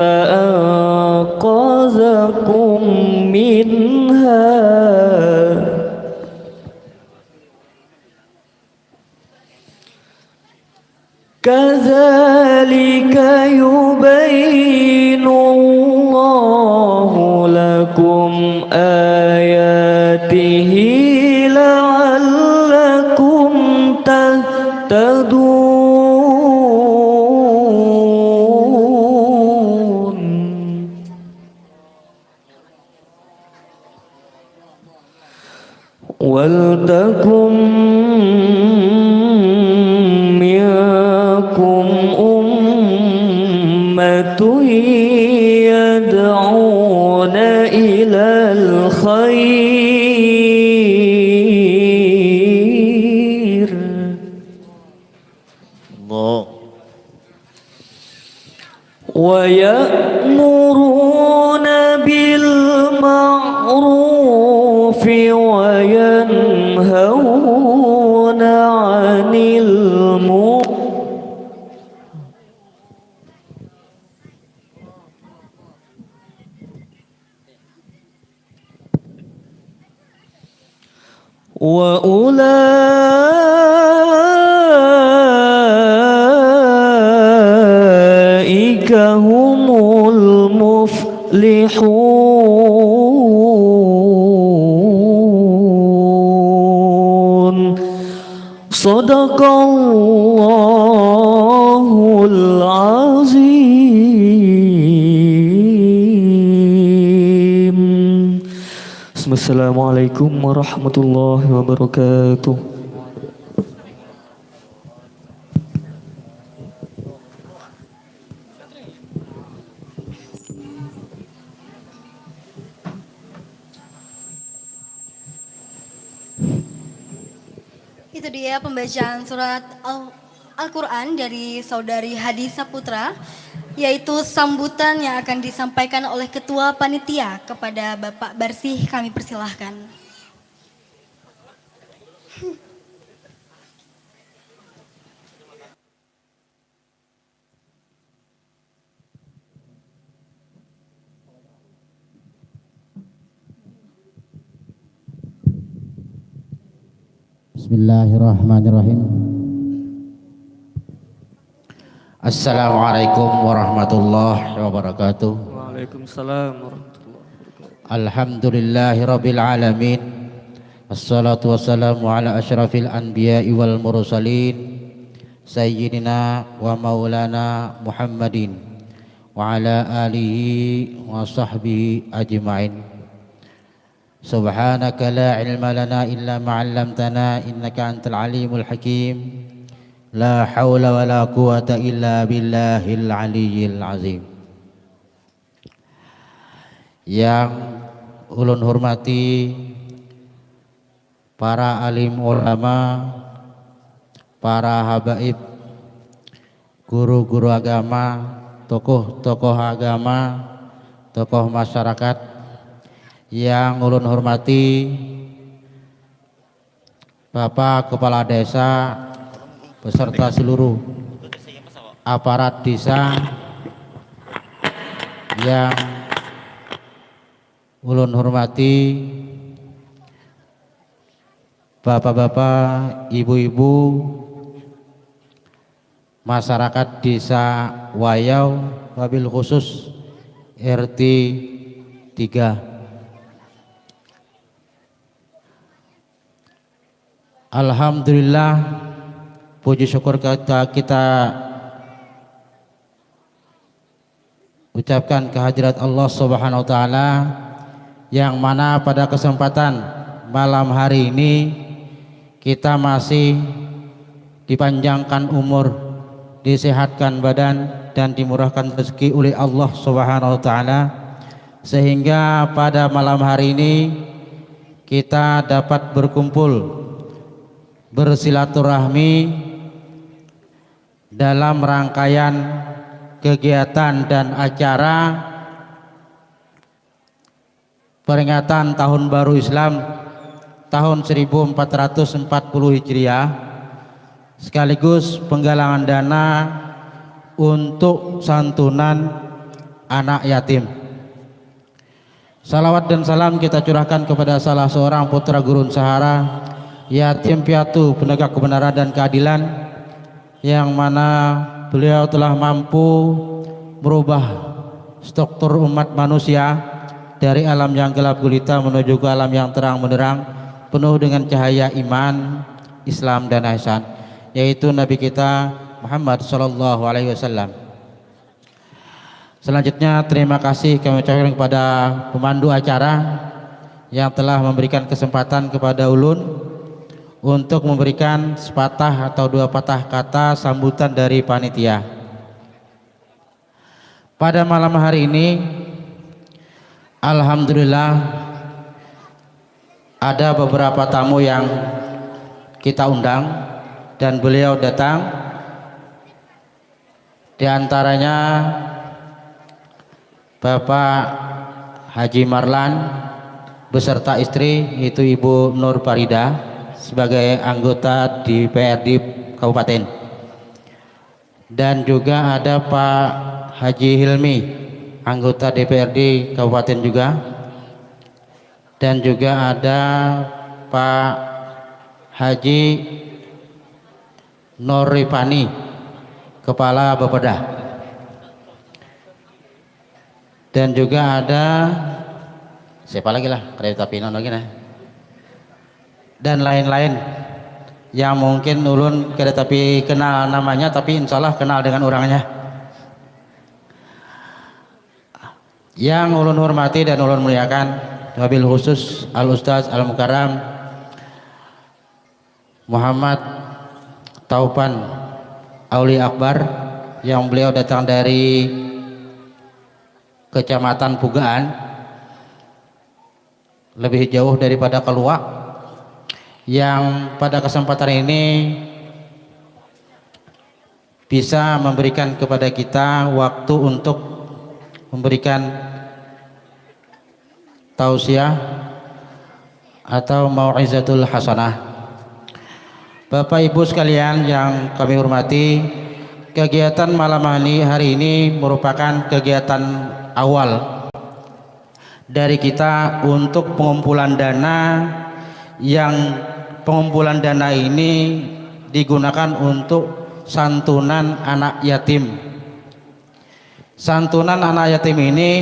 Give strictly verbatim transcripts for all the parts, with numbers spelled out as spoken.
فأنقذكم منها. كذلك يبين الله لكم آياته لعلكم تهتدون. ولتكن منكم أمة يدعون إلى الخير. الله. ويأمرون بالمعروف وينهون عن المنكر. وأولئك هم المفلحون. صدق الله العظيم. Assalamualaikum warahmatullahi wabarakatuh. Itu dia pembacaan surat Al- Al-Quran dari Saudari Hadi Saputra, yaitu sambutan yang akan disampaikan oleh Ketua Panitia kepada Bapak Barsih. Kami persilahkan. Bismillahirrahmanirrahim. Assalamualaikum warahmatullahi wabarakatuh. Waalaikumsalam warahmatullahi wabarakatuh. Alhamdulillahirabbil alamin. Wassalatu wassalamu ala asyrafil anbiya'i wal mursalin, sayyidina wa maulana Muhammadin wa ala alihi wa sahbihi ajmain. Subhanaka la ilma lana illa ma 'allamtana innaka antal alimul hakim. La haula wala quwata illa billahil aliyyil azim. Yang ulun hormati para alim ulama, para habaib, guru-guru agama, tokoh-tokoh agama, tokoh masyarakat yang ulun hormati, Bapak Kepala Desa beserta seluruh aparat desa yang ulun hormati, bapak-bapak, ibu-ibu, masyarakat Desa Wayau, wabil khusus R T tiga. Alhamdulillah, puji syukur kita, kita ucapkan kehadirat Allah Subhanahu wa Ta'ala, yang mana pada kesempatan malam hari ini kita masih dipanjangkan umur, disehatkan badan, dan dimurahkan rezeki oleh Allah Subhanahu wa Ta'ala, sehingga pada malam hari ini kita dapat berkumpul, bersilaturahmi dalam rangkaian kegiatan dan acara peringatan Tahun Baru Islam tahun seribu empat ratus empat puluh Hijriah, sekaligus penggalangan dana untuk santunan anak yatim. Salawat dan salam kita curahkan kepada salah seorang putra gurun Sahara, yatim piatu, penegak kebenaran dan keadilan, yang mana beliau telah mampu merubah struktur umat manusia dari alam yang gelap gulita menuju ke alam yang terang benderang, penuh dengan cahaya iman, Islam dan ihsan, yaitu Nabi kita Muhammad sallallahu alaihi wasallam. Selanjutnya, terima kasih kami ucapkan kepada pemandu acara yang telah memberikan kesempatan kepada ulun untuk memberikan sepatah atau dua patah kata sambutan dari panitia. Pada malam hari ini, alhamdulillah, ada beberapa tamu yang kita undang dan beliau datang. Di antaranya Bapak Haji Marlan beserta istri, yaitu Ibu Nur Farida, sebagai anggota D P R D Kabupaten. Dan juga ada Pak Haji Hilmi, anggota D P R D Kabupaten juga. Dan juga ada Pak Haji Norifani, Kepala Bapeda. Dan juga ada siapa lagi lah, kada tapi lagi nah. Dan lain-lain yang mungkin ulun kada tapi kenal namanya, tapi insya Allah kenal dengan orangnya. Yang ulun hormati dan ulun muliakan, wabil khusus Al Ustaz Al Mukarram Muhammad Taufan Auli Akbar, yang beliau datang dari Kecamatan Pugaan, lebih jauh daripada Kelua, yang pada kesempatan ini bisa memberikan kepada kita waktu untuk memberikan tausiah atau mau'izatul hasanah. Bapak Ibu sekalian yang kami hormati, kegiatan malam hari ini merupakan kegiatan awal dari kita untuk pengumpulan dana, yang pengumpulan dana ini digunakan untuk santunan anak yatim. Santunan anak yatim ini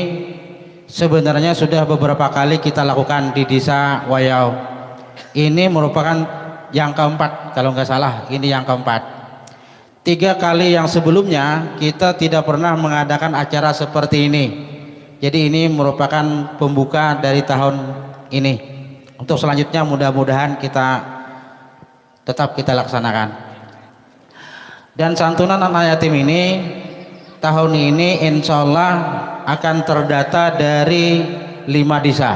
sebenarnya sudah beberapa kali kita lakukan di Desa Wayau. Ini merupakan yang keempat, kalau nggak salah, ini yang keempat. Tiga kali yang sebelumnya kita tidak pernah mengadakan acara seperti ini. Jadi ini merupakan pembuka dari tahun ini. Untuk selanjutnya mudah-mudahan kita tetap kita laksanakan. Dan santunan anak yatim ini tahun ini insya Allah akan terdata dari lima desa.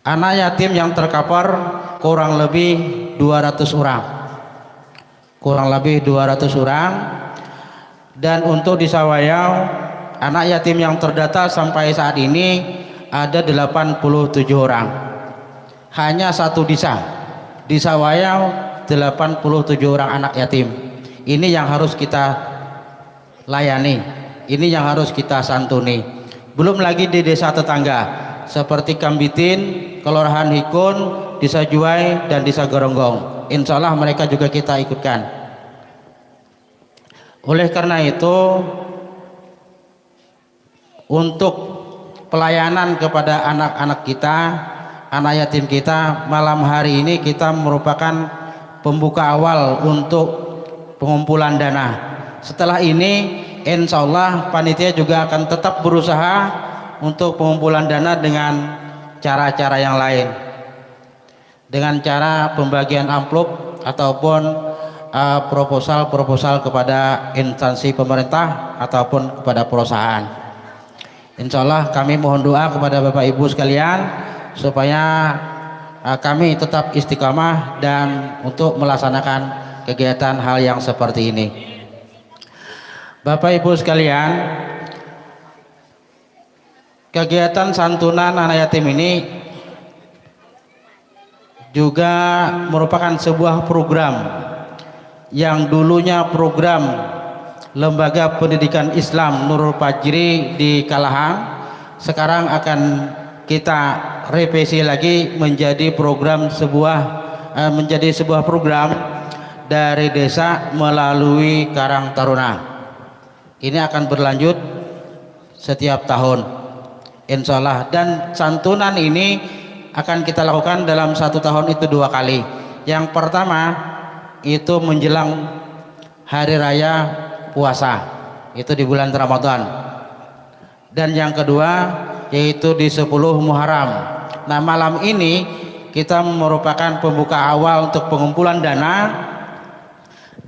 Anak yatim yang tercover kurang lebih dua ratus orang. Kurang lebih dua ratus orang. Dan untuk di Sawayau, anak yatim yang terdata sampai saat ini ada delapan puluh tujuh orang. Hanya satu desa, di Sawayau, delapan puluh tujuh orang anak yatim. Ini yang harus kita layani, ini yang harus kita santuni. Belum lagi di desa tetangga seperti Kambitin, Kelurahan Hikun, Desa Juai, dan Desa Geronggong. Insya Allah mereka juga kita ikutkan. Oleh karena itu, untuk pelayanan kepada anak-anak kita, anak yatim kita, malam hari ini kita merupakan pembuka awal untuk pengumpulan dana. Setelah ini, insya Allah panitia juga akan tetap berusaha untuk pengumpulan dana dengan cara-cara yang lain, dengan cara pembagian amplop ataupun eh, proposal-proposal kepada instansi pemerintah ataupun kepada perusahaan. Insya Allah kami mohon doa kepada Bapak Ibu sekalian supaya eh, kami tetap istiqamah dan untuk melaksanakan kegiatan hal yang seperti ini. Bapak Ibu sekalian, kegiatan santunan anak yatim ini juga merupakan sebuah program yang dulunya program Lembaga Pendidikan Islam Nurul Fajri di Kalahang sekarang akan kita revisi lagi menjadi program sebuah eh, menjadi sebuah program dari desa melalui Karang Taruna. Ini akan berlanjut setiap tahun, insya Allah. Dan santunan ini akan kita lakukan dalam satu tahun itu dua kali. Yang pertama itu menjelang hari raya puasa, itu di bulan Ramadan. Dan yang kedua yaitu di sepuluh Muharram. Nah, malam ini kita merupakan pembuka awal untuk pengumpulan dana,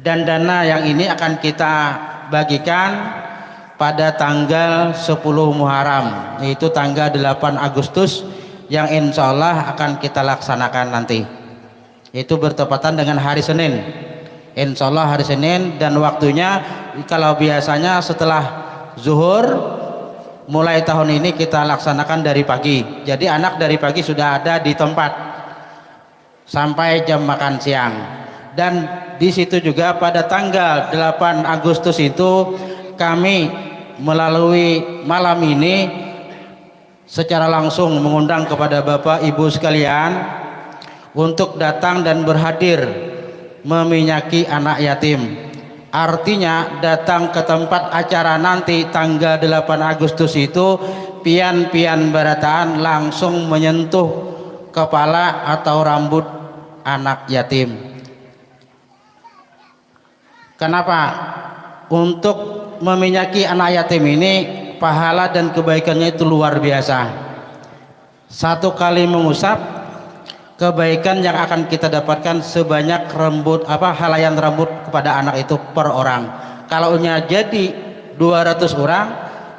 dan dana yang ini akan kita bagikan pada tanggal sepuluh Muharram, yaitu tanggal delapan Agustus yang insya Allah akan kita laksanakan nanti. Itu bertepatan dengan hari Senin. Insya Allah hari Senin, dan waktunya kalau biasanya setelah zuhur, mulai tahun ini kita laksanakan dari pagi. Jadi anak dari pagi sudah ada di tempat sampai jam makan siang. Dan di situ juga pada tanggal delapan Agustus itu kami melalui malam ini secara langsung mengundang kepada Bapak Ibu sekalian untuk datang dan berhadir meminyaki anak yatim. Artinya datang ke tempat acara nanti tanggal delapan Agustus itu pian-pian barataan langsung menyentuh kepala atau rambut anak yatim. Kenapa? Untuk meminyaki anak yatim ini pahala dan kebaikannya itu luar biasa. Satu kali mengusap, kebaikan yang akan kita dapatkan sebanyak rambut apa halayan rambut kepada anak itu per orang. Kalau nya jadi dua ratus orang,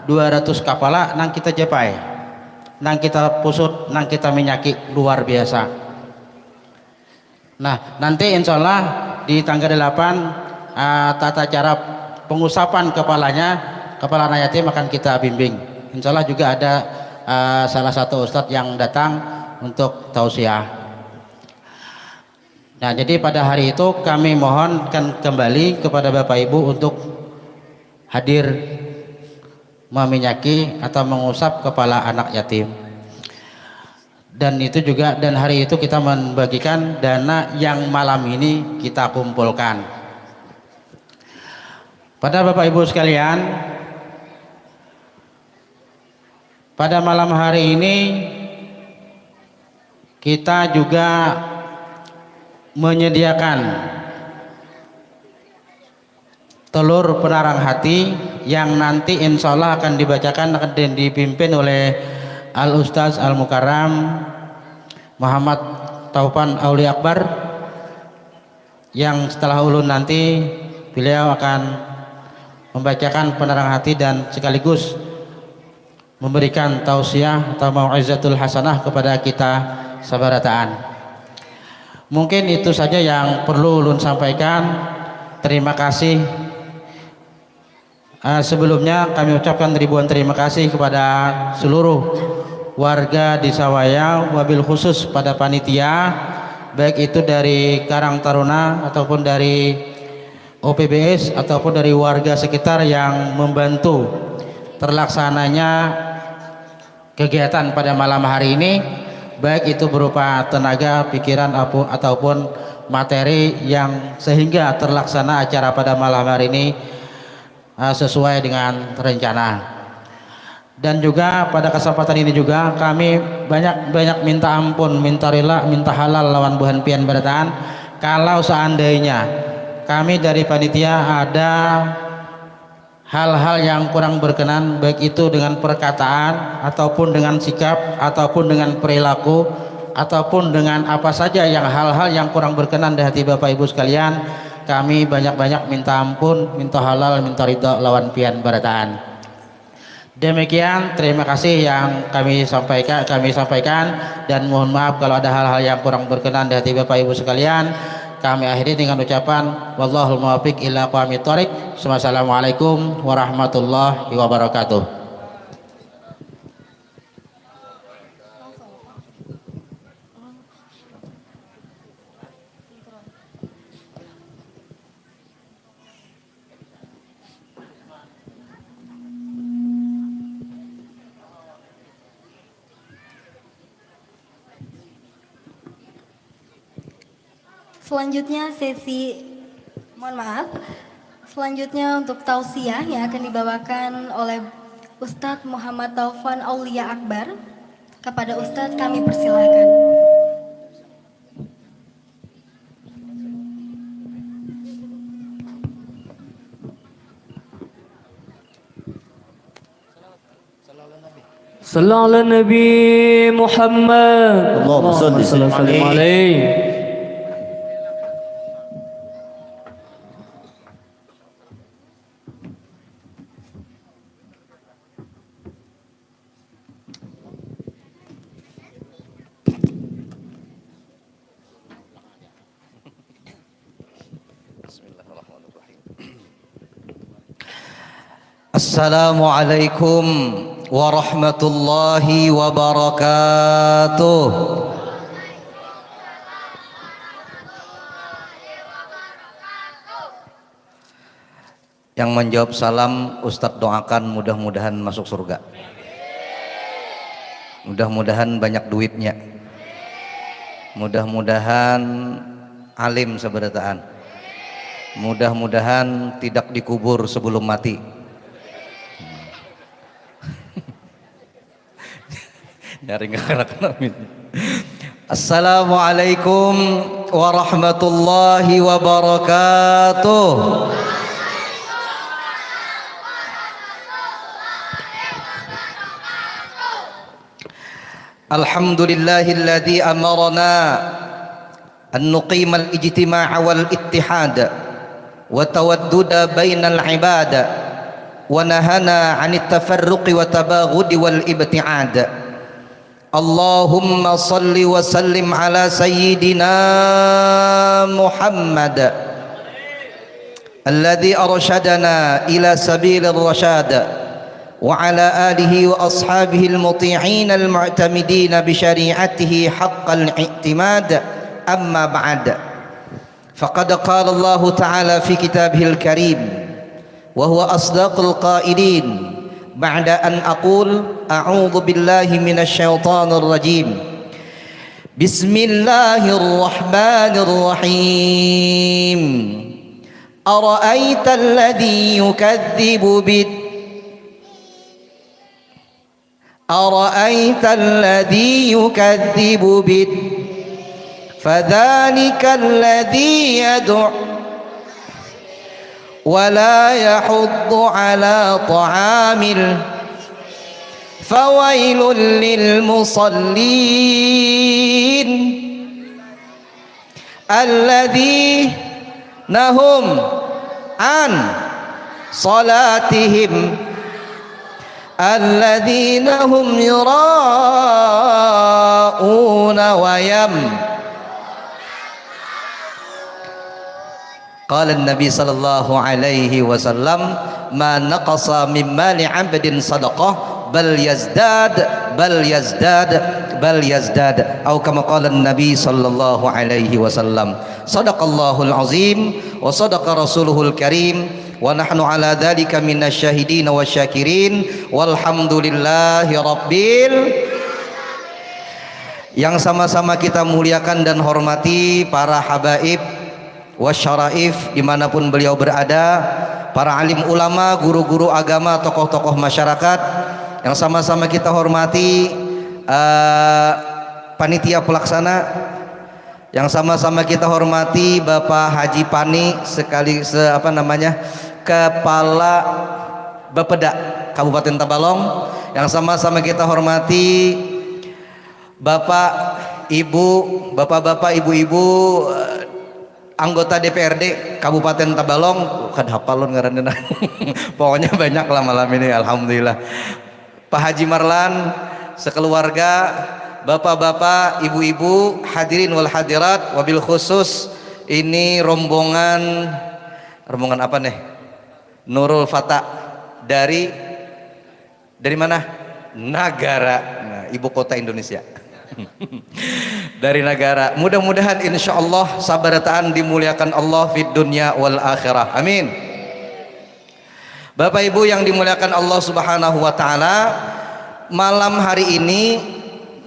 dua ratus kepala nang kita japai, nang kita pusut, nang kita minyaki luar biasa. Nah, nanti insya Allah di tanggal delapan uh, tata cara pengusapan kepalanya, kepala anak yatim akan kita bimbing. Insya Allah juga ada uh, salah satu ustadz yang datang untuk tausiah. Nah, jadi pada hari itu kami mohonkan kembali kepada Bapak Ibu untuk hadir meminyaki atau mengusap kepala anak yatim. Dan itu juga dan hari itu kita membagikan dana yang malam ini kita kumpulkan. Pada Bapak Ibu sekalian, pada malam hari ini kita juga menyediakan telur penarang hati yang nanti insya Allah akan dibacakan dan dipimpin oleh Al Ustaz Al Mukarram Muhammad Taufan Auli Akbar, yang setelah ulun nanti beliau akan membacakan penarang hati dan sekaligus memberikan tausiah atau mau'izatul hasanah kepada kita sabarataan. Mungkin itu saja yang perlu ulun sampaikan. Terima kasih. Uh, sebelumnya kami ucapkan ribuan terima kasih kepada seluruh warga di Sawaya, wabil khusus pada panitia, baik itu dari Karang Taruna ataupun dari O P B S ataupun dari warga sekitar yang membantu terlaksananya kegiatan pada malam hari ini, baik itu berupa tenaga, pikiran, ataupun materi yang sehingga terlaksana acara pada malam hari ini uh, sesuai dengan rencana. Dan juga pada kesempatan ini juga kami banyak-banyak minta ampun, minta rela, minta halal lawan buhan pian barataan. Kalau seandainya kami dari panitia ada hal-hal yang kurang berkenan, baik itu dengan perkataan ataupun dengan sikap ataupun dengan perilaku ataupun dengan apa saja yang hal-hal yang kurang berkenan di hati Bapak Ibu sekalian, kami banyak-banyak minta ampun, minta halal, minta ridha lawan pian barataan. Demikian, terima kasih yang kami sampaikan, kami sampaikan dan mohon maaf kalau ada hal-hal yang kurang berkenan di hati Bapak Ibu sekalian. Kami akhiri dengan ucapan wallahul muwaffiq ila aqwamit thoriq. Wassalamualaikum warahmatullahi wabarakatuh. Selanjutnya sesi, mohon maaf, selanjutnya untuk tausiah yang akan dibawakan oleh Ustadz Muhammad Taufan Aulia Akbar. Kepada Ustadz kami persilahkan. Sallu ala Nabi Muhammad. Allahumma salli wa sallim alaihi. Bismillahirrahmanirrahim. Assalamualaikum warahmatullahi wabarakatuh. Yang menjawab salam, Ustadz doakan mudah-mudahan masuk surga. Mudah-mudahan banyak duitnya. Mudah-mudahan alim sabarataan. Mudah-mudahan tidak dikubur sebelum mati. Nyaring kakarakan amin. Assalamualaikum warahmatullahi wabarakatuh. Alhamdulillahilladzi amarana an nuqimal ijtima'a wal ittihada wa tawadduda bainal ibada wa nahana anit tafarruqi wa tabaghudi wal ibti'ad. Allahumma salli wa sallim ala sayyidina Muhammad alladzi arsyadana ila sabilir rasyad wa ala alihi wa ashabihil muti'in al mu'tamidina bi syari'atihi haqqal i'timad, amma ba'd. Faqad qala Allahu ta'ala fi kitabihil karim wa huwa asdaqul qailin, ba'da an aqul a'udzu billahi minasy syaithanir rajim. Bismillahirrahmanirrahim. Ara'aital ladzi yukadzibu bid Ara'aital ladzi yukadzibu bid fadzalikal ladzi yad'u wa la yahuddu ala ta'amil, fawailul lil musallin alladzina hum an salatihim alladzina hum yura'una wa yam Qala Nabi sallallahu alaihi wasallam, ma naqasa min mali abdin sadaqah bal yazdad bal yazdad bal yazdad, au kama qala Nabi sallallahu alaihi wasallam. Sadaqallahul azim wa sadaqa rasuluhul karim wa nahnu ala dzalika minasy syahidin wasyakirin walhamdulillahi rabbil. Yang sama-sama kita muliakan dan hormati para habaib wasyaraif dimanapun beliau berada, para alim ulama, guru-guru agama, tokoh-tokoh masyarakat yang sama-sama kita hormati, eh, panitia pelaksana yang sama-sama kita hormati, Bapak Haji Pani sekali se, apa namanya, Kepala Bapeda Kabupaten Tabalong, yang sama-sama kita hormati, Bapak, Ibu, Bapak-bapak, Ibu-ibu, eh, anggota D P R D Kabupaten Tabalong, kada hapal lun ngarannya nah. Pokoknya banyak lah malam ini, alhamdulillah. Pak Haji Marlan, sekeluarga, bapak-bapak, ibu-ibu, hadirin wal hadirat, wabil khusus ini rombongan, rombongan apa nih? Nurul Fata dari Dari mana? Nagara. Nah, ibu kota Indonesia. Dari Nagara. Mudah-mudahan insya Allah sabarataan dimuliakan Allah fid dunya wal akhirah. Amin. Bapak Ibu yang dimuliakan Allah Subhanahu wa taala, malam hari ini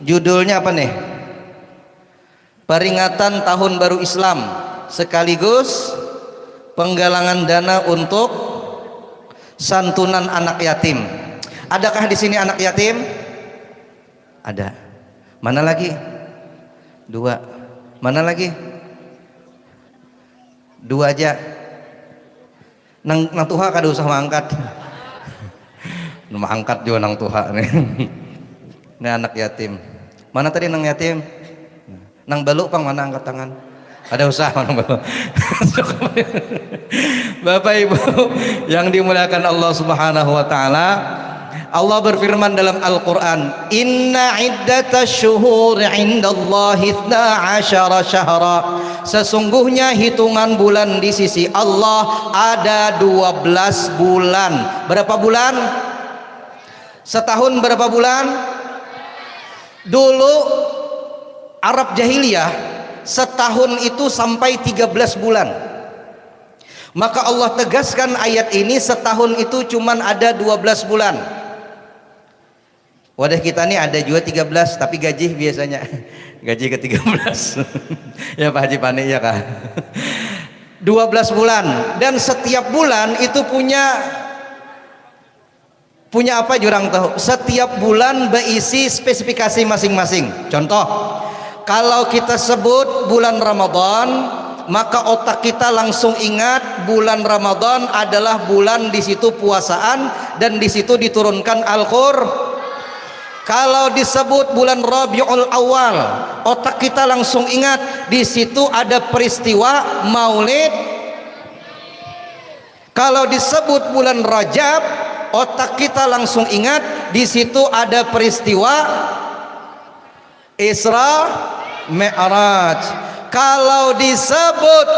judulnya apa nih? Peringatan tahun baru Islam. sekaligus penggalangan dana untuk santunan anak yatim. Adakah di sini anak yatim? Ada. Mana lagi? Dua. Mana lagi? Dua aja. Nang, nang tuha kada usah maangkat. Maangkat jua nang tuha nih. Ini anak yatim. Mana tadi nang yatim? Nang balu pang mana angkat tangan? Kada usah nang balu. Bapak Ibu yang dimuliakan Allah Subhanahu wa taala, Allah berfirman dalam Al-Qur'an, "Inna iddatash syuhuri indallahi itsna asyara syahra." Sesungguhnya hitungan bulan di sisi Allah ada dua belas bulan. Berapa bulan? Setahun berapa bulan? Dulu Arab jahiliyah setahun itu sampai tiga belas bulan. Maka Allah tegaskan ayat ini, setahun itu cuman ada dua belas bulan. Wadah kita nih ada juga tiga belas, tapi gaji biasanya. Gaji ke tiga belas. Ya Pak Haji Pani, ya kah? Dua belas bulan. Dan setiap bulan itu punya punya apa jurang tahu? Setiap bulan berisi spesifikasi masing-masing. Contoh, kalau kita sebut bulan Ramadan, maka otak kita langsung ingat bulan Ramadan adalah bulan di situ puasaan dan di situ diturunkan Al-Qur. Kalau disebut bulan Rabiul Awal, otak kita langsung ingat di situ ada peristiwa Maulid. Kalau disebut bulan Rajab, otak kita langsung ingat di situ ada peristiwa Isra Mi'raj. Kalau disebut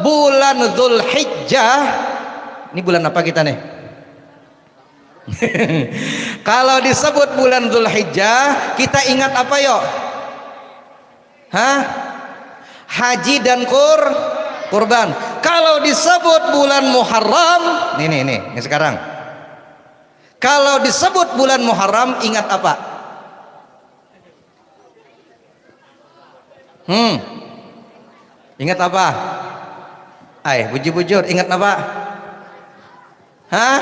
bulan Zulhijjah, ini bulan apa kita nih? Kalau disebut bulan Zulhijjah, kita ingat apa yo? Hah? Haji dan kur kurban. Kalau disebut bulan Muharram, nih nih nih, ini sekarang. Kalau disebut bulan Muharram, ingat apa? Hmm. Ingat apa? Ai, bujur-bujur, ingat apa? Hah?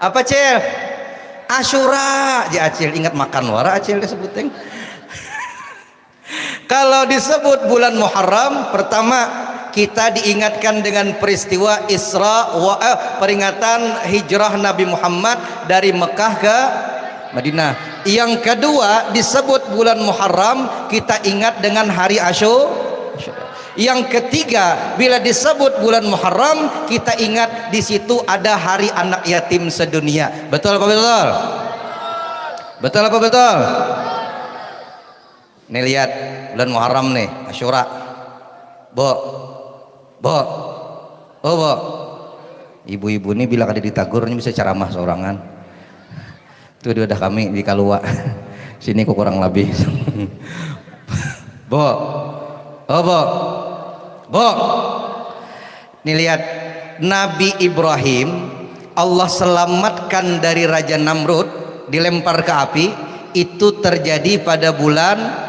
Apa, Cil? Asyura, ja Acil, ingat makan wara Acil disebuting. Kalau disebut bulan Muharram, pertama kita diingatkan dengan peristiwa Isra wa eh, peringatan hijrah Nabi Muhammad dari Mekah ke Madinah. Yang kedua, disebut bulan Muharram, kita ingat dengan hari Asyu. Yang ketiga, bila disebut bulan Muharram, kita ingat di situ ada hari anak yatim sedunia. Betul apa betul? Betul apa betul? Nih lihat, bulan Muharram nih, Asyura. Bo, bo, oh bo. Ibu-ibu nih bila kada ditagur nih bisa ceramah sorangan. Tuh dia udah kami di kalua. Sini ku kurang lebih. Bo, oh bo, bo. Nih lihat, Nabi Ibrahim Allah selamatkan dari Raja Namrud, dilempar ke api, itu terjadi pada bulan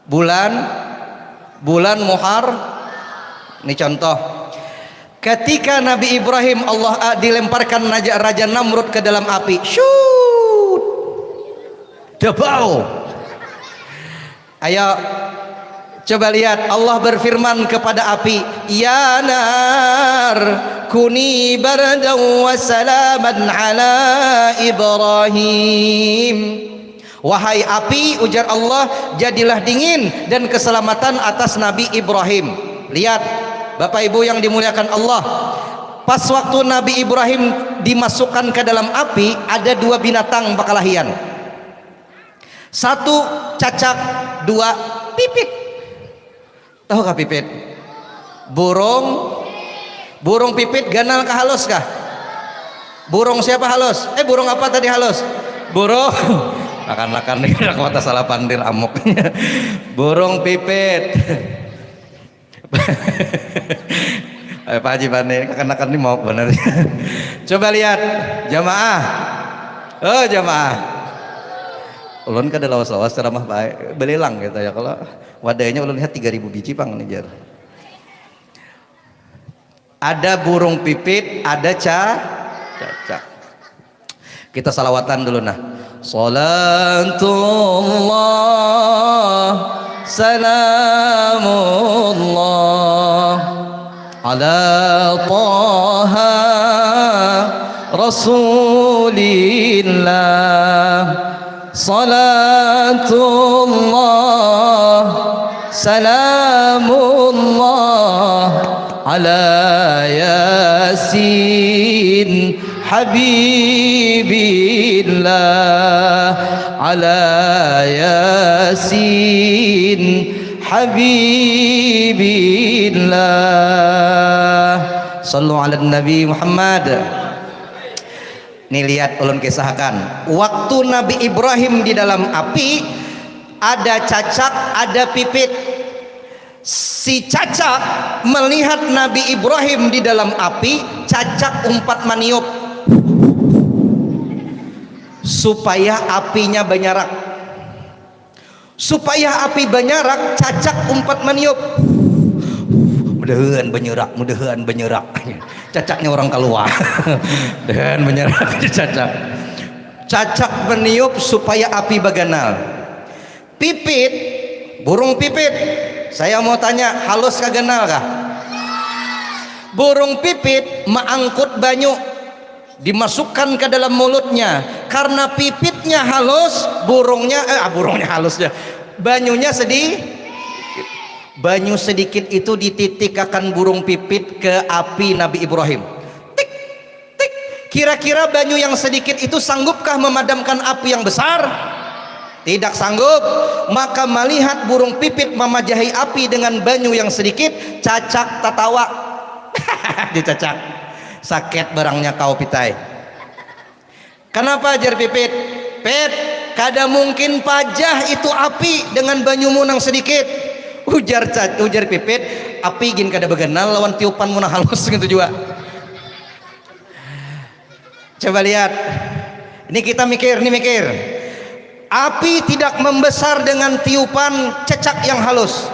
bulan bulan Muhar. Ini contoh. Ketika Nabi Ibrahim Allah ah, dilemparkan Raja, Raja Namrud ke dalam api. Syut. Debau. Ayo coba lihat, Allah berfirman kepada api, "Ya nar, kuni bardan wa salaman ala Ibrahim." Wahai api, ujar Allah, jadilah dingin dan keselamatan atas Nabi Ibrahim. Lihat, Bapak Ibu yang dimuliakan Allah, pas waktu Nabi Ibrahim dimasukkan ke dalam api, ada dua binatang bakalahian. Satu cacak, dua pipit. Tahu kah pipit? Burung, burung pipit ganal kah halus kah? Burung siapa halus? Eh, burung apa tadi halus? Burung. Akan-akan nih mata salah pandir amuk. Burung pipit. Eh, Pak Haji Bani, akan-akan nih mau bener. Coba lihat, jamaah. Oh, jamaah. Ulun kada lawas-lawas ceramah baik, belilang gitu ya. Kalau wadahnya ulun lihat tiga ribu biji pang nih, jar. Ada burung pipit, ada ca cacak. Kita salawatan dulu nah. Salatullah, salamullah, ala taha rasulillah. Salatullah, salamullah, ala yasin habibillah, ala yasin habibillah. Sallu ala nabi Muhammad. Nih lihat, ulun kisahkan. Waktu Nabi Ibrahim di dalam api, ada cacak, ada pipit. Si cacak melihat Nabi Ibrahim di dalam api, cacak umpat maniup supaya apinya banyarak. Supaya api banyarak, cacak umpat maniup. Mudahan banyarak, mudahan banyarak. Cacaknya orang keluar. Mudahan banyarak cacak. Cacak meniup supaya api baganal. Pipit, burung pipit. Saya mau tanya, halus kah ganal kah? Burung pipit maangkut banyu, dimasukkan ke dalam mulutnya. Karena pipitnya halus, burungnya, eh, ah, burungnya halus ya. Banyunya sedih. Banyu sedikit itu dititikakan burung pipit ke api Nabi Ibrahim. Tik, tik. Kira-kira banyu yang sedikit itu sanggupkah memadamkan api yang besar? Tidak sanggup. Maka melihat burung pipit mamajahi api dengan banyu yang sedikit, cacak tatawa. Dia cacak. Sakit barangnya kau, Pitai. Kenapa, jar Pipit? Pit, kada mungkin pajah itu api dengan banyumu nang sedikit. Ujar ca-, ujar Pipit, api gin kada baganal lawan tiupanmu nang halus gitu jua. Coba lihat. Ini kita mikir, ini mikir. Api tidak membesar dengan tiupan cecak yang halus.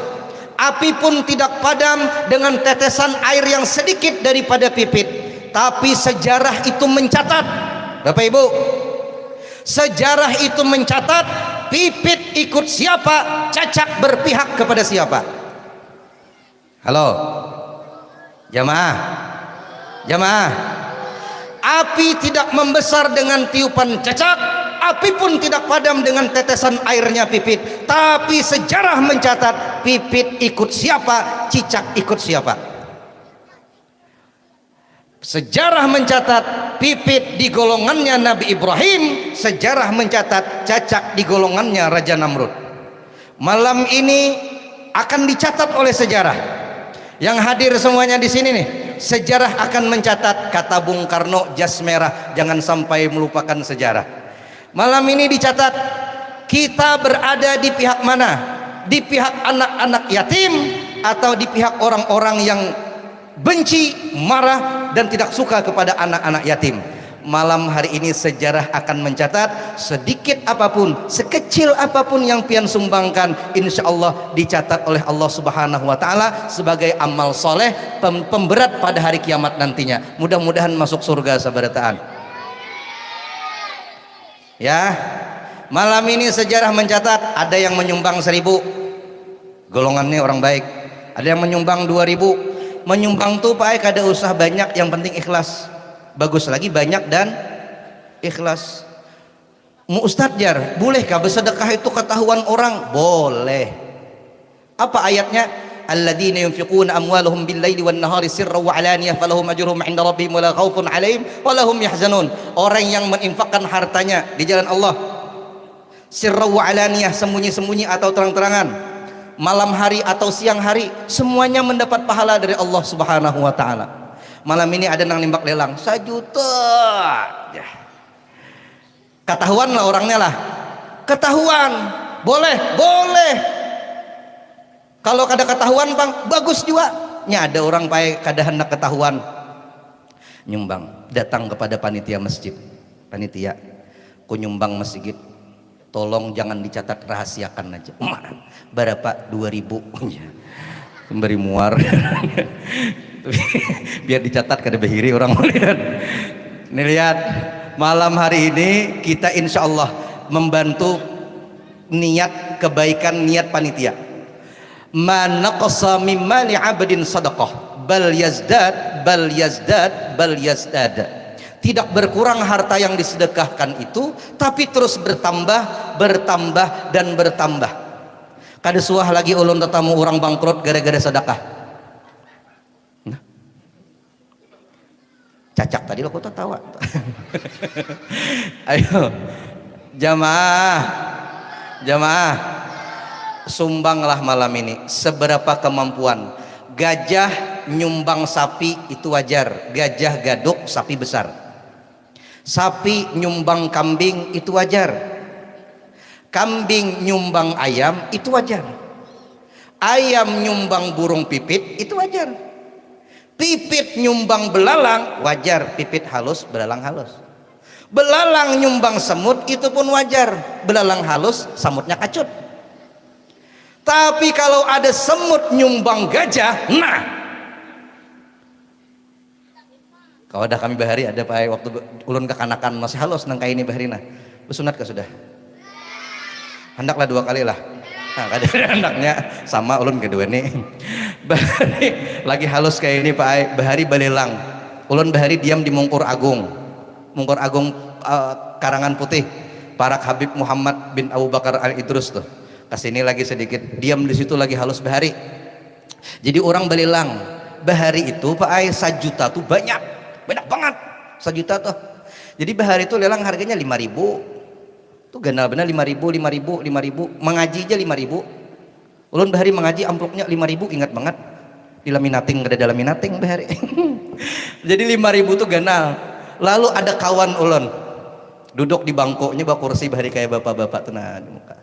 Api pun tidak padam dengan tetesan air yang sedikit daripada Pipit. Tapi sejarah itu mencatat, Bapak Ibu. Sejarah itu mencatat, Pipit ikut siapa, cacak berpihak kepada siapa. Halo? Jamaah? Jamaah? Api tidak membesar dengan tiupan cecak, api pun tidak padam dengan tetesan airnya Pipit. Tapi sejarah mencatat, Pipit ikut siapa, cicak ikut siapa. Sejarah mencatat, Pipit di golongannya Nabi Ibrahim, sejarah mencatat, cacak di golongannya Raja Namrud. Malam ini akan dicatat oleh sejarah. Yang hadir semuanya di sini nih, sejarah akan mencatat, kata Bung Karno, jas merah, jangan sampai melupakan sejarah. Malam ini dicatat, kita berada di pihak mana? Di pihak anak-anak yatim atau di pihak orang-orang yang benci, marah, dan tidak suka kepada anak-anak yatim? Malam hari ini sejarah akan mencatat, sedikit apapun, sekecil apapun yang pian sumbangkan, insya Allah dicatat oleh Allah Subhanahu wa Ta'ala sebagai amal soleh, pem-, pemberat pada hari kiamat nantinya. Mudah-mudahan masuk surga sabarataan. Ya, malam ini sejarah mencatat, ada yang menyumbang seribu, golongannya orang baik. Ada yang menyumbang dua ribu. Menyumbang tuh, Pak, eh, kada usah banyak, yang penting ikhlas. Bagus lagi banyak dan ikhlas. Mu Ustadz, jar, bolehkah bersedekah itu ketahuan orang? Boleh. Apa ayatnya? Alladzina yunfiquna amwalahum bil laili wan nahari sirran wa alaniyah falahum ajruhum inda rabbihim wala khaufun alaihim wala hum yahzanun. Orang yang menginfakkan hartanya di jalan Allah, sirran wa alaniyah, sembunyi-sembunyi atau terang-terangan, malam hari atau siang hari, semuanya mendapat pahala dari Allah Subhanahu wa Ta'ala. Malam ini ada nang nimbak lelang sajuta. Ya. Ketahuan lah orangnya lah. Ketahuan. Boleh, boleh. Kalau kada ketahuan, pang, bagus jua. Nya ada orang pai kada handak ketahuan. Nyumbang, datang kepada panitia masjid. Panitia, ku nyumbang masjid. Tolong jangan dicatat, rahasiakan aja. Uma, berapa? Dua ribu. Nya. Memberi muar. Biar dicatat kada bahiri orang melihat. Ini lihat, malam hari ini kita insya Allah membantu niat kebaikan, niat panitia. Manaqasa mimma li abdin sadaqah bal yazdad bal yazdad bal yazdad. Tidak berkurang harta yang disedekahkan itu, tapi terus bertambah, bertambah, dan bertambah. Kada suah lagi ulun tetamu orang bangkrut gara-gara sedekah. Nah. Cacak tadi lo kok tertawa. Ayo. Jamaah. Jamaah. Sumbanglah malam ini seberapa kemampuan. Gajah nyumbang sapi itu wajar. Gajah gaduk sapi besar. Sapi nyumbang kambing itu wajar. Kambing nyumbang ayam itu wajar. Ayam nyumbang burung pipit itu wajar. Pipit nyumbang belalang wajar, pipit halus, belalang halus. Belalang nyumbang semut itu pun wajar, belalang halus, semutnya kacut. Tapi kalau ada semut nyumbang gajah, nah, Kawadah kami bahari ada, Pak ai, waktu be-, ulun kakanakan masih halus nang kaya ini bahari nah. Besunat kah sudah? Handaklah dua kali lah. Nah, kada ada handaknya, sama ulun kedua nih. Bahari lagi halus kaya ini, Pak ai, bahari balelang. Ulun bahari diam di Mungkur Agung. Mungkur Agung, eh, Karangan Putih. Parak Habib Muhammad bin Abu Bakar Al Idrus tuh. Kesini lagi sedikit, diam di situ lagi halus bahari. Jadi orang balelang, bahari itu, Pak ai, sajuta tuh banyak, banyak banget, sajuta tuh. Jadi bahari itu lelang harganya lima ribu. Tuh ganal benar, lima ribu, lima ribu, lima ribu. Mengaji aja lima ribu. Ulun bahari mengaji, amplopnya lima ribu, ingat banget. Di laminating, kada ada laminating bahari. Jadi lima ribu tuh ganal. Lalu ada kawan ulun duduk di bangkunya, bakursi bahari kayak bapak-bapak tuh nah di muka.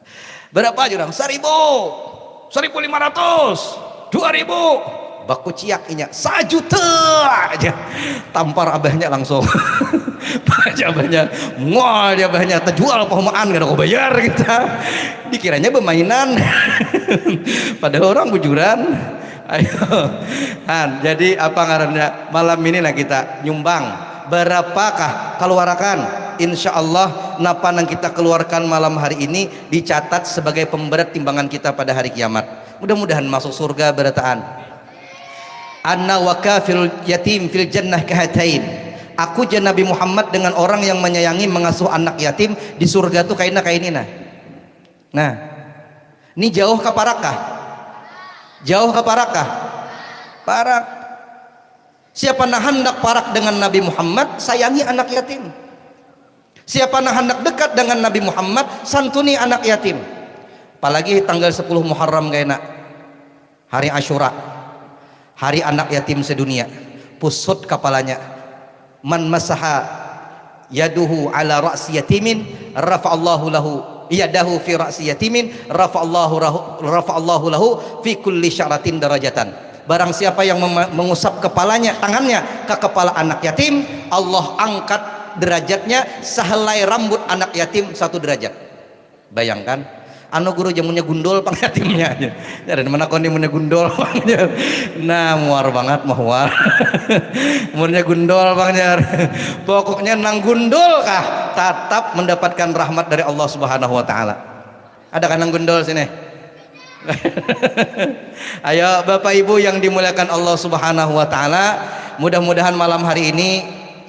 Berapa, jurang? Seribu, seribu lima ratus, dua ribu. Baku ciak inya, sajuta aja. Tampar abahnya langsung. Aja abahnya, mual dia abahnya, terjual pahumaan, kada kau bayar kita. Dikiranya bermainan. Padahal orang bujuran. Ayo. Han, jadi apa ngarannya, malam ini nah kita nyumbang. Berapakah keluarakan? Insya Allah, napa nang kita keluarkan malam hari ini dicatat sebagai pemberat timbangan kita pada hari kiamat. Mudah-mudahan masuk surga berataan. Ana wa kafil yatim fil jannah kahatain. Aku, jar Nabi Muhammad, dengan orang yang menyayangi, mengasuh anak yatim di surga tuh kaina kaini nah. Nah, ini jauh ke parak kah? Jauh ke parak kah? Parak. Siapa nah handak parak dengan Nabi Muhammad, sayangi anak yatim. Siapa nah handak dekat dengan Nabi Muhammad, santuni anak yatim. Apalagi tanggal sepuluh Muharram kaina, hari Asyura, hari anak yatim sedunia. Pusut kapalanya. Man masaha yaduhu ala ra'si yatimin, rafa'allahu lahu yadahu fi ra'si yatimin, rafa'allahu rahu, rafa'allahu lahu fi kulli sya'ratin darajatan. Barang siapa yang mema-, mengusap kepalanya, tangannya ke kepala anak yatim, Allah angkat derajatnya sehelai rambut anak yatim satu derajat. Bayangkan, anu guru, jamunnya gundul pang yatimnya. Jar, mana koni munnya gundul pang, jar. Nah, muar banget, mahuar. Munnya gundul pang, jar. Pokoknya nang gundul kah, tatap mendapatkan rahmat dari Allah Subhanahu wa Ta'ala. Ada kan nang gundul sini? Ayo, Bapak Ibu yang dimuliakan Allah Subhanahu wa Ta'ala, mudah-mudahan malam hari ini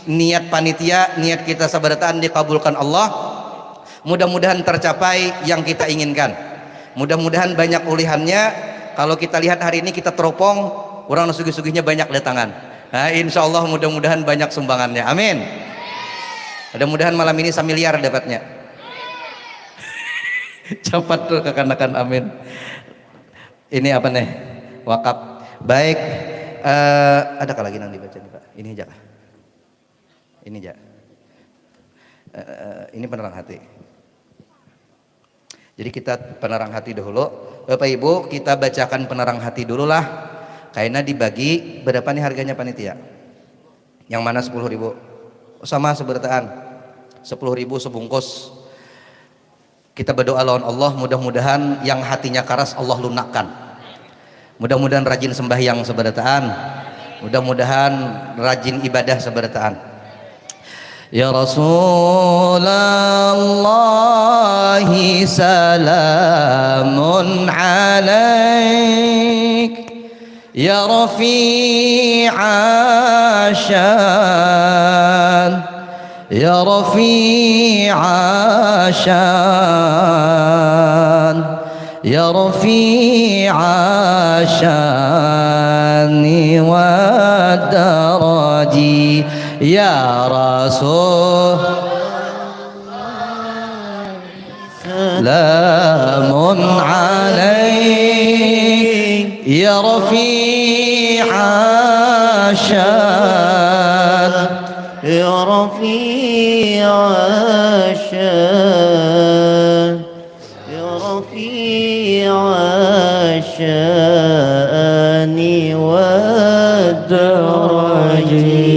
niat panitia, niat kita sabarataan dikabulkan Allah. Mudah-mudahan tercapai yang kita inginkan. Mudah-mudahan banyak ulihannya. Kalau kita lihat hari ini, kita teropong, orang sugih-sugihnya banyak datangan. Nah, insya Allah, mudah-mudahan banyak sumbangannya. Amin. Mudah-mudahan malam ini samiliar dapatnya. Cepat tuh kekanakan, amin. Ini apa nih? Wakaf. Baik, eh, adakah lagi nang dibaca nih, Pak? Ini aja kah? Ini aja. Eh, ini penerang hati. Jadi kita penerang hati dahulu. Bapak Ibu, kita bacakan penerang hati dulu lah. Kaina dibagi, berapa nih harganya, panitia? Yang mana sepuluh ribu? Sama seberataan. Sepuluh ribu sebungkus. Kita berdoa lawan Allah, mudah-mudahan yang hatinya karas Allah lunakkan. Mudah-mudahan rajin sembahyang seberataan. Mudah-mudahan rajin ibadah sabarataan. Ya Rasulullah, salamun alaik. Ya Rafi'asyan, ya Rafi'asyan, ya Rafi'asyani wa daraji, ya Rasul. Salamun alaik, ya Rafi'asyan. Ya Rafi'asyan. Ya Rafi'asyan wa daraji.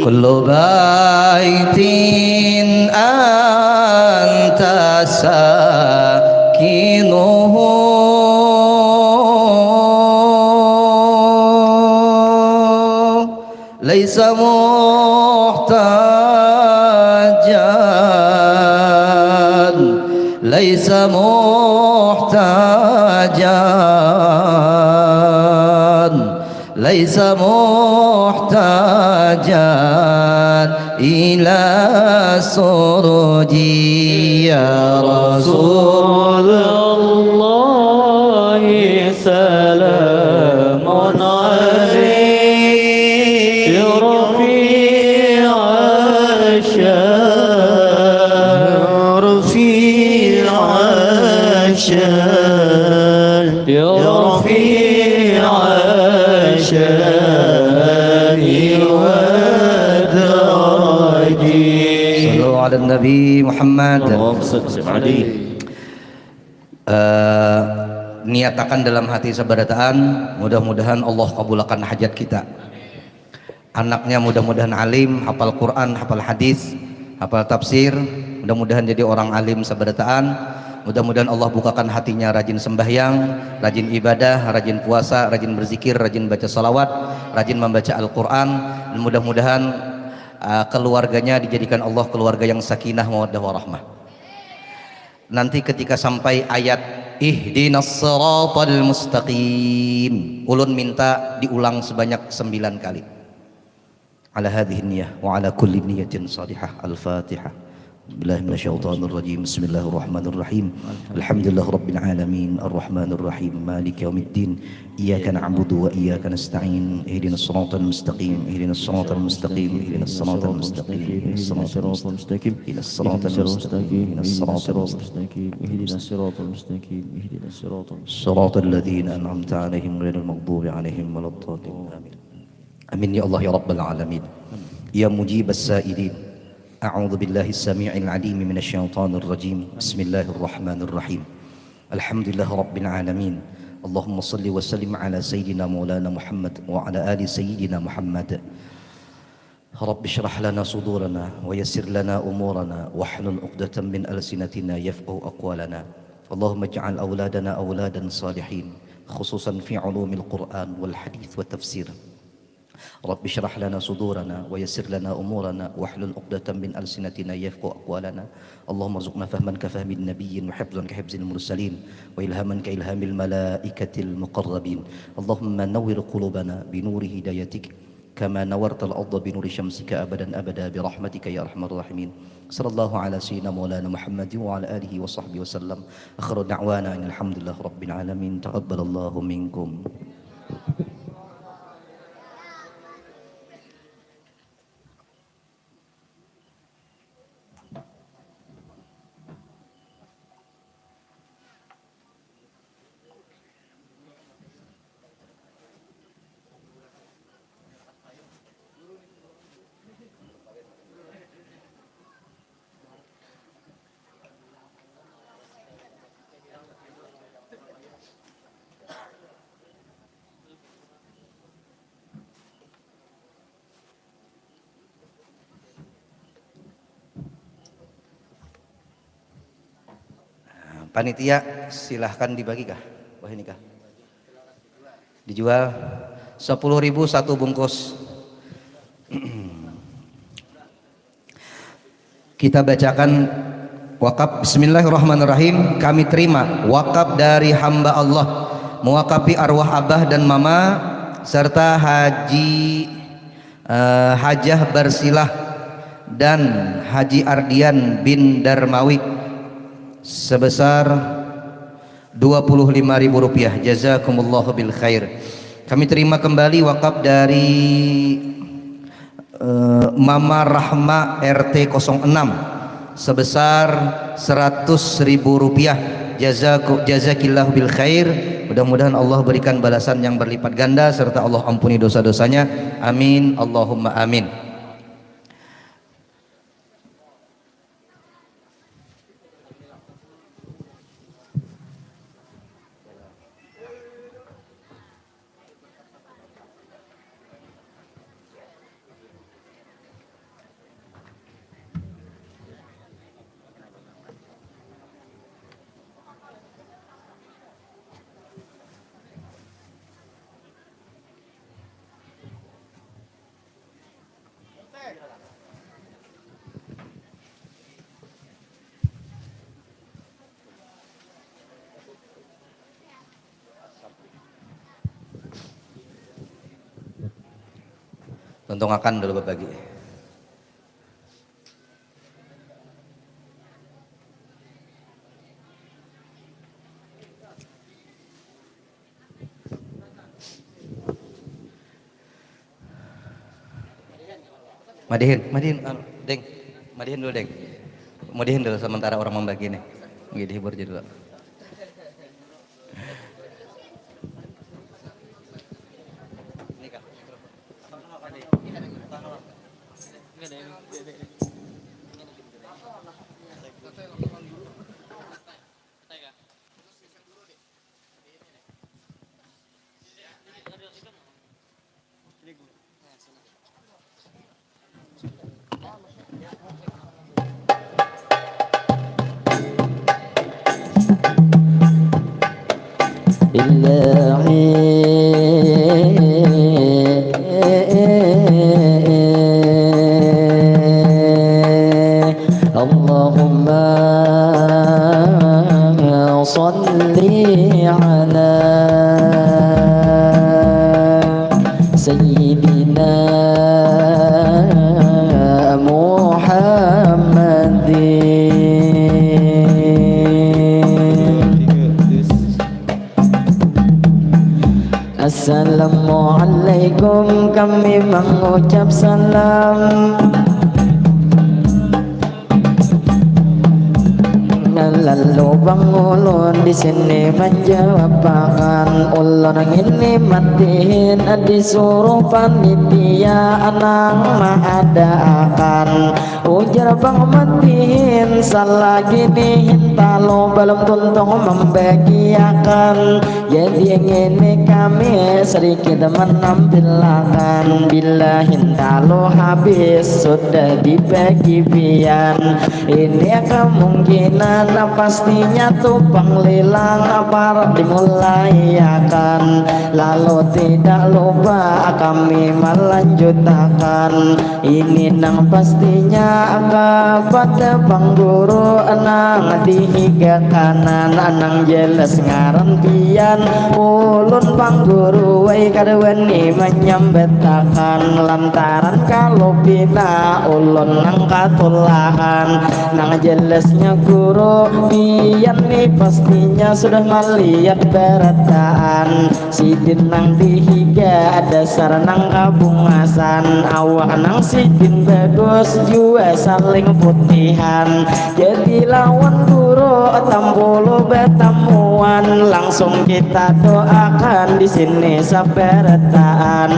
Kullu baitin anta sakinuhu, laisa muhtajan, laisa muhtajan, laisa muhtajan ila suruji, ya Rasulullah. Salamun alaik, ya Rafi'asyan. Ya Rafi'asyan. Ya Rafi'asyani wa daraji. Sallu ala Nabi Muhammad. Allahumma salli alaihi. Eh, niatakan dalam hati sabarataan, mudah-mudahan Allah kabulakan hajat kita. Anaknya mudah-mudahan alim, hafal Quran, hafal hadis, hafal tafsir. Mudah-mudahan jadi orang alim sabarataan. Mudah-mudahan Allah bukakan hatinya, rajin sembahyang, rajin ibadah, rajin puasa, rajin berzikir, rajin baca salawat, rajin membaca Al-Quran. Dan mudah-mudahan, eh, keluarganya dijadikan Allah keluarga yang sakinah, mawaddah, warahmah. Nanti ketika sampai ayat ihdinas siratal mustaqim, ulun minta diulang sebanyak sembilan kali. Ala hadhihi niyah wa ala kulli niyatin salihah. Al-Fatihah. Bismillahirrahmanirrahim. Alhamdulillah rabbil alamin. Arrahmanirrahim. Maliki yaumiddin. Iyyaka na'budu wa iyyaka nasta'in. Ihdinas siratal mustaqim. Ihdinas siratal mustaqim. Ihdinas siratal mustaqim. Ihdinas siratal mustaqim. Ihdinas siratal mustaqim. Ihdinas siratal mustaqim. Ihdinas siratal mustaqim. Ihdinas siratal mustaqim. Siratal ladzina an'amta 'alaihim ghairil maghdubi 'alaihim waladdallin. Amin. Amin ya Allah ya Rabbal alamin. Ya mujibas sailin. A'udzu billahi samii'il 'alimi minasy syaithanir rajim. Bismillahirrahmanirrahim. Alhamdulillahi rabbil alamin. Allahumma shalli wa sallim ala sayyidina maulana Muhammad wa ala ali sayyidina Muhammad. Rabbi shrah lana sudurana wa yassir lana umurana wahlul 'uqdatam min alsinatina yafqahu aqwalana. Allahumma ij'al auladana auladan salihin, khususan fi ulumil Qur'an wal hadith wa tafsir. Rabbi shrah lana sudurana wa yassir lana umurana wahlul 'uqdatam min alsinatina yafqahu aqwalana. Allahumma rzuqna fahman ka fahmin nabiyyin wa hifzan ka hifzil mursalin wa ilhaman ka ilhamil malaikatil muqarrabin. Allahumma nawwir qulubana bi nuri hidayatik kama nawwartal arda bi nuri syamsika abadan abada bi rahmatika ya arhamar rahimin. Sallallahu ala sayyidina maulana Muhammadin wa ala alihi wa sahbihi wa sallam. Akhiru da'wana anil hamdulillahi rabbil alamin. Taqabbalallahu minkum. Panitia, silahkan dibagi kah? Wah, ini kah? Dijual. Sepuluh ribu satu bungkus. Kita bacakan wakaf. Bismillahirrahmanirrahim. Kami terima wakaf dari hamba Allah, mewakafi arwah abah dan mama serta Haji, eh, Hajah Barsilah dan Haji Ardian bin Darmawi sebesar dua puluh lima ribu rupiah. Jazakumullahu bil khair. Kami terima kembali wakaf dari, eh, Mama Rahma R T kosong enam sebesar seratus ribu rupiah. Jazaku-, jazakillahu bil khair. Mudah-mudahan Allah berikan balasan yang berlipat ganda serta Allah ampuni dosa-dosanya. Amin, Allahumma amin. Tuntungakan dulu babagi. Madihin, madihin, anu, Deng. Madihin dulu, Deng. Madihin dulu sementara orang membagi nih. Nggih, dihibur aja dulu. اللهم صل على سيدنا محمد. Assalamualaikum, kami mengucap salam. Lalu bang ulun di sini menjawabakan, ulun ngini matihin disuruh panitia nang maadaakan. Ujar bang matihin, salagi ni hintalo balum tuntung mambagiakan. Jadi ngini kami sedikit manampilakan, bila hintalo habis sudah dibagi pian. Ini kemungkinan pastinya tu panglilang parak dimulaiakan. Lalu tidak lupa kami melanjutakan. Ini nang pastinya kapada pangguru nang di higa kanan, nang jelas ngaran pian ulun pangguru ai kada wani manyambatakan lantaran kalu pina ulun nang katulahan. Nang jelasnya guru pian ni pastinya sudah malihat barataan. Sidin nang di higa dasar nang kabungasan, awak nang sidin bagus jua saling putihan. Jadi lawan guru tampulu batamuan, langsung kita doakan di sini sabarataan.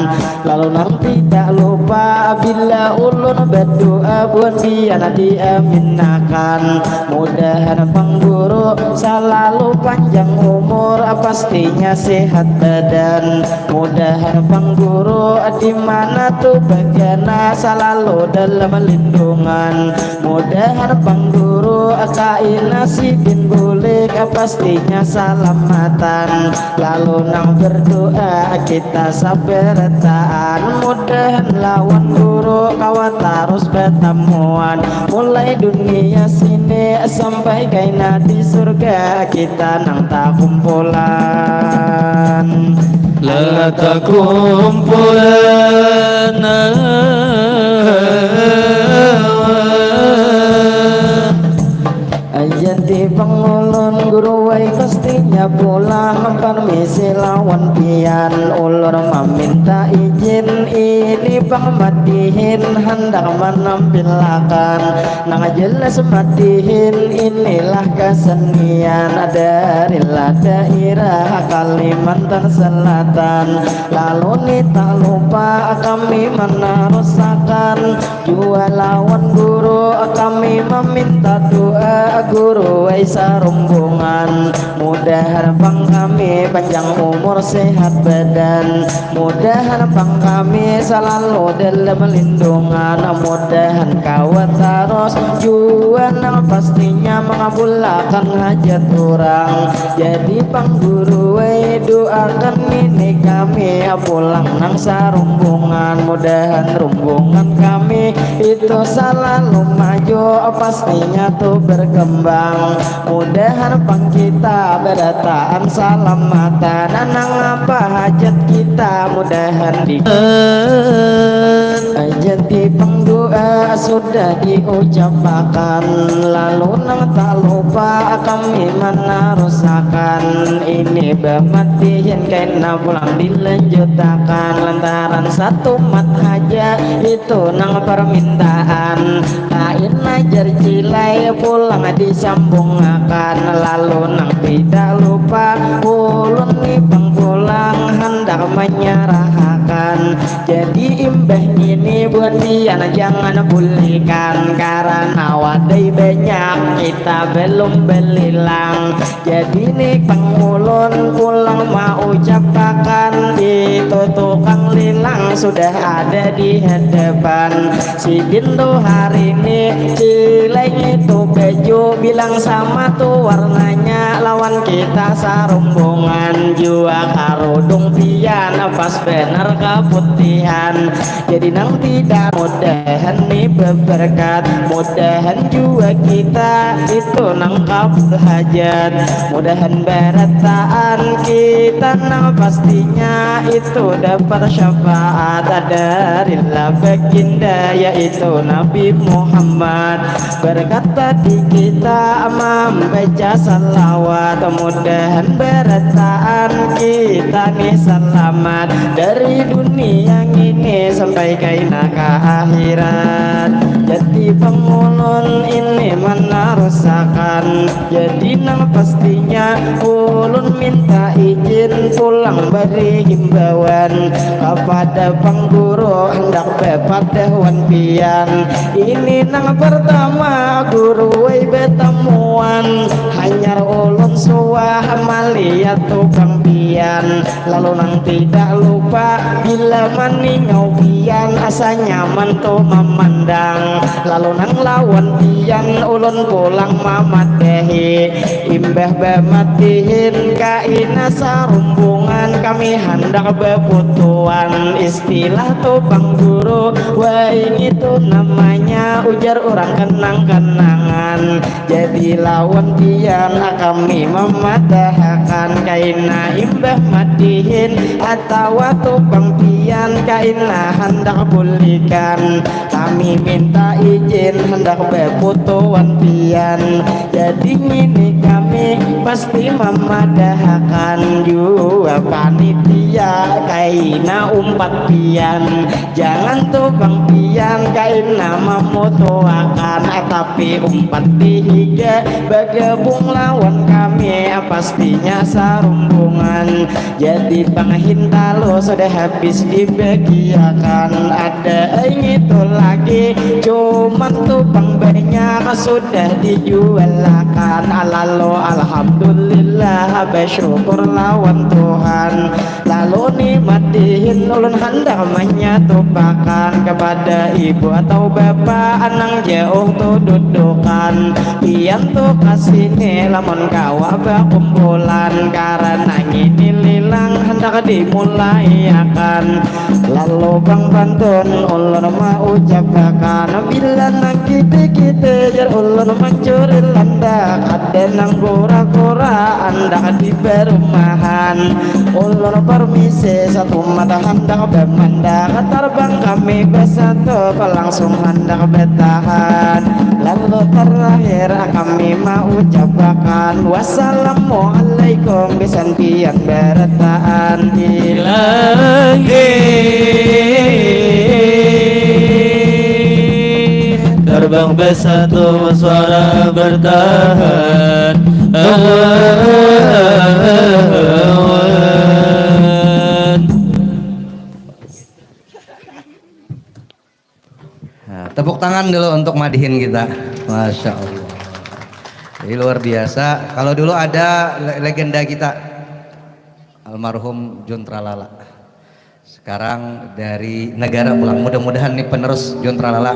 Lalu nang tidak lupa bila ulun badoa buat pian diaminakan. Mudahan pangguru salalu panjang umur, pastinya sehat badan. Mudahan pangguru di mana tu bagana salalu dalam lindungan. Mudahan pangguru kaina sidin bulih Pastinya salamatan, lalu nang berdoa kita sabarataan, mudahan lawan guru kawa tarus batamuan, mulai dunia sini sampai kaina di surga kita nang takumpulan. La takumpulan. Jadi pangulun guru wai pastinya pulang, permisi lawan pian, ulur maminta izin ini pang madihin handak manampilakan nang jelas madihin inilah kesenian dari daerah Kalimantan Selatan, lalu ni tak lupa kami menerusakan jua lawan guru kami meminta doa guru wai sarumbungan, mudahan pang kami panjang umur sehat badan, mudahan pang kami selalu dalam lindungan, mudahan kawa tarus jua nang pastinya mengabulakan hajat urang. Jadi pang guru wai doakan ini kami pulang nang sarumbungan, mudahan rumbungan kami itu selalu maju, pastinya tu berkembang, mudahan pang kita berataan salamatan, nang apa hajat kita mudahan di Jadi pang doa sudah diucapakan, lalu nang tak lupa kami menerusakan ini bamatihin kaina pulang dilanjutakan lantaran satu mat haja itu nang permintaan, kaina jar cilai pulang disambungakan, lalu nang tidak lupa ulun ni pang pulang handak menyerahakan. Jadi imbah ngini buhan pian jangan bulikan karena wadai banyak kita belum belilang. Jadi ni pang ulun pulang maucapakan itu tukang lilang sudah ada di hadapan. Sidin tu hari ni cilai ngitu baju bilang sama tu warnanya lawan kita sarumbungan jua karudung pian pas banar kaputihan. Jadi nang tidak mudahan ni beberkat, mudahan jua kita itu nang kabul hajat, mudahan barataan kita nang pastinya itu dapat syafaat dari baginda yaitu Nabi Muhammad. Berkat tadi kita membaca salawat, mudahan barataan kita ni selamat dari dunia ini sampai kaina ke akhirat. Jadi pang ulun ini menerusakan, jadi nang pastinya ulun minta izin pulang beri himbauan kepada pang guru hendak bapadah wan pian. Ini nang pertama guru wai batamuan, hanyar ulun suah malihat tukang pian. Lalu nang tidak lupa bila maningau pian asa nyaman tu mamandang. Lalu nang lawan pian ulun pulang mamadahi. Imbah bamatihin kaina sarumbungan kami handak baputuan. Istilah tu pang guru wai ngitu namanya ujar urang kenang-kenangan. Jadi lawan pian kami mamadahakan kaina imbah matihin atawa tu pang pian kaina handak bulikan. Kami minta izin handak baputuan pian. Jadi ngini kami pasti mamadahakan jua panitia kaina umpat pian. Jangan tu pang pian kaina mamutuakan, tapi umpat di higa bagabung lawan kami pastinya sarumbungan. Jadi pang hintalu sudah habis dibagiakan, ada ai ngitu lagi cuman tu pang banyak sudah dijualakan. Lalu alhamdulillah Basyukur lawan Tuhan, lalu ni madihin ulun handak manyatupakan kepada ibu atau bapa nang jauh tu dudukan. Pian tu kasini lamun kawa bakumpulan, karana ngini lilang handak dimulaiakan. Lalu bang pantun ulun maucapakan, bila nang kiti-kiti jar ulun mancuri landak, ada nang kura-kura andak di perumahan. Ulun permisi satu mata handak bamandak, tarbang kami basatu langsung handak batahan. Lalu terakhir kami maucapakan, wassalamualaikum gasan pian barataan. Ilahi, terbang bersatu, suara bertahan. Nah, tepuk tangan dulu untuk madihin kita. Masya Allah. Ini luar biasa. Kalau dulu ada le- legenda kita, almarhum Jun Tralala. Sekarang dari negara pulang. Mudah-mudahan nih penerus Jun Tralala.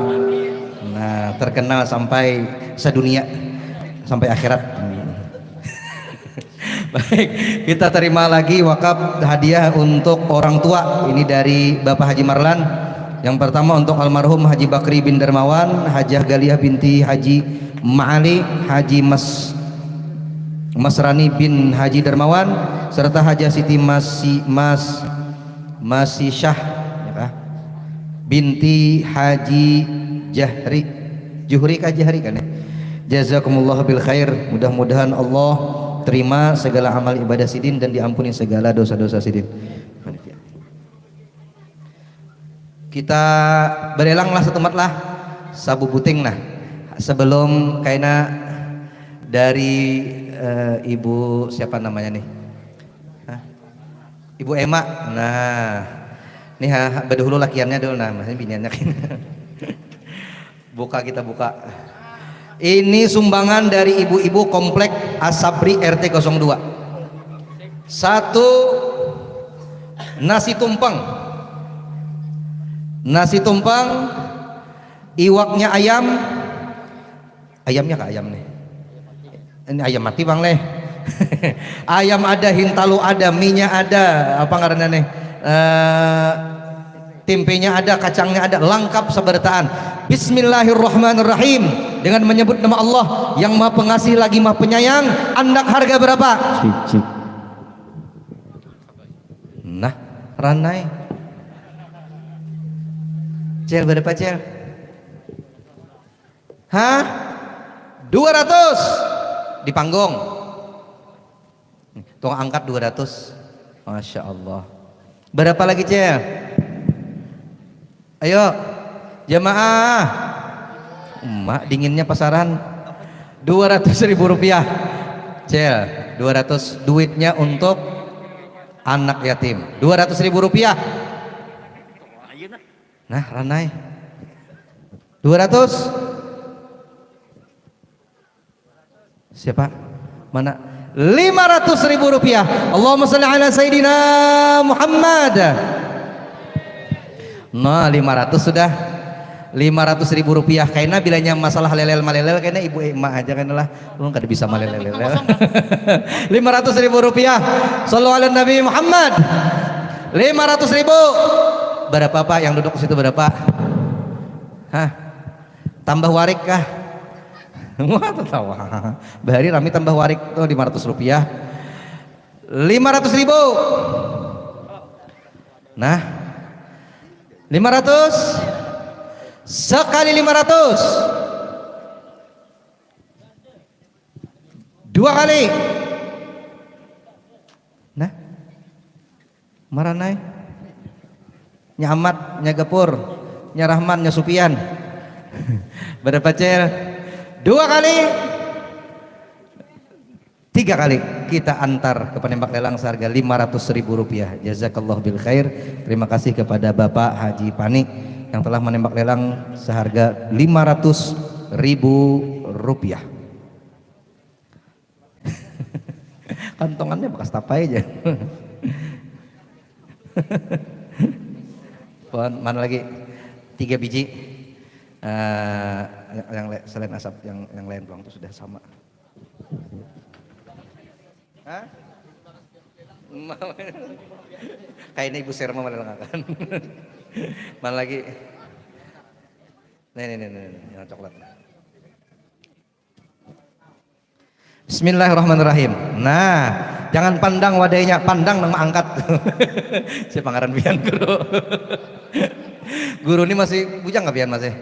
Nah, terkenal sampai sedunia, sampai akhirat. Baik, kita terima lagi wakaf hadiah untuk orang tua. Ini dari Bapak Haji Marlan. Yang pertama untuk almarhum Haji Bakri bin Darmawan, Hajah Galiah binti Haji Maali, Haji Mas Masrani bin Haji Darmawan, serta Hajah Siti Masi Mas Masi Syah, ya kah? Binti Haji Jahri, Juhri kah Jahri kan ya? Jazakumullah bil khair. Mudah-mudahan Allah terima segala amal ibadah sidin dan diampuni segala dosa-dosa sidin. Kita berelang lah setumat lah, sabubuting nah. Sebelum kaina dari eh, ibu siapa namanya nih? Hah? Ibu Ema. Nah, nih ha, bedahulu lakiannya dulu nah, masih biniannya. Buka kita buka. Ini sumbangan dari ibu-ibu komplek Asabri R T kosong dua. Satu nasi tumpeng. Nasi tumpeng, iwaknya ayam. Ayamnya kah ayam nih? Ini ayam mati bang leh. Ayam ada, hintalu ada, minyak ada, apa ngarannya nih? Eh, tempenya ada, kacangnya ada, lengkap seberataan. Bismillahirrahmanirrahim. Dengan menyebut nama Allah yang Maha Pengasih lagi Maha Penyayang, andak harga berapa? Cicik. Nah, ranai. Cel, berapa Cel? Hah? Dua ratus. Di panggung. Tuang angkat dua ratus. Masya Allah. Berapa lagi, Cel? Ayo, jamaah. Emak dinginnya pasaran. Dua ratus ribu rupiah. Cel, dua ratus duitnya untuk anak yatim. Dua ratus ribu rupiah. Nah, ranai. Dua ratus. Siapa? Mana? Lima ratus ribu rupiah. Allahumma salli ala Sayyidina Muhammad. Nah, lima ratus sudah. Lima ratus ribu rupiah. Kaina bilanya masalah lelel malelel, kaina ibu emak aja kaina lah. Ulun kada bisa malelel. Lima ratus ribu rupiah. Sallu ala Nabi Muhammad. Lima ratus ribu. Berapa pak yang duduk di situ berapa? Hah? Tambah warik kah? Wah, tertawa. Bahari rami tambah warik tuh lima ratus rupiah. Lima ratus ribu. Nah, lima ratus. Sekali lima ratus. Dua kali. Nah, maranai. Nya Amat, nya Gapur, nya Rahman, nya Supian. Berapa Cel? Dua kali. Tiga kali kita antar ke penembak lelang seharga lima ratus ribu rupiah. Jazakallah bil khair. Terima kasih kepada Bapak Haji Pani yang telah menembak lelang seharga lima ratus ribu rupiah. Kantongannya bekas tapai aja. Pohon mana lagi? Tiga biji. Eh, yang, yang le- selain asap, yang yang lain pulang tuh sudah sama. Hah? Kayaknya Ibu Serma mana lengakan. Mana lagi? Nih, nih, nih, nih, nih, yang coklat. Bismillahirrahmanirrahim. Nah, jangan pandang wadainya, pandang nang angkat. Siapa ngaran pian guru? Guru ini masih bujang nggak pian masih?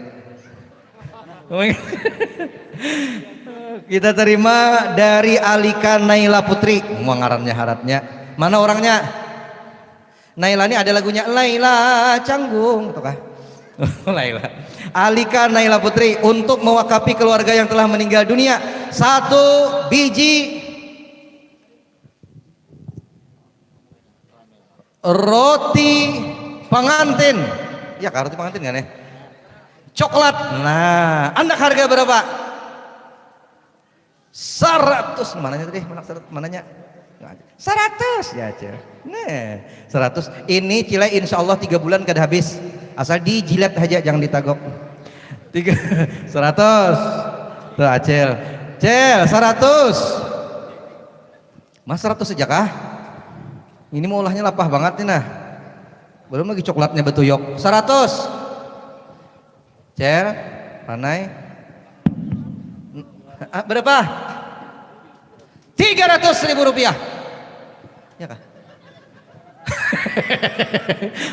Kita terima dari Alika Naila Putri. Mau ngarannya haratnya. Mana orangnya? Naila ini ada lagunya Laila Canggung, itu kah? Laila. Alika Naila Putri untuk mewakafi keluarga yang telah meninggal dunia. Satu biji roti pengantin. Ya, kah, roti pengantin kan ya? Coklat. Nah, anak harga berapa? Seratus. Mananya tadi? Mana seratus? Mananya? Seratus ya, Cil. Nih, seratus. Ini Cila insya Allah tiga bulan kada habis. Asal dijilat aja, jangan ditagok. Tiga, seratus. Tuh, Acil. Cil, seratus. Mas, seratus aja kah? Ini mau ulahnya lapah banget nih, nah. Belum lagi coklatnya betuyok. Seratus. Cel, Ranai. Ah, berapa? Tiga ratus ribu rupiah. Ya kah?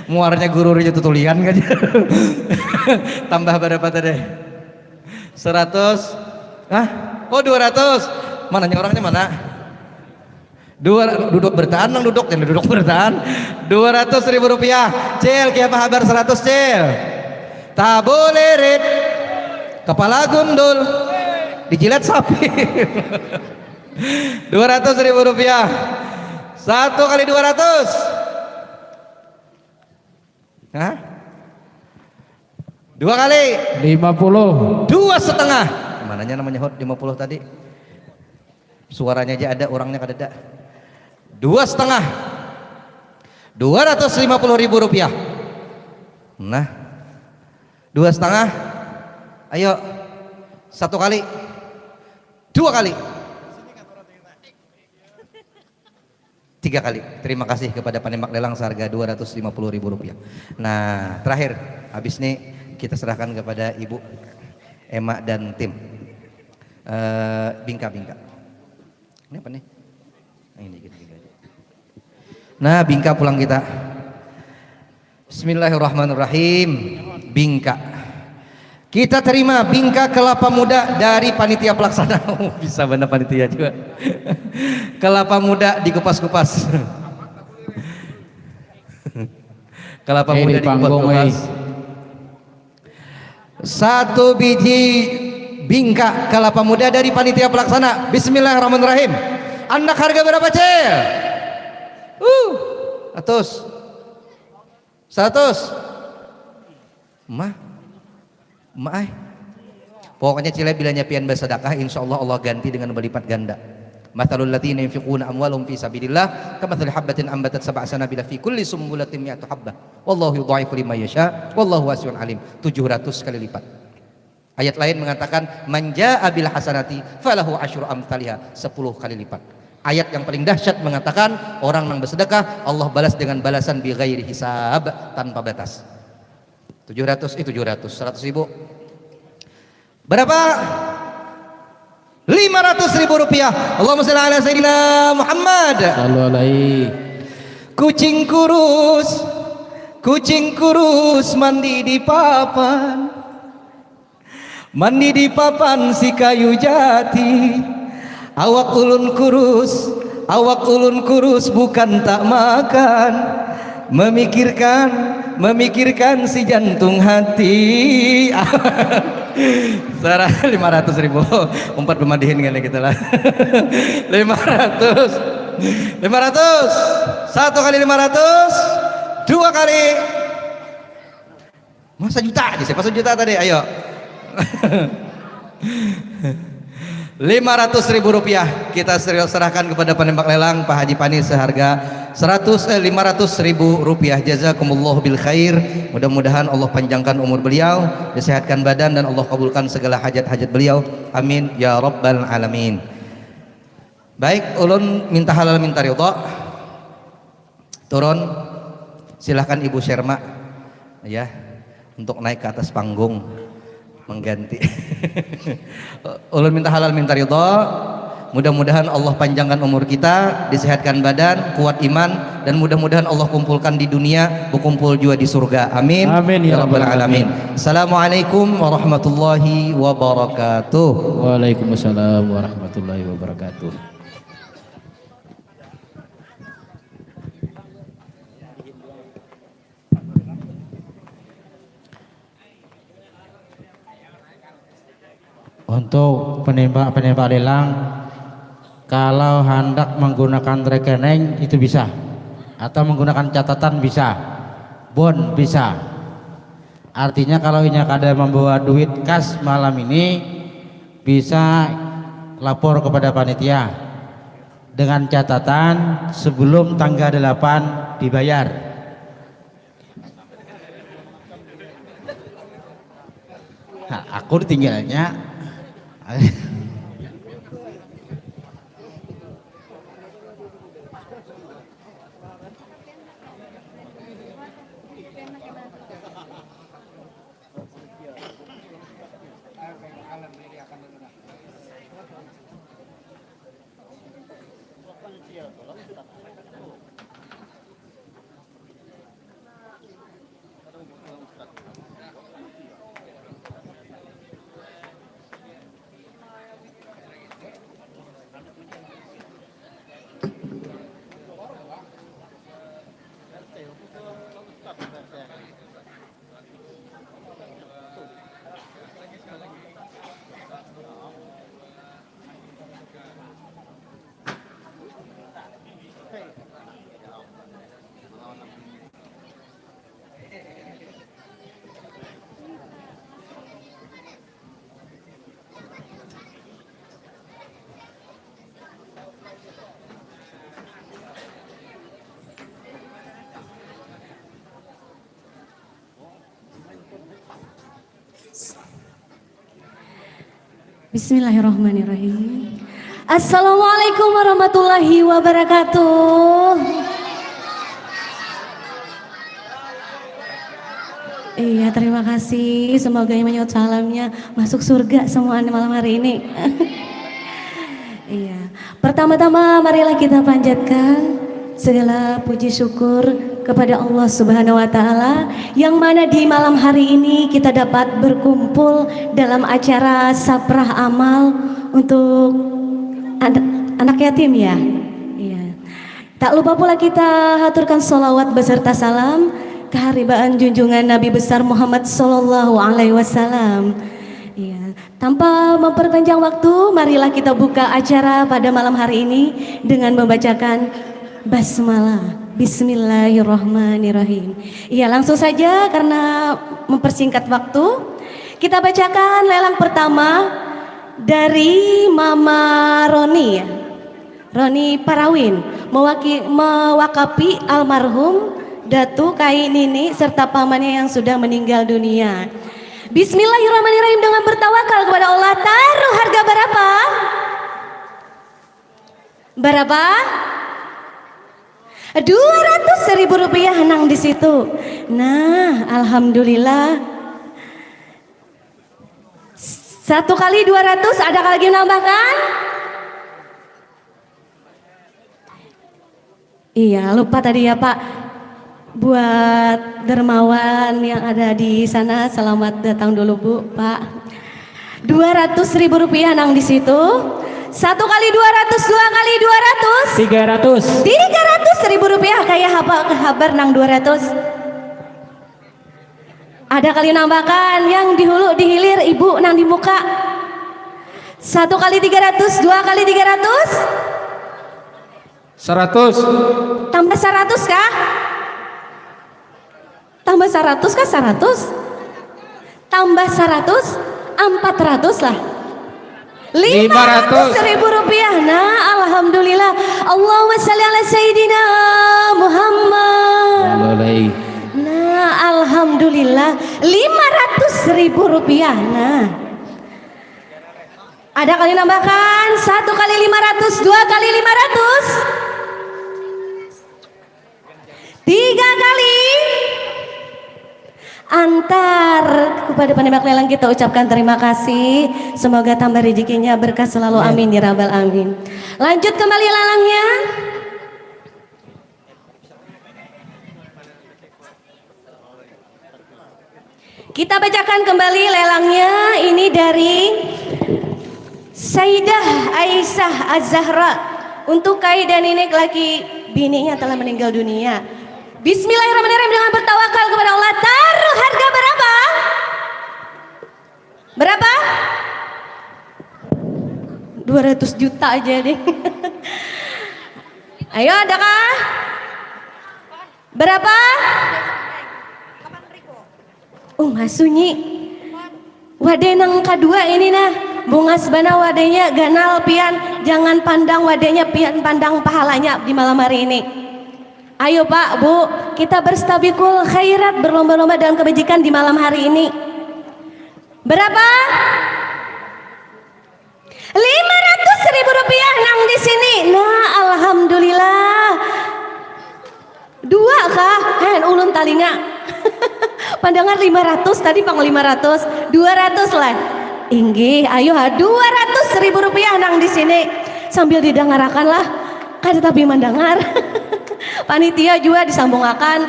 Muarnya guru itu tulian aja. Tambah berapa tadi? Seratus. Hah? Oh, dua ratus. Mananya orangnya mana? Dua, duduk bertahan, nang duduk, jangan duduk bertahan. Dua ratus ribu rupiah. Cil, kiapa habar seratus, Cil? Tabulirit. Kepala gundul. Dijilat sapi. Dua ratus ribu rupiah. Satu kali dua ratus. Hah? Dua kali. Lima puluh. Dua setengah. Mananya namanya hot lima puluh tadi? Suaranya aja ada, orangnya kadada. Dua setengah. Dua ratus lima puluh ribu rupiah. Nah. Dua setengah. Ayo. Satu kali. Dua kali. Tiga kali. Terima kasih kepada panimak lelang seharga dua ratus lima puluh ribu rupiah. Nah, terakhir, habis ini kita serahkan kepada Ibu Emma dan tim. Eh, bingka, bingka. Ini apa nih? Nah, ini kita bingka aja. Nah, bingka pulang kita. Bismillahirrahmanirrahim. Bingka. Kita terima bingka kelapa muda dari panitia pelaksana. Oh, bisa benar panitia juga. Kelapa muda dikupas-kupas. Kelapa Eh, muda di panggung, dikupas-kupas. Eh. Satu biji bingka kelapa muda dari panitia pelaksana. Bismillahirrahmanirrahim. Anak harga berapa, Cil? Uh, seratus. Seratus. Mah. Mah, ai. Pokoknya, Cila, bilanya pian bersedekah, insya Allah, Allah ganti dengan berlipat ganda. Mathalul ladzina yunfiquna amwalahum fi sabilillah kamathali habbatin ambatat sab'a sanabila fi kulli sumbulatin mi'atu habbah. Wallahu yudha'ifu liman yasha, wallahu wasi'un alim. Tujuh ratus kali lipat. Ayat lain mengatakan, "Man jaa bil hasanati falahu asyru amthaliha," sepuluh kali lipat. Ayat yang paling dahsyat mengatakan, orang yang bersedekah, Allah balas dengan balasan bi ghairi hisab, tanpa batas. Tujuh ratus, eh, tujuh ratus, seratus ribu. Berapa? Lima ratus ribu rupiah. Allahumma shalli ala Sayyidina Muhammad. Sallu alaihi. Kucing kurus, kucing kurus mandi di papan. Mandi di papan si kayu jati. Awak ulun kurus, awak ulun kurus bukan tak makan. Memikirkan, memikirkan si jantung hati. Sarah lima ratus ribu. Umpat pemadihin kali kita lah. Lima ratus. Lima ratus. Satu kali lima ratus. Dua kali. Masa juta aja, siapa sejuta tadi? Ayo. Lima ratus ribu rupiah kita ser- serahkan kepada penembak lelang Pak Haji Pani seharga seratus eh, lima ratus ribu rupiah. Jazakumullah bil khair. Mudah-mudahan Allah panjangkan umur beliau, disehatkan badan dan Allah kabulkan segala hajat-hajat beliau. Amin ya rabbal alamin. Baik, ulun minta halal minta ridha. Turun, silahkan Ibu Sherma, ya, untuk naik ke atas panggung mengganti. Ulun minta halal minta ridho. Mudah-mudahan Allah panjangkan umur kita, disehatkan badan, kuat iman, dan mudah-mudahan Allah kumpulkan di dunia, berkumpul juga di surga. Amin. Amin, ya rabbal alamin. Assalamualaikum warahmatullahi wabarakatuh. Waalaikumsalam warahmatullahi wabarakatuh. Untuk penembak-penembak lelang, kalau hendak menggunakan rekening itu bisa, atau menggunakan catatan bisa, bon bisa. Artinya kalau inya kada membawa duit kas malam ini, bisa lapor kepada panitia dengan catatan sebelum tanggal delapan dibayar. Nah, aku ditinggalnya. Bismillahirrahmanirrahim. Assalamualaikum warahmatullahi wabarakatuh. Iya, terima kasih. Semoga yang menyahut salamnya masuk surga semua malam hari ini. Iya. Pertama-tama marilah kita panjatkan segala puji syukur kepada Allah Subhanahu wa taala yang mana di malam hari ini kita dapat berkumpul dalam acara saprah amal untuk anak, anak yatim ya. Iya. Tak lupa pula kita haturkan salawat beserta salam keharibaan junjungan Nabi besar Muhammad sallallahu alaihi wasallam. Iya. Tanpa memperpanjang waktu, marilah kita buka acara pada malam hari ini dengan membacakan basmalah. Bismillahirrahmanirrahim. Iya, langsung saja karena mempersingkat waktu, kita bacakan lelang pertama dari Mama Roni. Roni Parawin mewaki, mewakapi almarhum Datu Kai Nini serta pamannya yang sudah meninggal dunia. Bismillahirrahmanirrahim, dengan bertawakal kepada Allah. Taruh harga berapa? Berapa? Dua ratus ribu rupiah nang di situ. Nah, alhamdulillah. Satu kali dua ratus, ada lagi nambahkan? Iya, lupa tadi ya Pak. Buat dermawan yang ada di sana, selamat datang dulu Bu, Pak. Dua ratus ribu rupiah nang di situ. Satu kali dua ratus, dua kali dua ratus. Tiga ratus. Tiga ratus ribu rupiah, kayak apa kabar nang dua ratus? Ada kali nambahkan yang di hulu, di hilir, ibu nang di muka. Satu kali tiga ratus, dua kali tiga ratus. Seratus. Tambah seratus kah? Tambah seratus kah? Seratus. Tambah seratus, empat ratus lah. Lima ratus ribu rupiah. Nah, alhamdulillah. Allahumma shalli ala sayyidina Muhammad. Nah, alhamdulillah. Lima ratus ribu rupiah. Nah. Ada kali nambahkan, satu kali lima ratus, dua kali lima ratus. Tiga kali. Antar kepada penembak lelang kita ucapkan terima kasih. Semoga tambah rezekinya berkah selalu. Amin ya rabbal amin. Lanjut kembali lelangnya. Kita bacakan kembali lelangnya ini dari Saidah Aisyah Az-Zahra untuk Kai dan Ninik laki bininya telah meninggal dunia. Bismillahirrahmanirrahim dengan bertawakal kepada Allah. Taruh harga berapa? Berapa? Dua ratus juta aja deh. Ayo, adakah? Berapa? Uma sunyi. Wadai nang kadua ini nah, bungas banar wadainya, ganal pian, jangan pandang wadainya, pian pandang pahalanya di malam hari ini. Ayo Pak, Bu, kita berstabikul khairat, berlomba-lomba dalam kebajikan di malam hari ini. Berapa? Lima ratus ribu rupiah nang di sini. Nah, alhamdulillah. Dua kah? Hen, ulun talinga. Pandangar lima ratus, tadi pang lima ratus. Dua ratus lah. Inggih, ayo ha, dua ratus ribu rupiah nang di sini. Sambil didangarakan lah. Kada tapi mandangar. Panitia jua disambungakan.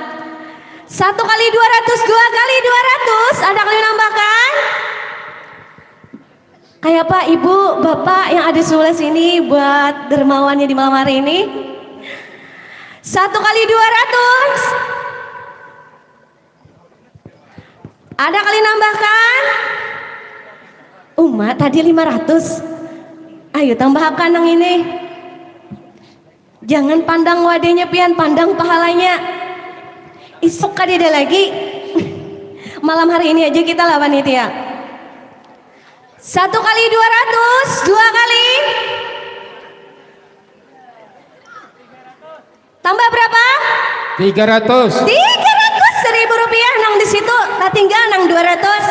Satu kali dua ratus, dua kali dua ratus. Ada kali nambahkan? Kayapa ibu, bapak yang ada sebelah sini buat dermawannya di malam hari ini? Satu kali dua ratus. Ada kali nambahkan? Uma tadi lima ratus. Ayo tambahakan nang ini. Jangan pandang wadainya pian, pandang pahalanya. Isuk kadada lagi. Malam hari ini aja kita lah panitia. Satu kali dua ratus, dua kali. Tambah berapa? Tiga ratus. Tiga ratus ribu rupiah nang di situ, tatinggal nang dua ratus.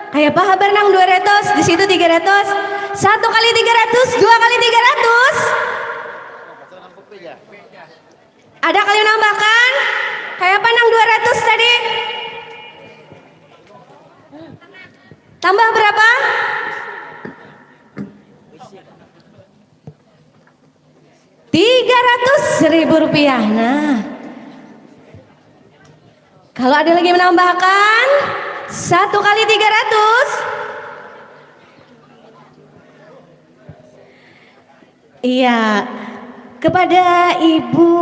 Kayapa habar nang dua ratus, di situ tiga ratus. Satu kali tiga ratus, dua kali tiga ratus. Ada kali nambahkan? Kayapa nang dua ratus tadi? Tambah berapa? Tiga ratus ribu rupiah. Nah. Kalau ada lagi menambahkan, satu kali tiga ratus. Iya, kepada Ibu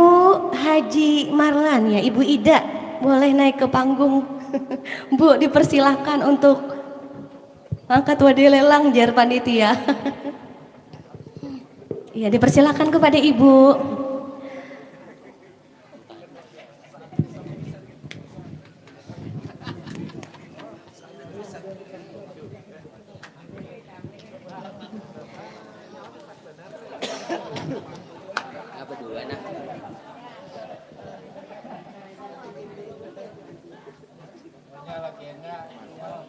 Haji Marlan ya, Ibu Ida, boleh naik ke panggung. Bu, dipersilahkan untuk angkat wadai lelang, jar panitia. Iya, dipersilahkan kepada Ibu.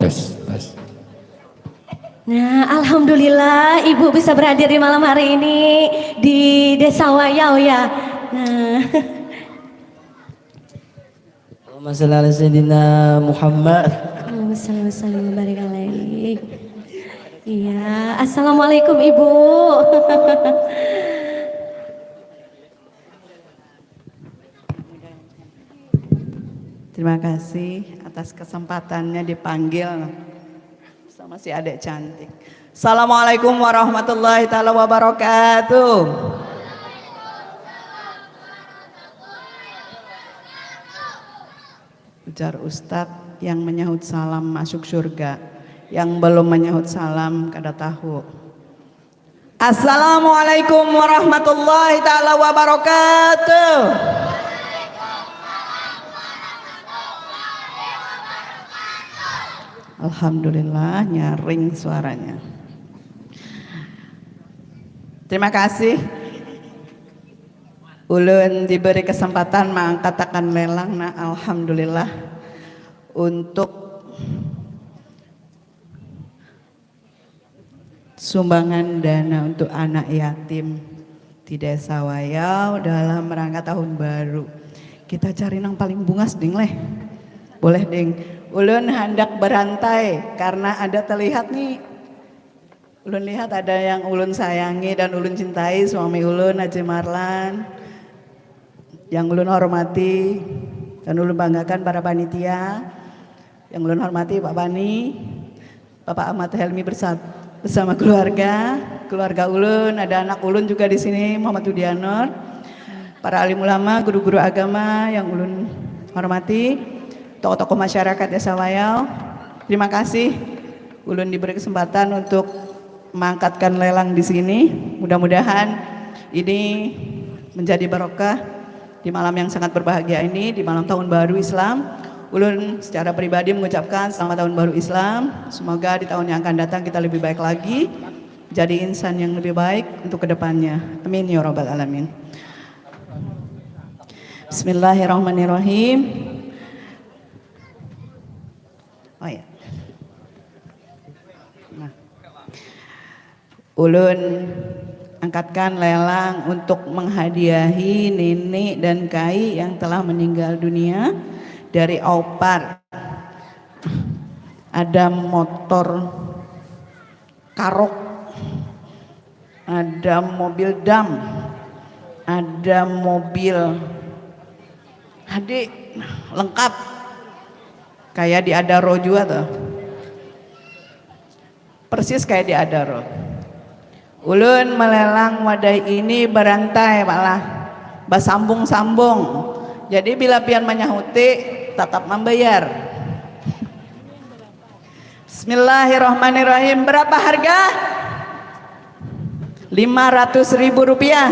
Tes, tes. Nah, alhamdulillah Ibu bisa berhadir di malam hari ini di Desa Wayau ya. Nah. Allahumma shalli ala sayyidina Muhammad. Allahumma shalli wa sallim wa barik alaih. Iya, assalamualaikum Ibu. Terima kasih atas kesempatannya dipanggil sama si adek cantik. Assalamualaikum warahmatullahi taala wabarakatuh. Ujar Ustadz, yang menyahut salam masuk surga, yang belum menyahut salam kada tahu. Assalamualaikum warahmatullahi taala wabarakatuh. Alhamdulillah, nyaring suaranya. Terima kasih. Ulun diberi kesempatan mengangkatakan lelang, nah, alhamdulillah, untuk sumbangan dana untuk anak yatim di Desa Wayau dalam rangka tahun baru. Kita cari nang paling bungas, ding, leh. Boleh, ding. Ulun handak berantai karena ada terlihat nih. Ulun lihat ada yang ulun sayangi dan ulun cintai, suami ulun, Haji Marlan. Yang ulun hormati dan ulun banggakan, para panitia. Yang ulun hormati, Pak Bani, Bapak Ahmad Helmi bersat-, bersama keluarga, keluarga ulun, ada anak ulun juga di sini, Muhammad Hudianor, para alim ulama, guru-guru agama yang ulun hormati, tokoh-tokoh masyarakat Desa Wayau. Terima kasih ulun diberi kesempatan untuk mengangkatkan lelang di sini. Mudah-mudahan ini menjadi barokah di malam yang sangat berbahagia ini, di malam tahun baru Islam. Ulun secara pribadi mengucapkan selamat tahun baru Islam. Semoga di tahun yang akan datang kita lebih baik lagi, jadi insan yang lebih baik untuk kedepannya. Amin ya rabbal alamin. Bismillahirrahmanirrahim. Oh ya. Nah. Ulun angkatkan lelang untuk menghadiahi nini dan kai yang telah meninggal dunia dari Aupar. Ada motor karok, ada mobil dam, ada mobil hadi, lengkap. Kayak di Adaro jua tuh. Persis kayak di Adaro. Ulun melelang wadai ini berantai malah, basambung-sambung. Jadi bila pian manyahuti, tatap mambayar. Bismillahirrahmanirrahim. Berapa harga? Lima ratus ribu rupiah.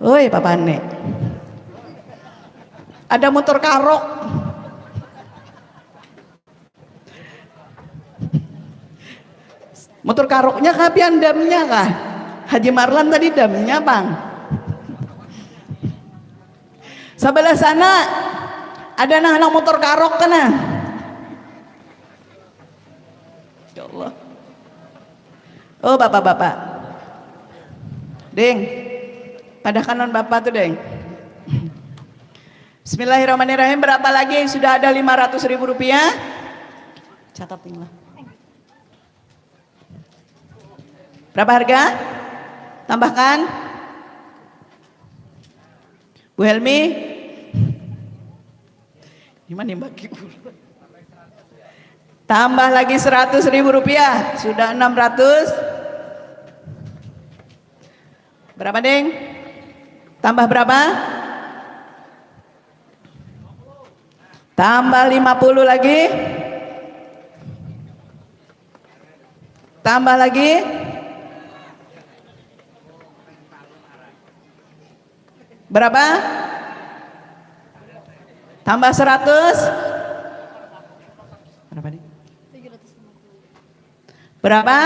Oi, Papa Nek. Ada motor karok. Motor karoknya kah pian damnya kah? Haji Marlan tadi damnya, Bang. Sebelah sana ada nah anak motor karok kana. Ya Allah. Oh, bapak-bapak. Ding. Padahkan non bapak tuh, Ding. Bismillahirrahmanirrahim. Berapa lagi? Sudah ada lima ratus ribu rupiah. Catat, Ding, lah. Berapa harga? Tambahkan. Bu Helmi. Ini mah nimbaki ulun. Tambah lagi seratus ribu rupiah, sudah enam ratus. Berapa, Ding? Tambah berapa? Tambah lima puluh lagi. Tambah lagi. Berapa? Tambah seratus. Berapa nih? Berapa?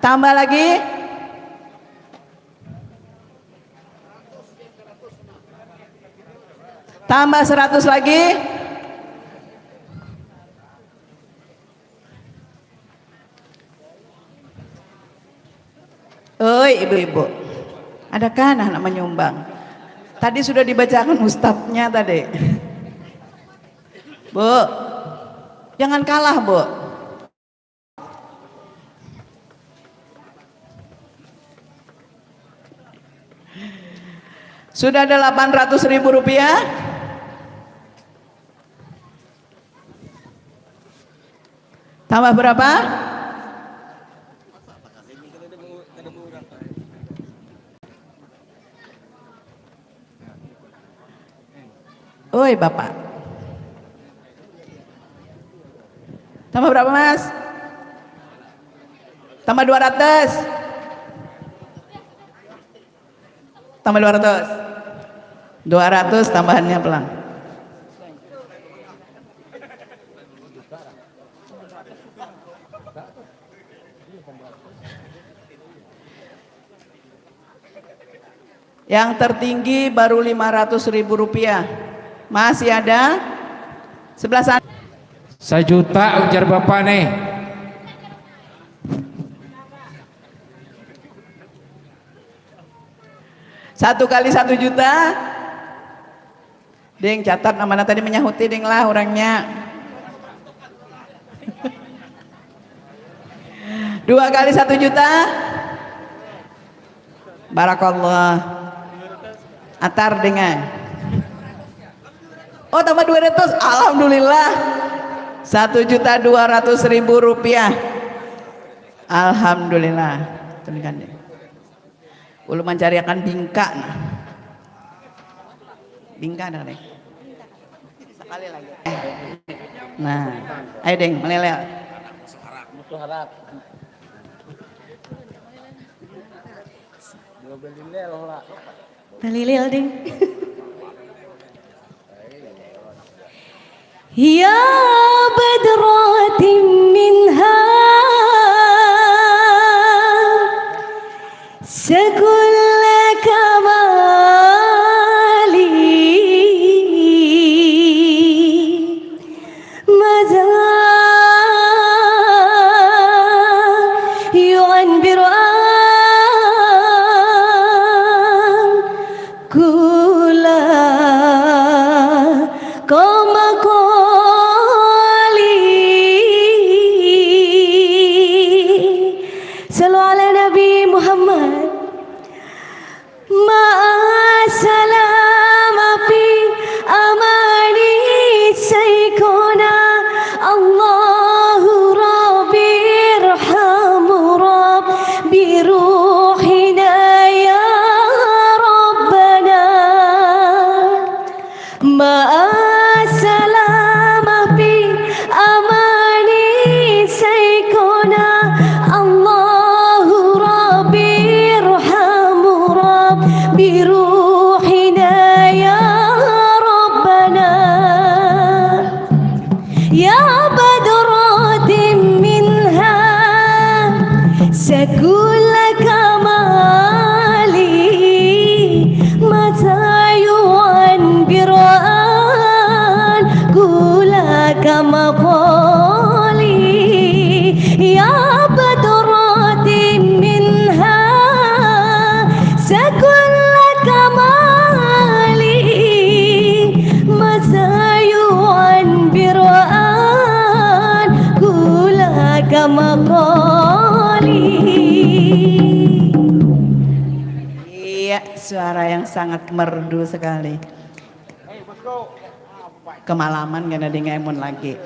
Tambah lagi. Tambah seratus lagi. Oi, ibu-ibu, adakah anak-anak menyumbang? Tadi sudah dibacakan ustadznya tadi. Bu, jangan kalah, Bu. Sudah ada delapan ratus ribu rupiah. Tambah berapa? Oi, Bapak. Tambah berapa, Mas? Tambah dua ratus. Tambah dua ratus. Dua ratus tambahannya pelang. Yang tertinggi baru lima ratus ribu rupiah. Masih ada? Sebelah sana. Sajuta ujar Bapak nih. Satu kali satu juta. Ding, catat namanya tadi menyahuti, ding lah orangnya. Dua kali satu juta. Barakallah. Atar dengan. Oh, tambah dua ratus. Alhamdulillah. Satu juta dua ratus ribu rupiah. Alhamdulillah. Tunikan deh. Ulun mancariakan bingka nah. Bingka ada deh. Sekali lagi. Nah, ayo deng, meleleh. Musuh harap. Dua belilel lah. Belilel ding. Ya badratin minha sakulla kamali. Maza yu'an bir'an kula koma koli. Sallu ala Nabi Muhammad. Ma'a salama fi amani saikona. Allahu Rabbi irhamu Rabbi ruhina ya Rabbana. Ma'a salama fi amani saikona. Allahu Rabbi irhamu Rabbi ruhina ya Rabbana. Ya badratin minha sakulla kamali. Maza yu'an bir'an kula kama koli. Ya badratin minha sakulla kamali. Maza yu'an bir'an kula kama koli. Iya, suara yang sangat merdu sekali. Kemalaman kena dengai mun lagi.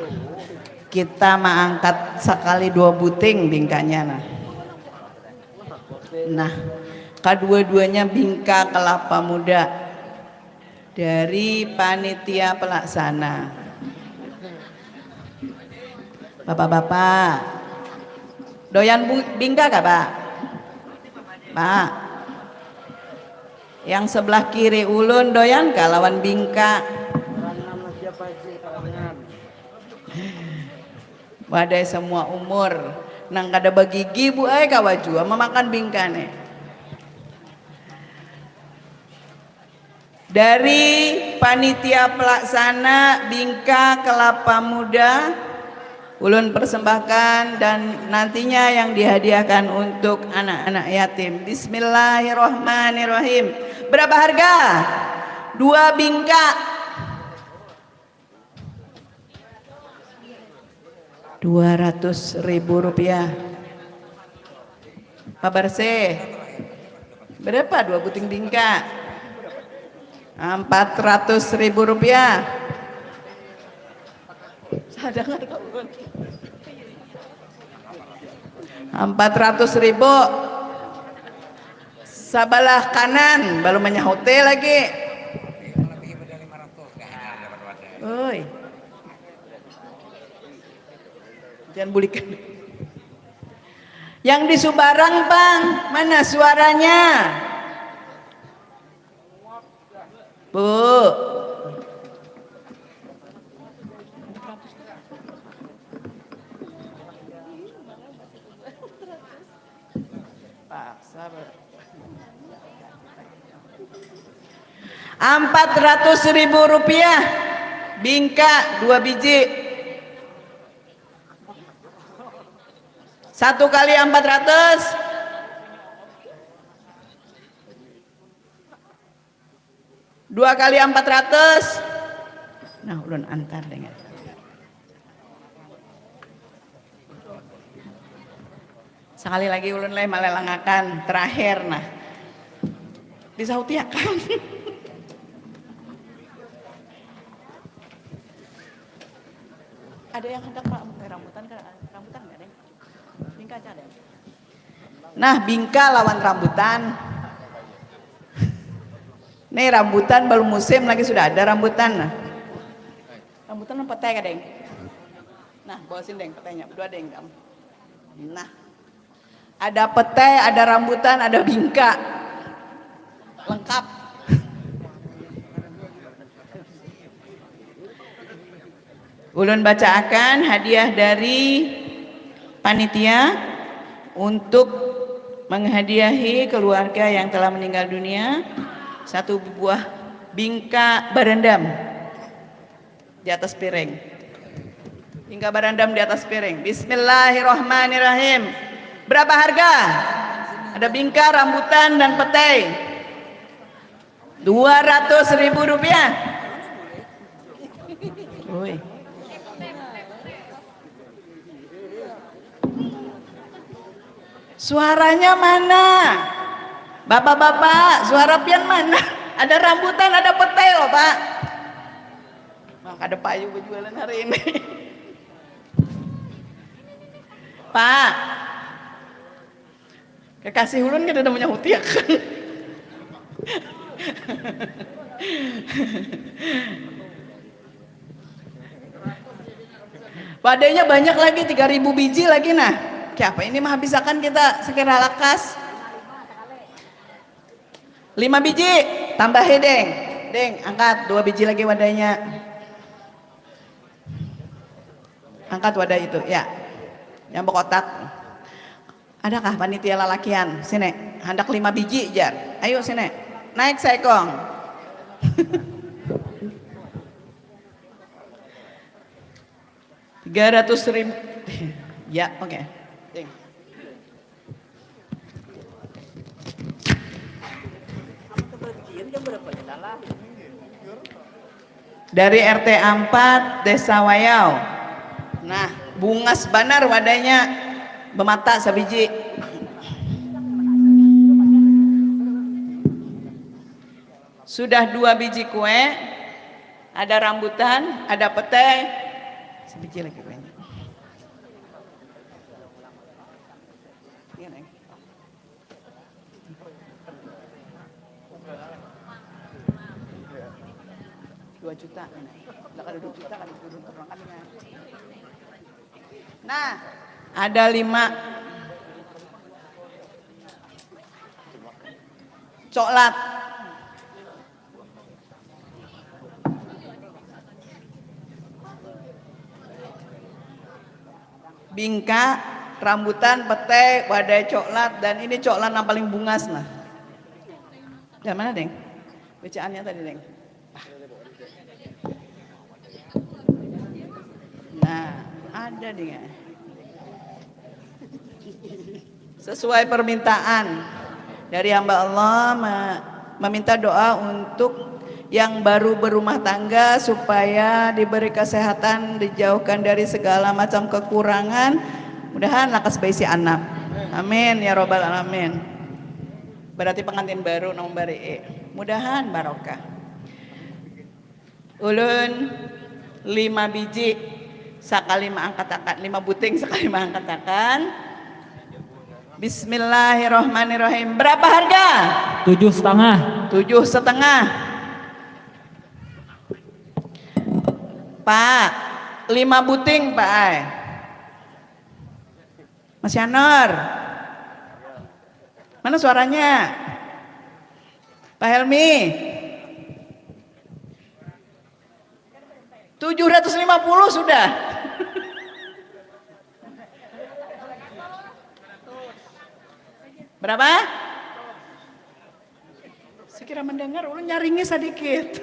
Kita maangkat sakali dua buting bingkanya nah. Nah, kadua-duanya bingka kelapa muda dari panitia pelaksana. Bapak-bapak, doyan bu-, bingka kah, Pak? Pak. Yang sebelah kiri ulun doyan kah lawan bingka? Wadai semua umur. Nang kada bagigi bu ai kawa jua mamakan bingka nih. Dari panitia pelaksana Bingka Kelapa Muda, ulun persembahkan dan nantinya yang dihadiahkan untuk anak-anak yatim. Bismillahirrahmanirrahim. Berapa harga? Dua bingka. Dua ratus ribu rupiah. Pak Barsih, berapa dua buting bingka? Empat ratus ribu rupiah. Sadangar kau. Empat ratus ribu. Sabalah kanan, belum menyahuti lagi. Oi. Jangan bulikan. Yang di Subarang, Bang, mana suaranya? Bu. Empat ratus ribu rupiah, bingka dua biji. Satu kali empat ratus, dua kali empat ratus. Nah, ulun antar dengan. Sekali lagi ulun leh malelangakan terakhir nah. Disautiakan. Ada yang hendak ra-, rambutan ke rambutan enggak, Deng? Bingka aja, Deng. Nah, bingka lawan rambutan. Nih, rambutan belum musim lagi sudah ada rambutan nah. Rambutan apa teh, Deng? Nah, bawa sini, Deng, petenya. Dua, Deng, dam. Nah. Ada petai, ada rambutan, ada bingka. Lengkap. Ulun bacaakan hadiah dari panitia untuk menghadiahi keluarga yang telah meninggal dunia, satu buah bingka barandam. Di atas piring. Hingga barandam di atas piring. Bismillahirrahmanirrahim. Berapa harga? Ada bingka, rambutan, dan petai. Dua ratus ribu rupiah. Woi. Suaranya mana? Bapak-bapak, suara pian mana? Ada rambutan, ada petai loh, Pak. Wah, kada payu berjualan hari ini. Pak, kekasih ulun kada ada menyahuti ya kan? Wadahnya banyak lagi, tiga ribu biji lagi nah. Kayak apa ini mah habisakan kita sekira lakas. Lima biji, tambahi, Deng. Deng, angkat dua biji lagi wadahnya. Angkat wadah itu, ya. Yang berkotak. Adakah panitia lalakian? Sini, handak lima biji, jar. Ayo, sini. Naik seekong. Tiga ratus ribu. Ya, oke. Ding. Dari R T empat, Desa Wayau. Nah, bungas banar wadahnya, bemata sabiji. Sudah dua biji kue, ada rambutan, ada petai, sebiji lagi kuenya. Iya, Neng. Dua juta, Neng. Lah, kada dua juta, kada turun terang kali, Neng. Nah, ada lima. Coklat. Bingka, rambutan, petai, wadai coklat, dan ini coklat yang paling bungas nah. Dari mana, Deng? Bacaannya tadi, Deng. Nah, ada nih ya. Sesuai permintaan dari hamba Allah me- meminta doa untuk yang baru berumah tangga supaya diberi kesehatan, dijauhkan dari segala macam kekurangan. Mudahan lakas baisi anak. Amin ya robbal alamin. Berarti pengantin baru nang barii. Mudahan barokah. Ulun lima biji sakali maangkatakan, lima buting sakali maangkatakan. Bismillahirrahmanirrahim. Berapa harga? Tujuh setengah. Tujuh setengah. Pak, lima buting, Pak ai. Mas Yanor. Mana suaranya? Pak Helmi. Tujuh ratus lima puluh sudah. Berapa? Sekira mendengar, ulun nyaringi sedikit.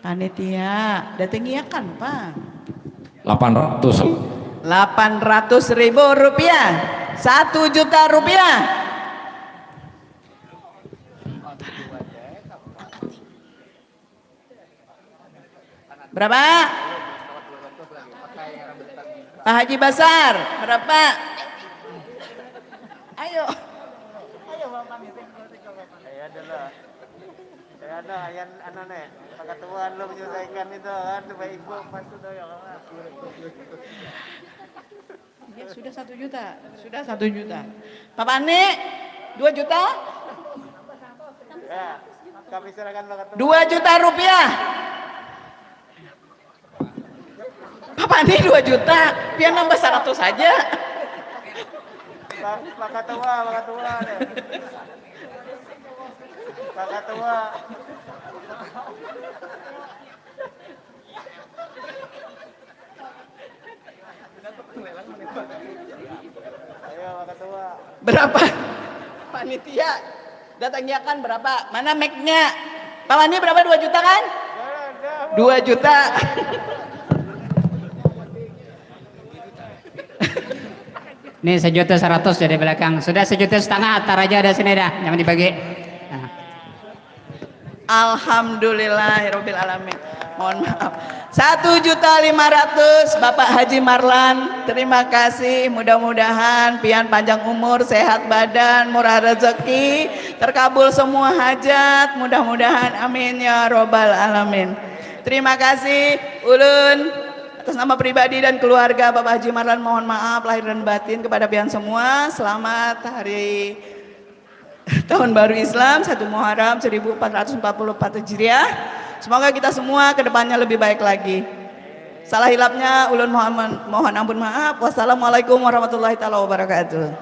Panitia, datangiakan, Pak. Delapan ratus. Delapan ratus ribu rupiah. Satu juta rupiah. Berapa? Pak Haji Basar, berapa? Ayo. Ayo, Bapak. Saya ada lah. Saya ada, yang anu nih, Pak Ketua lo menyelesaikan itu kan, supaya Ibu pas itu ya, Pak. Ya, sudah satu juta, sudah satu juta. Pak Pani, dua juta? Ya, kami serahkan Pak Ketua. Dua juta rupiah. Pak Pani dua juta, pian nambah seratus saja. Pak, Pak Ketua, Pak Ketua deh. Pak Ketua. Ayo, Pak Ketua. Berapa? Panitia, datangiakan berapa? Mana mic-nya? Pak Wandi, berapa? Dua juta kan? Dua juta. Nih, sejuta seratus dari belakang. Sudah sejuta setengah, atar aja ada sini dah, jangan dibagi. Nah. Alhamdulillahirobbilalamin. Mohon maaf. Satu juta lima ratus, Bapak Haji Marlan. Terima kasih. Mudah-mudahan pian panjang umur, sehat badan, murah rezeki, terkabul semua hajat. Mudah-mudahan, amin ya robbal alamin. Terima kasih. Ulun atas nama pribadi dan keluarga Bapak Haji Marlan mohon maaf lahir dan batin kepada pian semua. Selamat hari tahun baru Islam, satu Muharram seribu empat ratus empat puluh empat Hijriah. Semoga kita semua ke depannya lebih baik lagi. Salah hilapnya, ulun mohon, mohon ampun maaf. Wassalamualaikum warahmatullahi taala wabarakatuh.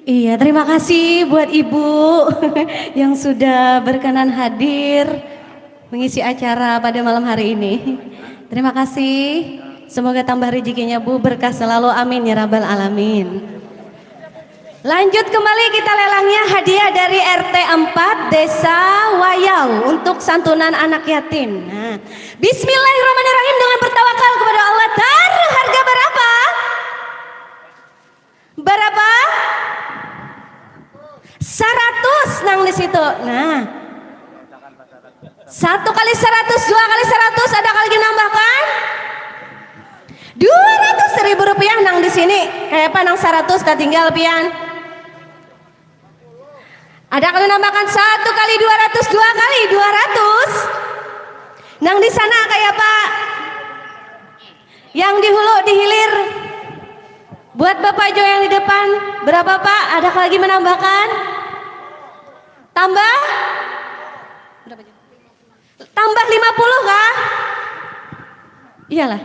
Iya, terima kasih buat Ibu yang sudah berkenan hadir mengisi acara pada malam hari ini. Terima kasih. Semoga tambah rezekinya, Bu, berkah selalu. Amin ya rabbal alamin. Lanjut kembali kita lelangnya hadiah dari R T empat Desa Wayau untuk santunan anak yatim. Nah, bismillahirrahmanirrahim dengan bertawakal kepada Allah. Tar, harga berapa? Berapa? Seratus nang di situ. Nah. Satu kali seratus, dua kali seratus, ada kali nambahkan? Dua ratus ribu rupiah nang di sini. Kayak apa nang seratus, tatinggal pian. Ada kali nambahkan satu kali dua ratus, dua kali dua ratus. Nang di sana kayak apa? Yang di hulu, di hilir. Buat Bapak Jo yang di depan, berapa, Pak? Ada lagi menambahkan? Tambah? Berapa, Jo? Tambah lima puluh kah? Iyalah.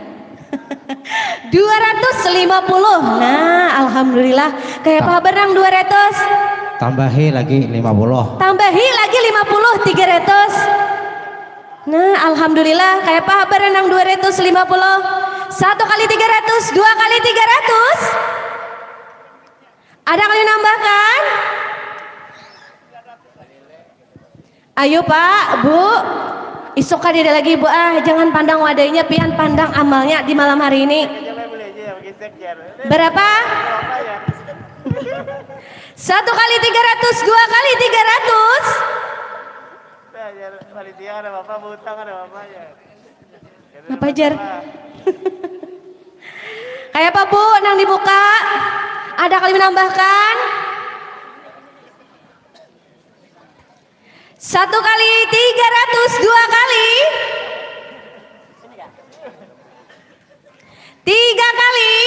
Dua ratus lima puluh. Nah, alhamdulillah. Kayak apa habar nang dua ratus? Tambahi lagi lima puluh. Tambahi lagi lima puluh, tiga ratus. Nah, alhamdulillah, kayak apa habar nang dua ratus lima puluh? Satu kali tiga ratus, dua kali tiga ratus. Ada kali nambahkan? Ayo, Pak, Bu. Isuk kada ada lagi, Bu, ah. Jangan pandang wadahnya, pian pandang amalnya di malam hari ini. Berapa? Satu kali tiga ratus, dua kali tiga ratus. Nah, ya, panitia ada apa, berhutang ada apa, ya. Napa, Jar? Kayak apa, Bu, nang dibuka? Ada kali menambahkan? Satu kali tiga ratus, dua kali. Tiga kali.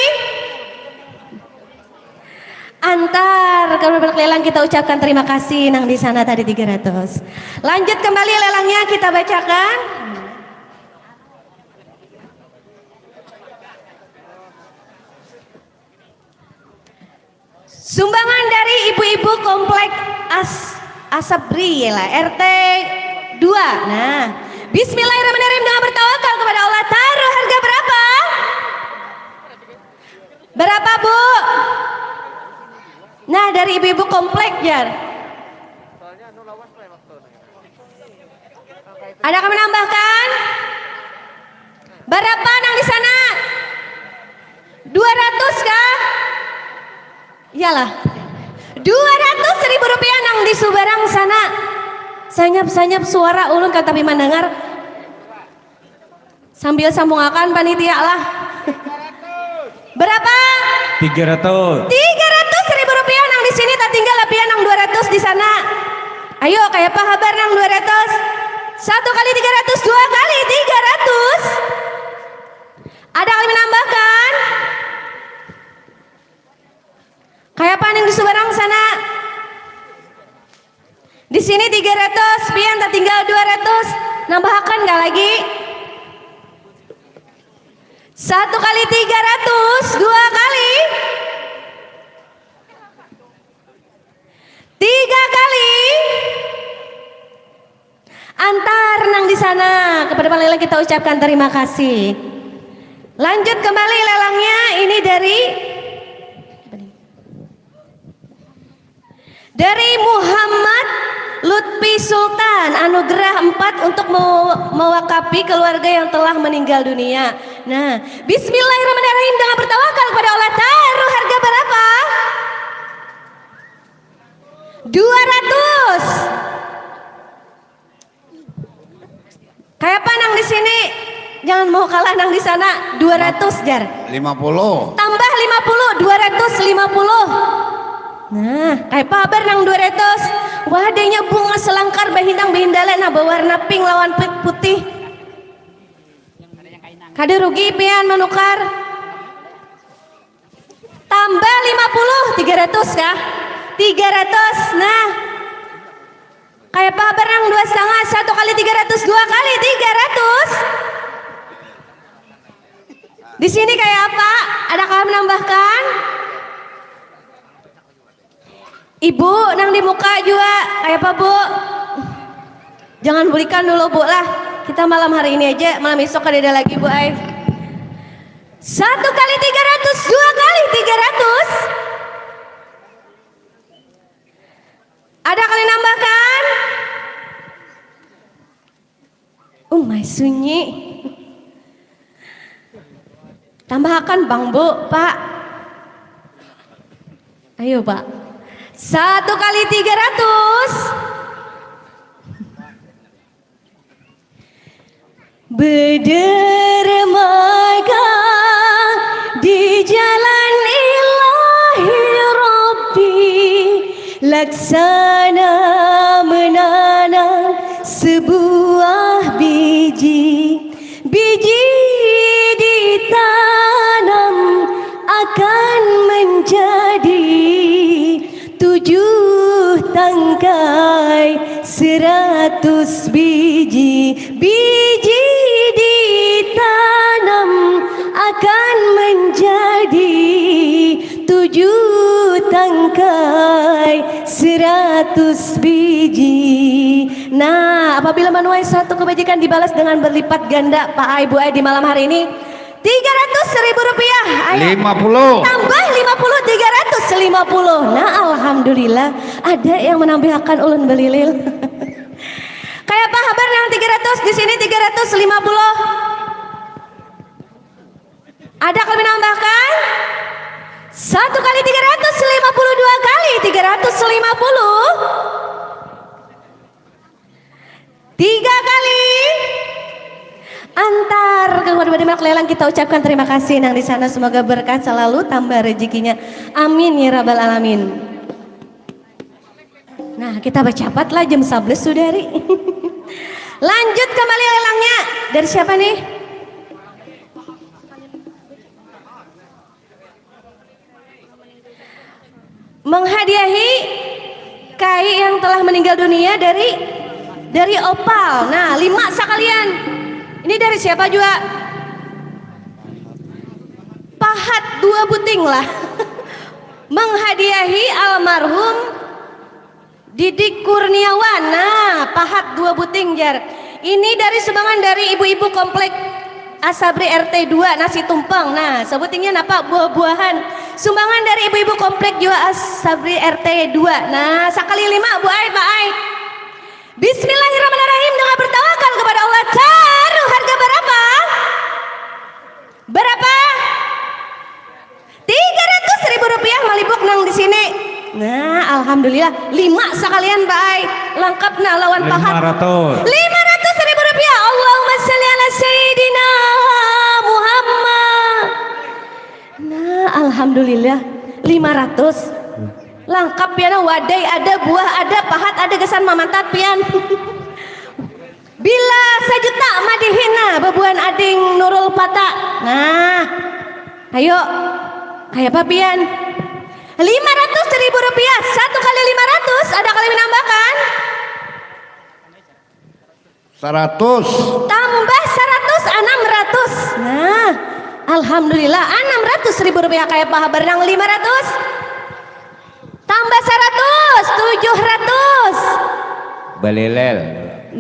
Antar kalau balik lelang kita ucapkan terima kasih nang di sana tadi tiga ratus. Lanjut kembali lelangnya, kita bacakan. Sumbangan dari ibu-ibu komplek As Asabri, ya lah, R T dua. Nah, bismillah. Jar. Ada kami nambahkan? Berapa nang di sana? Dua ratus kah? Iyalah. Dua ratus ribu rupiah nang di subarang sana. Sanyap-sanyap suara ulun kada tapi mandangar. Sambil sambungakan panitia lah. Berapa? Tiga ratus. Tiga ratus ribu rupiah nang di sini tatinggal lapian nang dua ratus di sana. Ayo, kayapa habar nang dua ratus? Satu kali tiga ratus, dua kali tiga ratus. Ada kali menambahkan? Kayapa nang di subarang sana? Di sini tiga ratus, pian tatinggal dua ratus. Nambahakan kah lagi? Satu kali tiga ratus, dua kali. Tiga kali. Antar nang di sana. Kepada Pak Leleng kita ucapkan terima kasih. Lanjut kembali lelangnya, ini dari dari Muhammad Lutfi Sultan, anugerah empat untuk me- mewakafi keluarga yang telah meninggal dunia. Nah, bismillahirrahmanirrahim, dengan bertawakal kepada Allah, taruh harga berapa? Dua ratus. Kayapa nang di sini? Jangan mau kalah nang di sana. Dua ratus, jar. Lima puluh. Tambah lima puluh, dua ratus lima puluh. Nah, kayapa habar nang dua ratus? Wah, adanya bunga selangkar bahindang bahindala, nah, bawarna pink lawan pi- putih. Kada rugi pian manukar. Tambah lima puluh, tiga ratus kah? Tiga ratus. Nah. Kayapa habar nang dua setengah? Satu kali tiga ratus, dua kali tiga ratus. Di sini kayak apa? Adakah menambahkan? Ibu nang di muka jua, kayapa, Bu? Jangan bulikan dulu, Bu, lah. Kita malam hari ini aja, malam esok kadada lagi, Bu ai. Satu kali tiga ratus, dua kali tiga ratus. Ada kali nambahkan? Umai sunyi. Tambahakan, Bang, Bu, Pak. Ayo, Pak. Satu kali tiga ratus. Bedermaga di jalan Ilahi Rabbi, laksana menanam sebuah biji. Biji ditanam akan menjadi tujuh tangkai, seratus biji. Biji ditanam akan menjadi tujuh tangkai, seratus biji. Nah, apabila manuai satu kebajikan dibalas dengan berlipat ganda, Pak ai, Bu ai, di malam hari ini, tiga ratus ribu rupiah. Ayo. Lima puluh. Tambah lima puluh, tiga ratus lima puluh. Nah, alhamdulillah, ada yang menambahkan ulun belilil. Kayapa habar nang tiga ratus, di sini tiga ratus lima puluh? Ada kami nambahkan? Satu kali tiga ratus lima puluh, dua kali tiga ratus lima puluh. Tiga kali. Antar ke Wadah Bademak Lelang, kita ucapkan terima kasih nang di sana, semoga berkah selalu, tambah rezekinya. Amin ya rabbal alamin. Nah, kita bacapat lah, jam sebelas sudah, Ri. Lanjut kembali lelangnya. Dari siapa nih? Menghadiahi kai yang telah meninggal dunia dari dari Opal. Nah, lima sekalian. Ini dari siapa juga? Pahat dua buting lah. Menghadiahi almarhum Didik Kurniawan. Nah, pahat dua buting, jar. Ini dari sumbangan dari ibu-ibu komplek Asabri R T dua, nasi tumpeng. Nah, sebutingnya napa? Buah-buahan. Sumbangan dari ibu-ibu komplek jua As Sabri R T dua. Nah, sakali lima, Bu ai, Pak ai. Bismillahirrahmanirrahim, dengan bertawakal kepada Allah. Taruh harga berapa? Berapa? Tiga ratus ribu rupiah malibuk nang di sini. Nah, alhamdulillah, lima sakalian, Pak ai. Langkap nah lawan pahat. Lima ratus. Lima ratus ribu rupiah. Allahumma sholli ala sayyidina Muhammad. Nah, alhamdulillah, lima ratus. Langkap pian, wadai ada, buah ada, pahat ada, gasan mamantat pian. Bila sajuta madihin nah, bebuan ading Nurul Fata. Nah, ayo, kaya apa pian? Lima ratus ribu rupiah, satu kali lima ratus, ada kali menambahkan? Seratus. Tambah seratus, enam ratus. Nah, alhamdulillah, enam ratus ribu rupiah, kaya apa habar nang lima ratus? Tambah seratus, tujuh ratus. Balilil.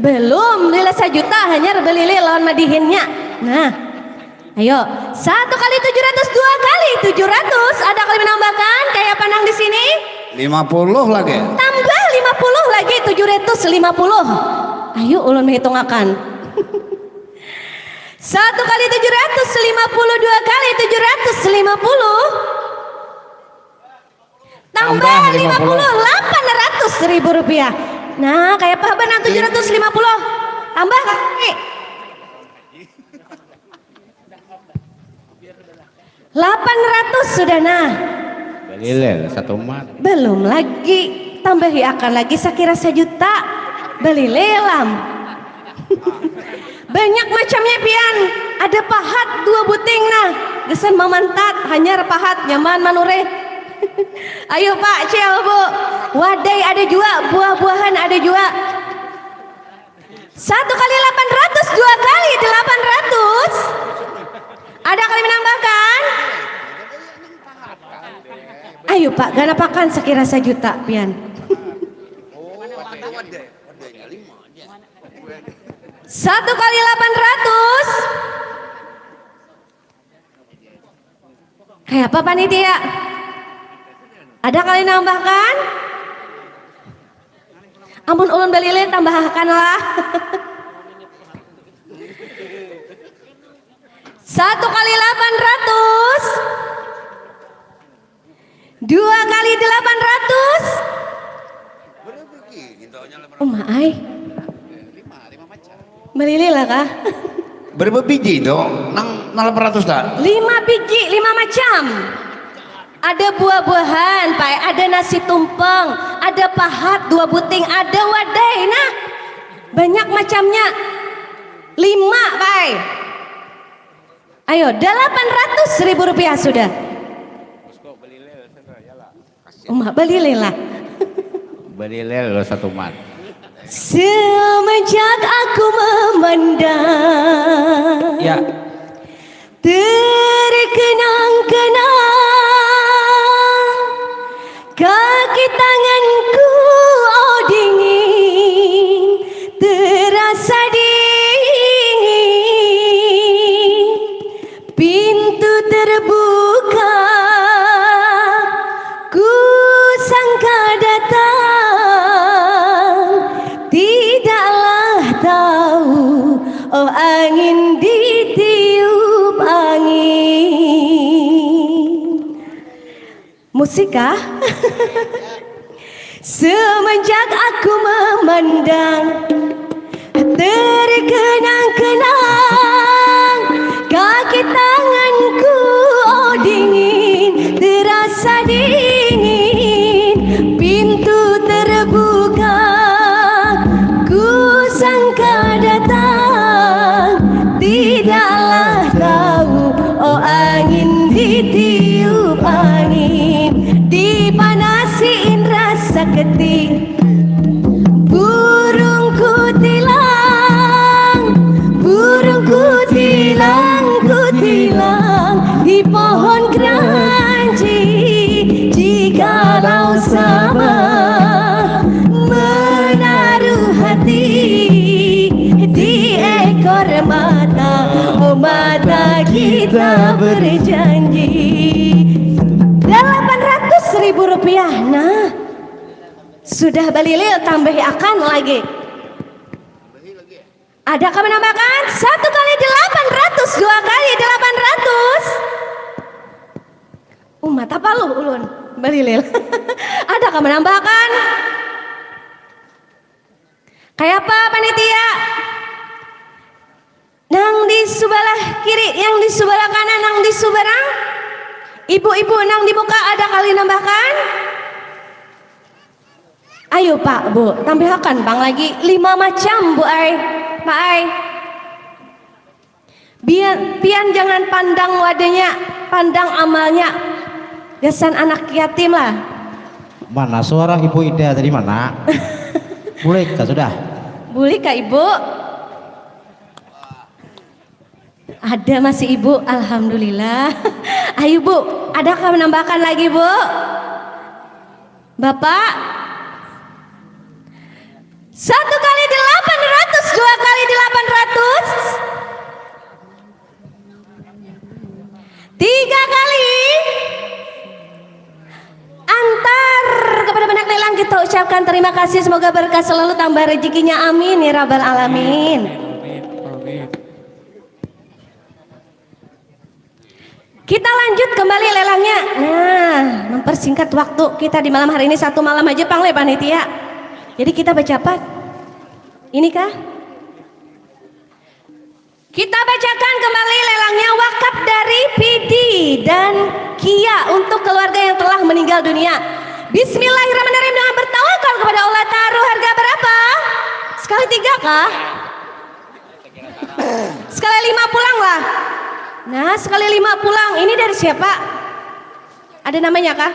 Belum, lila sajuta, hanyar balilil lawan madihinnya. Nah, ayo, satu kali tujuh ratus, dua kali tujuh ratus, ada kali menambahkan, kaya apa nang di sini? Lima puluh lagi. Tambah lima puluh lagi, tujuh ratus lima puluh. Ayo, ulun menghitungakan. Satu kali tujuh ratus lima puluh, dua kali tujuh ratus lima puluh. Tambah lima puluh, delapan ratus ribu rupiah. Nah, kaya apa habar nang tujuh ratus lima puluh? Tambah kali. Delapan ratus sudah nah. Balilil satu mat. Belum lagi. Tambahi akan lagi sakira sajuta. Balilil am. Banyak macamnya pian. Ada pahat dua buting nah. Gasan mamantat, hanyar pahat, nyaman manurih. Ayo Pak, cil Bu. Wadai ada jua, buah-buahan ada jua. Satu kali delapan ratus, dua kali delapan ratus. Ada kali menambahkan? Ayo Pak, ganapakan sakira sajuta pian. Satu kali delapan ratus. Kaya apa panitia? Ada kali nambahkan? Amun ulun balilin, tambahakan lah. Satu kali lapan ratus. Dua kali delapan ratus. Uma ai. Balili lah kah? Berapa biji itu? Nang delapan ratus tak? Lima biji, lima macam. Ada buah-buahan, Pai. Ada nasi tumpeng, ada pahat dua buting, ada wadai. Nah, banyak macamnya. Lima, Pai. Ayo, delapan ratus ribu rupiah sudah. Uma, balili lah. Balili lo satu mat. Semenjak aku memandang, ya, terkenang-kenang kaki tanganku, oh dingin, terasa dingin. Pintu terbuka, ku sangka datang, tidaklah tahu, oh angin ditiup angin. Musik kah? Semenjak aku memandang, terkenang-kenang kaki tanganku, oh dingin, terasa dingin. Pintu terbuka, ku sangka datang, tidaklah tahu, oh angin ditiup angin, dipanasi indra saketi. Burung kutilang, burung kutilang, kutilang di pohon keranji. Jikalau sama menaruh hati di ekor mata, oh mata kita berjanji. ribu rupiah. Nah, sudah balilil, tambahi akan lagi. Ada kah menambahkan? Satu kali delapan ratus, dua kali delapan ratus. Umat apa lu ulun? Balilil. Ada kah menambahkan? Kayak apa panitia? Nang di sebelah kiri, yang di sebelah kanan, nang di seberang. Ibu-ibu nang di muka ada kali nambahkan? Ayo Pak, Bu, tambahakan pang lagi lima macam Bu ai, Pak ai. Bian, pian jangan pandang wadahnya, pandang amalnya. Gasan anak yatim lah. Mana suara Ibu Ida tadi mana? Bulik kah sudah? Bulik kah Ibu? Ada masih Ibu, alhamdulillah. Ayo Bu, adakah menambahkan lagi Bu? Bapak? Satu kali delapan ratus, dua kali delapan ratus. Tiga kali. Antar kepada benak lelang kita ucapkan terima kasih, semoga berkah selalu, tambah rezekinya, amin ya rabbal alamin. Kita lanjut kembali lelangnya. Nah, mempersingkat waktu kita di malam hari ini, satu malam aja pang leh panitia. Jadi kita bacapat. Ini kah? Kita bacakan kembali lelangnya, wakaf dari Pidi dan Kia untuk keluarga yang telah meninggal dunia. Bismillahirrahmanirrahim, dengan bertawakal kepada Allah, taruh harga berapa? Sekali tiga kah? Sekali lima pulang lah. Nah, sekali lima pulang. Ini dari siapa? Ada namanya kah?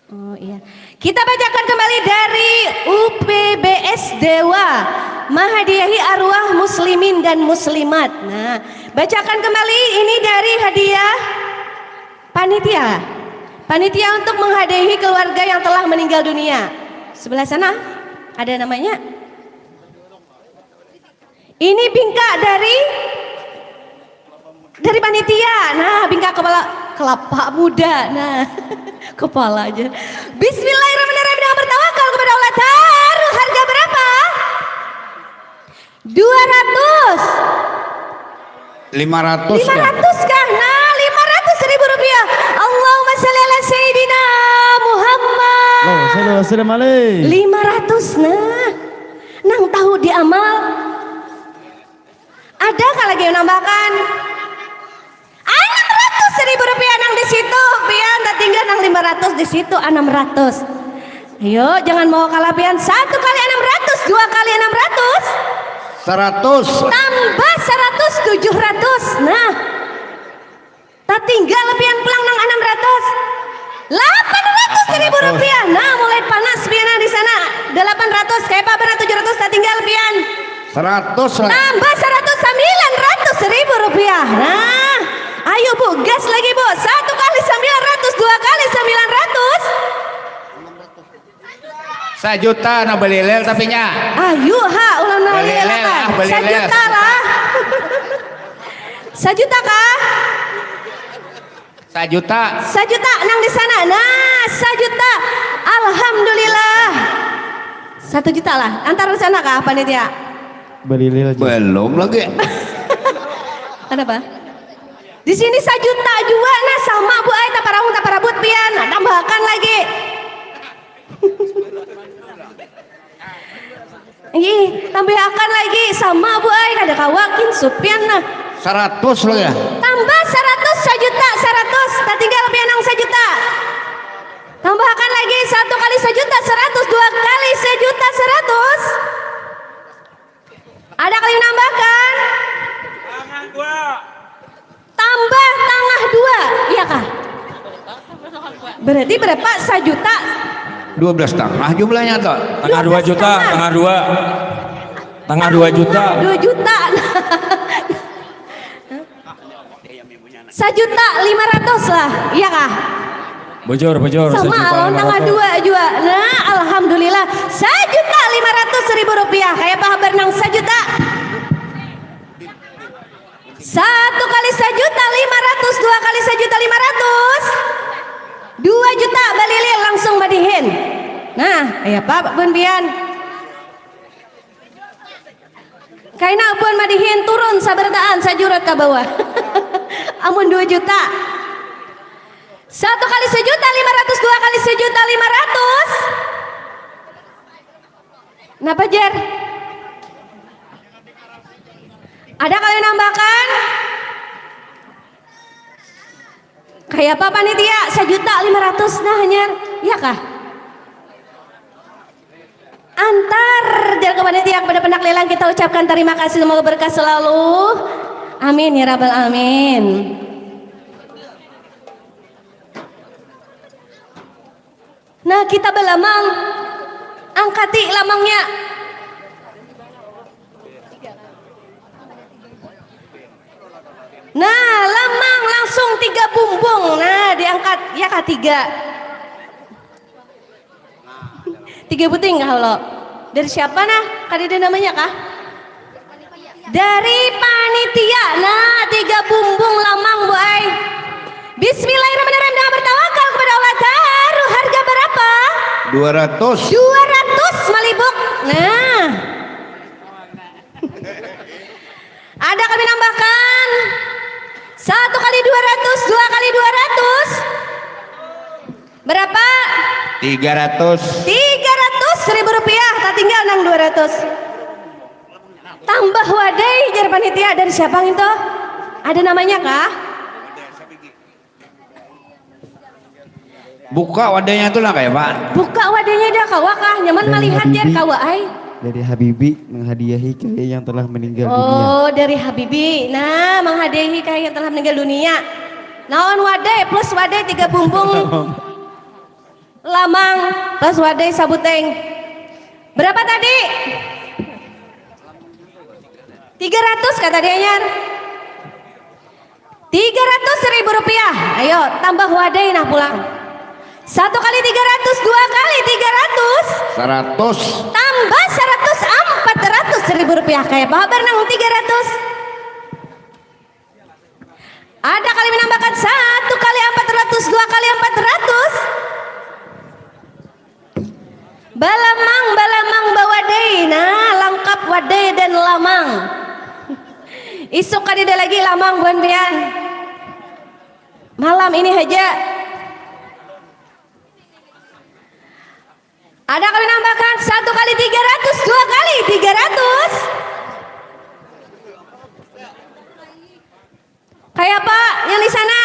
Oh iya. Kita bacakan kembali dari U P B S Dewa, menghadiahi arwah muslimin dan muslimat. Nah, bacakan kembali, ini dari hadiah panitia. Panitia untuk menghadiahi keluarga yang telah meninggal dunia. Sebelah sana ada namanya. Ini bingka dari, dari panitia. Nah, bingka kepala kelapa muda. Nah, kepala aja. Bismillahirrahmanirrahim. Dengan bertawakal kepada Allah. Taruh harga berapa? Dua ratus. Lima ratus kah? Lima ratus kah? Nah, lima ratus ribu rupiah. Allahumma shalli ala Sayyidina Muhammad. Allahumma shalli wa sallim alaih. Lima ratus, nah. Nang tahu di amal. Ada kah lagi yang nambahkan? Enam ratus ribu rupiah nang di situ, pian tatinggal nang lima ratus di situ, enam ratus. Ayo, jangan mau kalah pian. Satu kali enam ratus, dua kali enam ratus. Seratus. Tambah seratus, tujuh ratus. Nah. Tatinggal pian pulang nang enam ratus. Delapan ratus ribu rupiah. Nah, mulai panas pian nang di sana. Delapan ratus, kayak apa berat tujuh ratus, tatinggal pian. Seratus lah. Tambah seratus, sembilan ratus ribu rupiah. Nah, ayo Bu, gas lagi Bu. Satu kali sembilan ratus, dua kali sembilan ratus. Sajuta, nah, balilil tapi nya. Ayu ha, ulun nang balilil lah, balilil. Sajuta lah. Sajuta kah? Sajuta. Sajuta nang di sana. Nah, sajuta. Alhamdulillah. Satu juta lah. Antar di sana kah, panitia? Balilil aja. Belum lagi. Kenapa? Di sini sajuta jua, nah, sama Bu ai, taparahung taparabut pian. Nah, tambahakan lagi. Ih, tambahakan lagi, sama Bu ai, kada kawa kin supian nah. Seratus lah ya. Tambah seratus, sajuta, seratus. Tatinggal pian nang sajuta. Tambahakan lagi, satu kali sajuta seratus, dua kali sajuta seratus. Ada kali menambahkan? Tambah tangah dua, iya kah? Berarti berapa? Sajuta? Dua belas setengah jumlahnya toh. Tangah dua juta, tangah dua. Tangah dua juta. Dua juta. Sajuta lima ratus lah, iya kah? Bujur, bujur. Sama lawan tangah dua jua. Nah, alhamdulillah. Sajuta lima ratus ribu rupiah. Kayak apa habar nang sajuta? Satu kali sajuta lima ratus, dua kali sajuta lima ratus. Dua juta balilin langsung madihin. Nah, kaya apa buhan pian? Kaina buhan madihin turun sabarataan sajurut ka bawah. Amun dua juta. Satu kali sajuta lima ratus, dua kali sajuta lima ratus. Napa, jar? Ada kali nambahkan? Kaya apa panitia? Sajuta lima ratus nah hanyar. Iya kah? Antar jar ka panitia, kepada pendak lelang kita ucapkan terima kasih, semoga berkah selalu. Amin ya rabbal alamin. Nah, kita balamang, angkati lamangnya. Nah, lamang langsung tiga bumbung. Nah, diangkat ya katiga. Tiga buting kah lo? Dari siapa nah? Kadada namanya kah? Dari panitia. Nah, tiga bumbung lamang, Bu ai. Bismillahirrahmanirrahim, dengan bertawakal kepada Allah. Taruh harga berapa? Dua ratus. Dua ratus malibuk. Nah. Ada kami nambahkan. Satu kali dua ratus, dua kali dua ratus. Berapa? Tiga ratus. Tiga ratus ribu rupiah, tatinggal nang dua ratus. Tambah wadai, jar panitia. Dari siapa ngintu? Ada namanya kah? Buka wadainya tu lah, kayak apa? Buka wadainya dah, kawa kah? Nyaman malihat, jar, kawa ai. Dari Habibi menghadiahi kahayang yang telah meninggal dunia. Oh, dari Habibi. Nah, menghadiahi kahayang yang telah meninggal dunia. Lawan wadai, plus wadai tiga bumbung. Lamang, plus wadai sabuting. Berapa tadi? Tiga ratus kata dia, Nyar. Tiga ratus ribu rupiah. Ayo, tambah wadai nah pulang. Satu kali tiga ratus, dua kali tiga ratus. Seratus. Tambah seratus, empat ratus ribu rupiah. Kayak apa habar nang tiga ratus? Ada kali menambahkan satu kali empat ratus, dua kali empat ratus. Balamang, balamang bawadai. Nah, langkap wadai dan lamang. Isuk kadada lagi lamang buhan pian. Malam ini haja. Ada kami nambahkan satu kali tiga ratus, dua kali tiga ratus. Kayak apa yang di sana?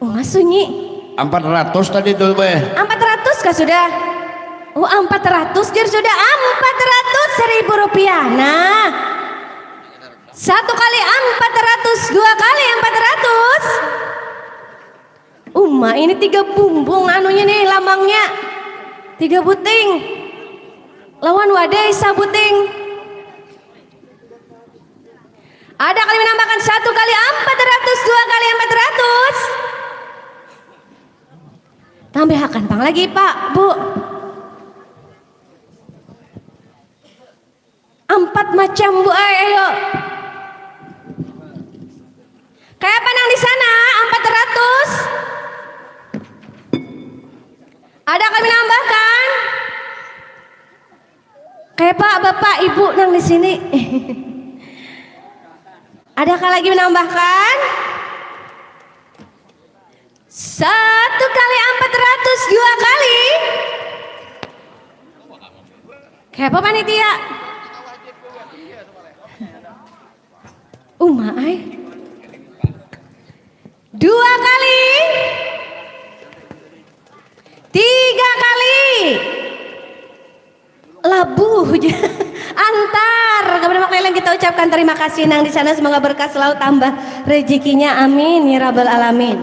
Oh, sunyi. Empat ratus tadi tuh, Beh. Empat ratus kah sudah? Oh, empat ratus, jar, sudah empat ratus ribu rupiah. Nah, satu kali empat ratus, dua kali empat ratus. Uma, ini tiga bumbung anunya nih, lamangnya. Tiga buting. Lawan wadai sabuting. Ada kali menambahkan satu kali empat ratus, dua kali empat ratus. Tambahakan pang lagi, Pak, Bu. Empat macam, Bu ai, ayo. Kayak apa nang di sana? Empat ratus. Ada kami nambahkan? Kayak apa Bapak Ibu nang di sini? Adakah lagi menambahkan? Satu kali empat ratus, dua kali. Kayak apa panitia? Uma ai. Dua kali. Tiga kali. Labuh. Antar kepada Mak Leleng kita ucapkan terima kasih nang di sana, semoga berkah selalu, tambah rezekinya, amin ya rabbal alamin.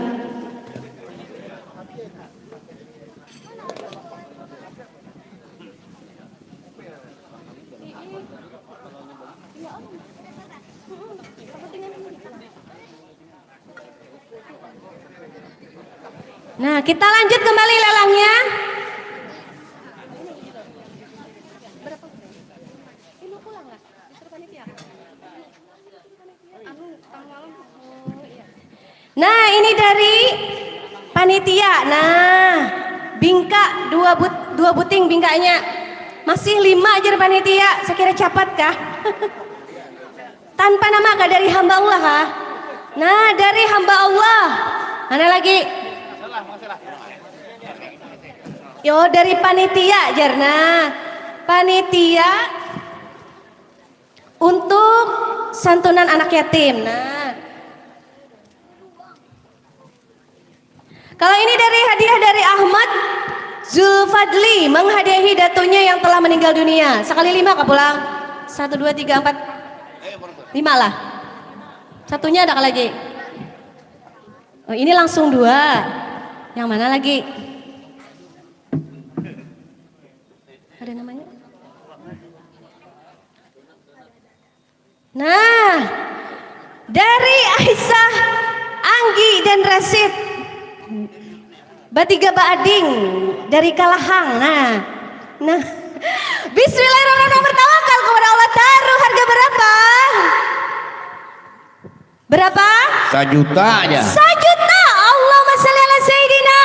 Nah, kita lanjut kembali lelangnya. Nah, Ini dari panitia. Nah, bingka dua but, dua buting bingkanya. Masih lima aja panitia, sekira capat kah? Tanpa nama kah dari hamba Allah kah? Nah, dari hamba Allah. Mana lagi? Yo, dari panitia jarna. Panitia untuk santunan anak yatim. Nah. Kalau ini dari hadiah dari Ahmad Zulfadli menghadiahi datunya yang telah meninggal dunia. Sekali lima kah pulang? Satu, dua, tiga, empat, lima lah. Satunya ada lagi. Oh, ini langsung dua. Yang mana lagi? Ada namanya? Nah, dari Aisyah, Anggi, dan Rasid. Batiga baading dari Kalahang. Nah. Nah. Bismillahirrahmanirrahim. Bertawakal kepada Allah. Taruh harga berapa? Berapa? Sajuta aja. Sajuta. Allahumma sholli ala Sayyidina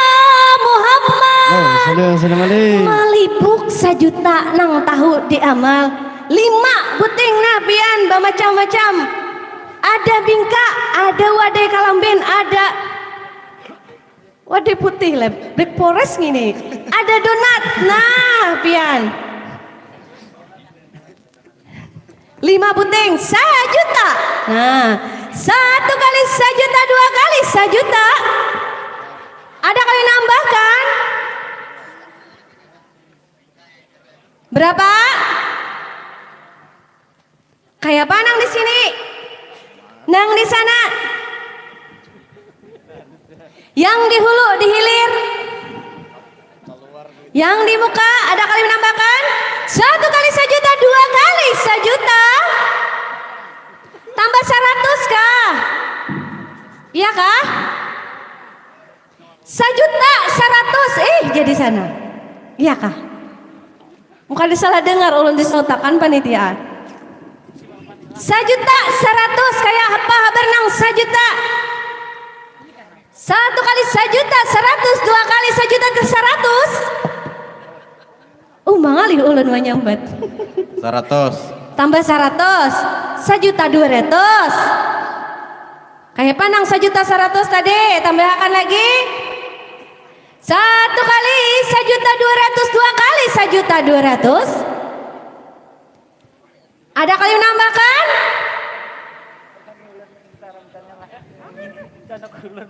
Muhammad. Allahumma sholli ala Sayyidina Ali. Malibuk sajuta nang tahu diamal. Lima buting nah pian bamacam-macam. Ada bingka, ada wadai kalambin, ada wadai putih lah, Black Forest ngini. Ada donat. Nah, pian. Lima buting, sajuta. Nah, satu kali sajuta, dua kali sajuta. Ada kami nambahkan? Berapa? Kayapa nang di sini? Nang di sana? Yang di hulu, di hilir? Yang di muka, ada kali menambahkan? Satu kali sajuta, dua kali sajuta. Tambah saratus kah? Iya kah? Sajuta saratus, eh, jadi sana. Iya kah? Muka disalah dengar, ulun disautakan panitia. Sajuta saratus, kaya apa habar nang sajuta? Satu kali sajuta saratus, dua kali sajuta saratus. Uh, mangalih ulun manyambat. Saratus. Tambah saratus. Sajuta dua ratus. Kayapa nang sajuta saratus tadi? Tambahakan lagi. Satu kali sajuta dua ratus, dua kali sajuta dua ratus. Ada kali menambahkan?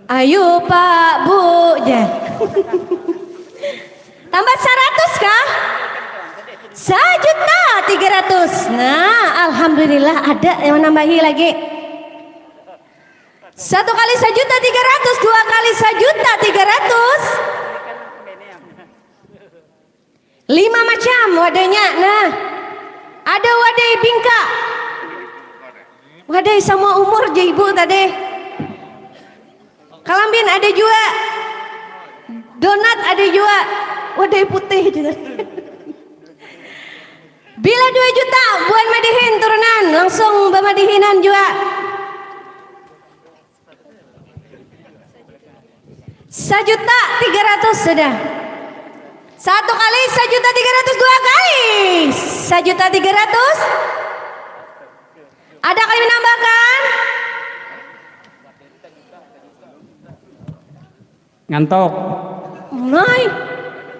Ayu, Pak, Bu, ja. Tambah saratus kah? Sajuta tiga ratus. Nah, alhamdulillah ada yang menambahi lagi. Satu kali sajuta tiga ratus, dua kali sajuta tiga ratus. Lima macam wadahnya. Nah, ada wadai bingka. Wadai sama umur ja ibu tadi. Kalambin ada jua. Donat ada jua. Wadai putih. Bila dua juta buan madihin turunan, langsung bamadihinan jua. Sajuta tiga ratus sudah. Satu kali sajuta tiga ratus, dua kali sajuta tiga ratus. Ada kali menambahkan? Ngantuk. Nai,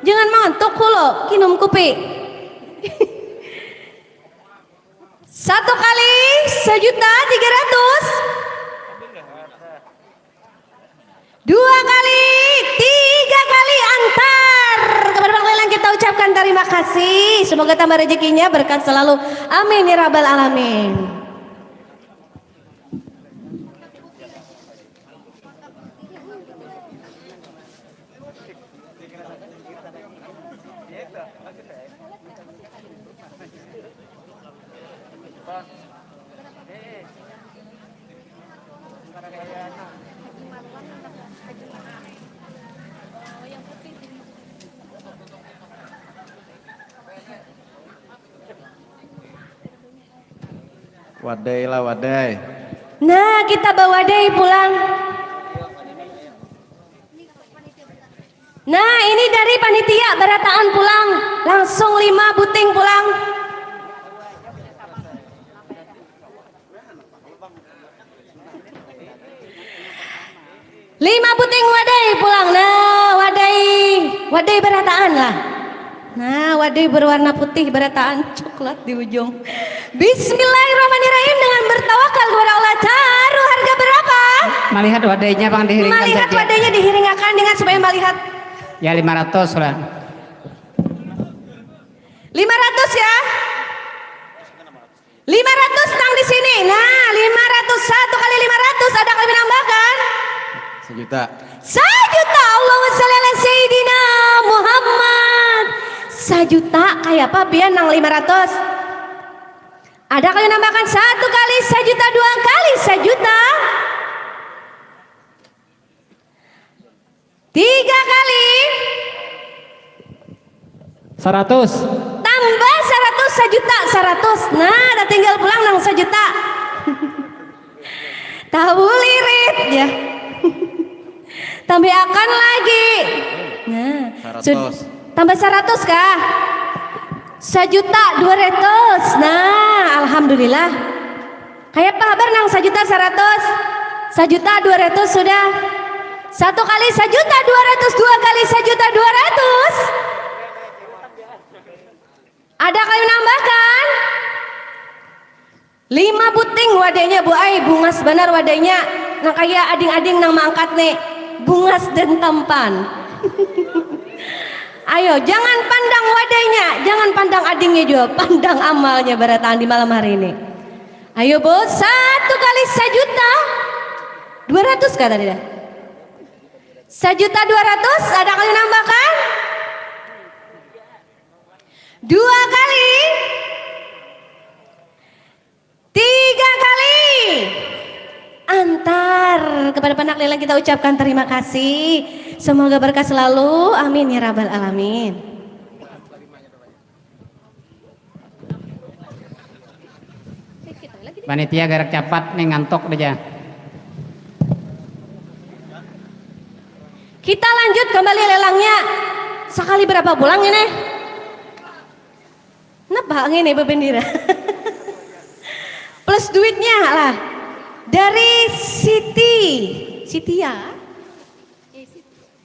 jangan mangantuk kulo, kinum kupi. Satu kali sajuta tiga ratus. Dua kali, tiga kali antar. Kepada Bang Lelang kita ucapkan terima kasih. Semoga tambah rezekinya, berkat selalu. Amin ya rabbal alamin. Wadai lah, wadai. Nah, kita bawadai pulang. Panitia barataan pulang, langsung lima buting pulang. Lima buting wadai pulang. Nah, wadai, wadai barataan lah. Nah, wadai berwarna putih barataan coklat di ujung. Bismillahirrahmanirrahim, dengan bertawakal kepada Allah. Taruh harga berapa? Malihat wadainya pang dihiringkan. Malihat saja. Wadainya dihiringakan dengan supaya malihat. Ya, lima ratus lah. Lima ratus ya. Lima ratus nang di sini. Nah, lima ratus, satu kali lima ratus, ada kali menambahkan? Sejuta. Sajuta, Allahumma sholli ala Sayyidina Muhammad. Sajuta, kaya apa pian nang lima ratus? Ada kali menambahkan satu kali sajuta, dua kali sajuta. Tiga kali. Saratus. Tambah saratus, sajuta, saratus. Nah, tatinggal pulang nang sajuta. Tabulirit, ya. Tambahakan lagi. Nah, sud-, saratus. Tambah saratus kah? Sajuta dua ratus. Nah, alhamdulillah. Kaya apa habar nang sajuta saratus? Sajuta dua ratus sudah. Satu kali sajuta dua ratus, dua kali sajuta dua ratus. Ada kali menambahkan? Lima buting wadainya, Bu ai, bungas banar wadainya. Nang kaya ading-ading nang maangkat nih, bungas dan tampan. Ayo, jangan pandang wadainya, jangan pandang adingnya jua, pandang amalnya barataan di malam hari ini. Ayo, Bu, satu kali sajuta dua ratus kah tadi dah? Sajuta dua ratus, ada kali nambahkan? Dua kali? Tiga kali? Antar kepada panak lelang kita ucapkan terima kasih. Semoga berkah selalu. Amin ya rabbal alamin. Panitia garak capat nih, ngantuk aja. Kita lanjut kembali lelangnya. Sekali berapa pulang ini? Napa ngini bebendera? Plus duitnya lah. Dari Siti. Siti ya?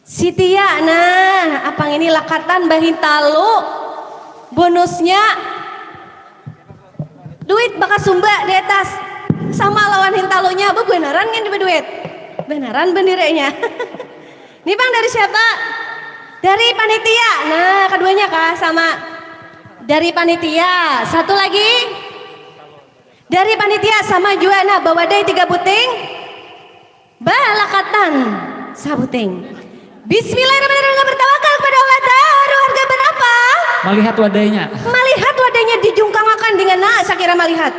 Siti ya, nah, apang ini lakatan bahintalu. Bonusnya duit bakasumba di atas. Sama lawan hintalunya, bebenaran kan duit? Benaran benderanya. Ini bang dari siapa? Dari panitia. Nah, keduanya kah sama? Dari panitia. Satu lagi. Dari panitia sama jua, nah, bawadai tiga buting. Balakatan sabuting. Bismillahirrahmanirrahim, bertawakal kepada Allah. Taruh harga berapa? Melihat wadainya. Melihat wadainya dijungkangakan dengan, nah, sakira melihat.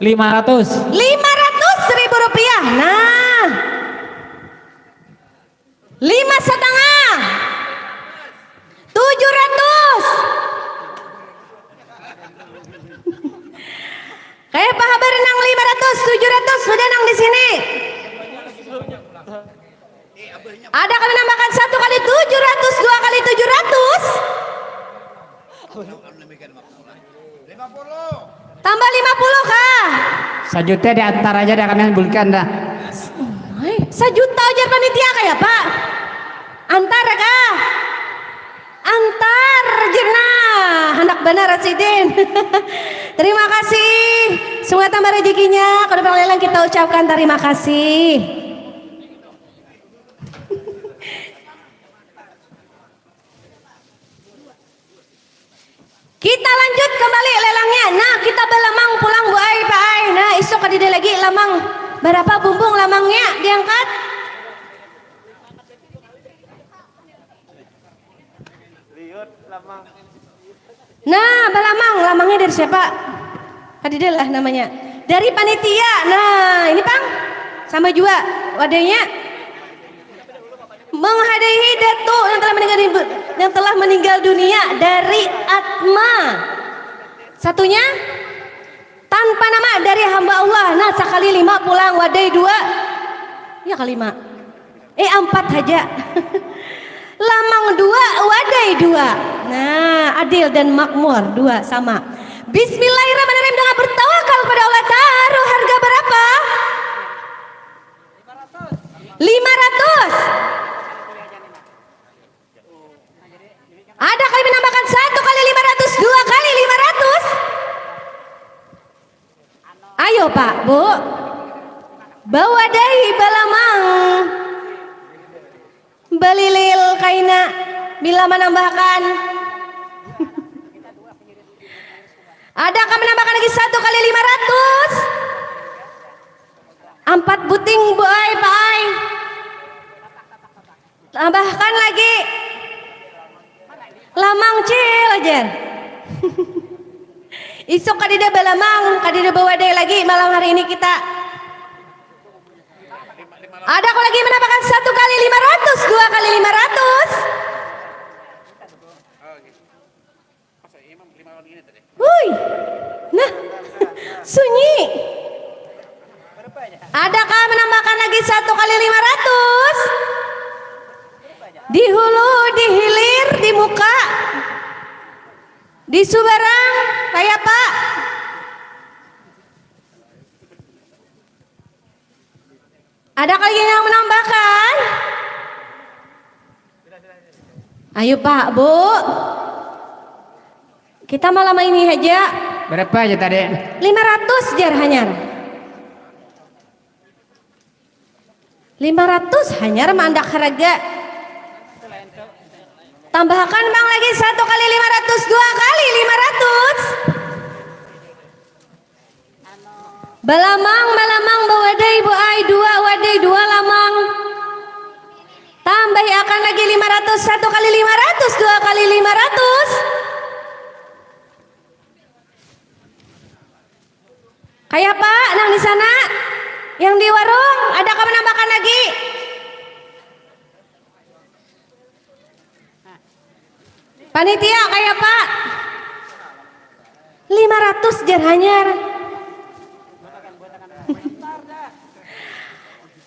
Lima ratus. Lima ratus ribu rupiah. Nah. Lima setengah. Tujuh ratus. Kayak apa habar nang lima ratus, tujuh ratus sudah nang di sini. Ada kami nambahkan satu kali tujuh ratus, dua kali tujuh ratus. Tambah lima puluh kah? Sajuta diantar aja dah, kami bulikan dah. Hai, sajuta aja panitia kayak apa? Antar kah? Antar jernah, handak banar sidin. Terima kasih. Semoga tambah rezekinya. Kalau pang lelang kita ucapkan terima kasih. Kita lanjut kembali lelangnya. Nah, kita balamang pulang, Bu ai, Pak ai. Nah, isuk kadida lagi lamang. Berapa bumbung lamangnya diangkat? Nah, balamang, lamangnya dari siapa? Kadida lah namanya. Dari panitia. Nah, ini pang sama jua wadahnya. Menghadiahi datu yang telah meninggal, yang telah meninggal dunia dari Atma. Satunya tanpa nama dari hamba Allah. Nah, sakali lima pulang, wadai dua. Ya kalima. Eh, ampat haja. Lamang dua, wadai dua. Nah, adil dan makmur, dua sama. Bismillahirrahmanirrahim, dengan bertawakal kepada Allah. Taruh harga berapa? Lima ratus. Ada kali menambahkan satu kali lima ratus, dua kali lima ratus. Ayo, Pak, Bu. Bawadai balamang. Balilil kaina bila manambahkan. Ada kah menambahkan lagi satu kali lima ratus? Ampat buting, Bu ai, Pak ai. Tambahkan lagi. Lamang cil aja. Isuk kadida balamang, kadida bawadai lagi malam hari ini kita. Ada aku lagi menambahkan satu kali lima ratus, dua kali lima ratus. Hui. Nah. Sunyi. Adakah menambahkan lagi satu kali lima ratus? Di hulu, di hilir, di muka, di subarang, kayak apa? Ada lagi yang menambahkan? Ayo, Pak, Bu. Kita malam ini aja. Berapa aja tadi? Lima ratus jar hanyar. Lima ratus hanyar mandak harga. Tambahkan, Bang, lagi satu kali lima ratus, dua kali lima ratus. Balamang, balamang, bawadai, Bu ai, dua wadai, dua lamang. Tambahi akan lagi lima ratus, satu kali lima ratus, dua kali lima ratus. Kayak apa nang di sana? Yang di warung, ada kah menambahkan lagi? Panitia, kayak apa? Lima ratus jar hanyar.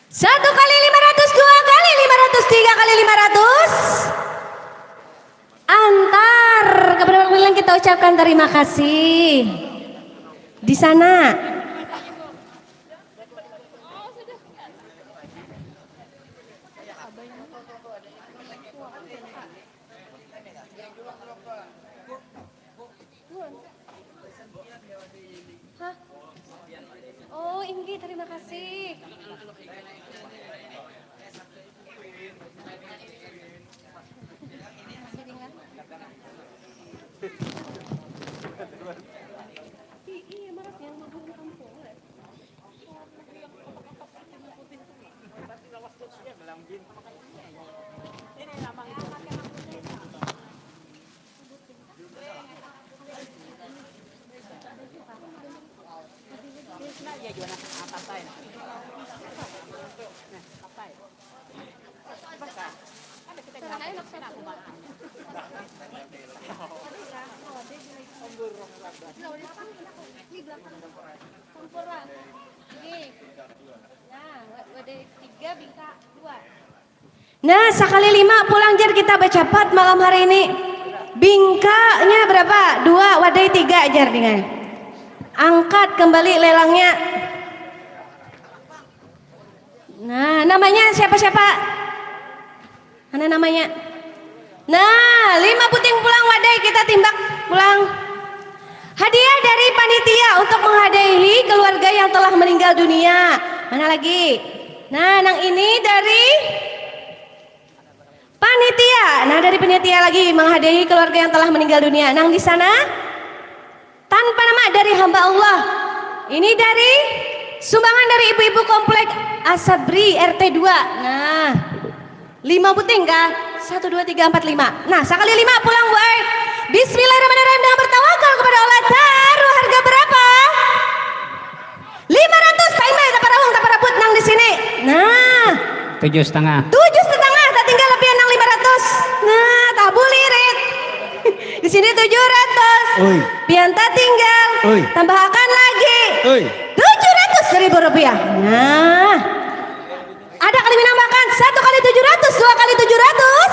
Satu kali lima ratus, dua kali lima ratus, tiga kali lima ratus. Antar kepada orang lain kita ucapkan terima kasih. Di sana. Hah? Oh, inggih, terima kasih. Iya, maras yang mau kampung. Nah, wa-, wadai tiga, bingka dua. Nah, sakali lima pulang jar kita bacapat malam hari ini. Bingkanya berapa? Dua, wadai tiga jar dengan. Angkat kembali lelangnya. Nah, namanya siapa-siapa? Mana namanya? Nah, lima puting pulang wadai kita timbak pulang. Hadiah dari panitia untuk menghadiahi keluarga yang telah meninggal dunia. Mana lagi? Nah, nang ini dari panitia. Nah, dari panitia lagi menghadiahi keluarga yang telah meninggal dunia. Nang di sana? Tanpa nama dari hamba Allah. Ini dari sumbangan dari ibu-ibu komplek Asabri R T dua. Nah, lima buting kah? Satu, dua, tiga, empat, lima. Nah, sakali lima pulang, Bu ai. Bismillahirrahmanirrahim, dengan bertawakal kepada Allah. Taruh harga berapa? Lima ratus, taimai, taparahung, taparabut nang di sini. Nah. Tujuh setengah. Tujuh setengah, tatinggal pian nang lima ratus. Nah, tabulirit. Di sini tujuh ratus. Oi. Pian tatinggal. Oi. Tambahakan lagi. Oi. Tujuh ratus ribu rupiah. Nah. Ada kali menambahkan satu kali tujuh ratus, dua kali tujuh ratus.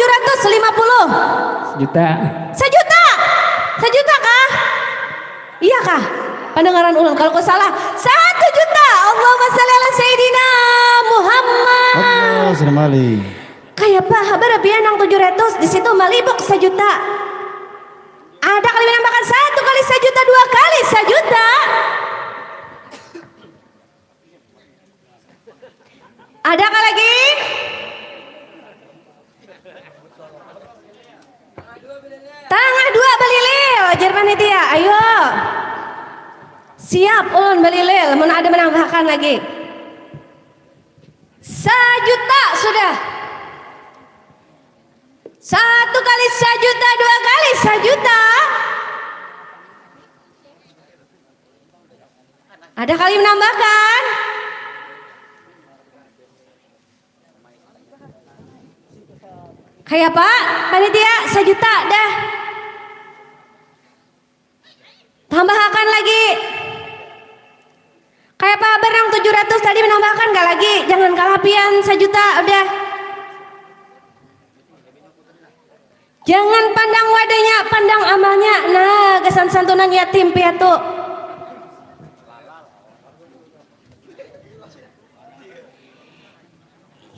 Ratus lima puluh. Juta. Sajuta. Sajuta kah? Iya kah? Pandangaran ulun kalau ku salah. Satu juta. Allahumma shalli ala sayyidina Muhammad. Allah, Sri Mali. Kaya apa habar biar nang tujuh ratus di situ malibuk sajuta. Ada kali menambahkan satu kali sajuta, dua kali sajuta. Adakah lagi? Tangah dua balilil, ujar panitia. Ayo. Siap ulun balilil, mun ada menambahkan lagi. Sajuta sudah. Satu kali sajuta, dua kali sajuta. Ada kali menambahkan? Kayak apa? Panitia, sajuta dah. Tambahakan lagi. Kayak apa barang tujuh ratus tadi menambahkan gak lagi? Jangan kalapian sajuta udah. Jangan pandang wadahnya, pandang amalnya. Nah, gasan santunan yatim piatu.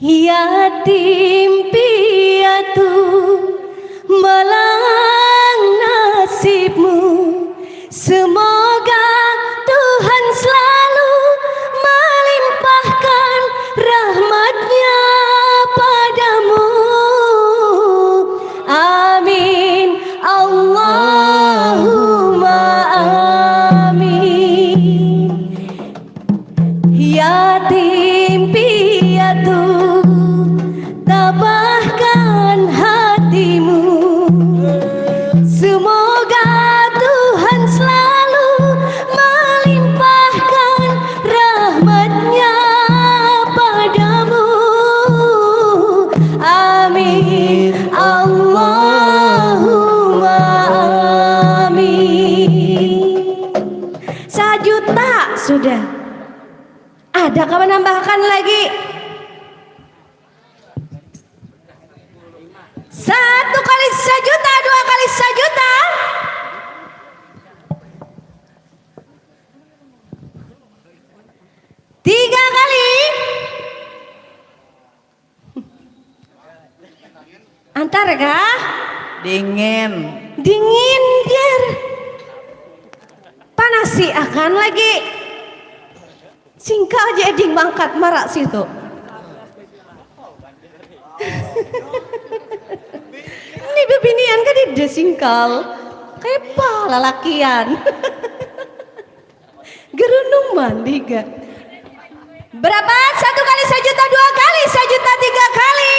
Yatim piatu, malang nasibmu. Semoga Tuhan selalu melimpahkan rahmatnya padamu. Amin. Allahumma amin. Yatim piatu, tabahkan hatimu. Semoga Tuhan selalu melimpahkan rahmatnya padamu. Amin. Allahumma amin. Sajuta sudah. Ada kah menambahkan lagi? Satu kali sajuta, dua kali sajuta. Tiga kali. Antar kah? Dingin. Dingin, jar. Panasi akan lagi. Singkal aja ding mangkat marak situ. Ini bebinian kan dia singkal. Kepa lalakian. Gerunung mandi ga. Berapa? Satu kali sajuta, dua kali sajuta, tiga kali.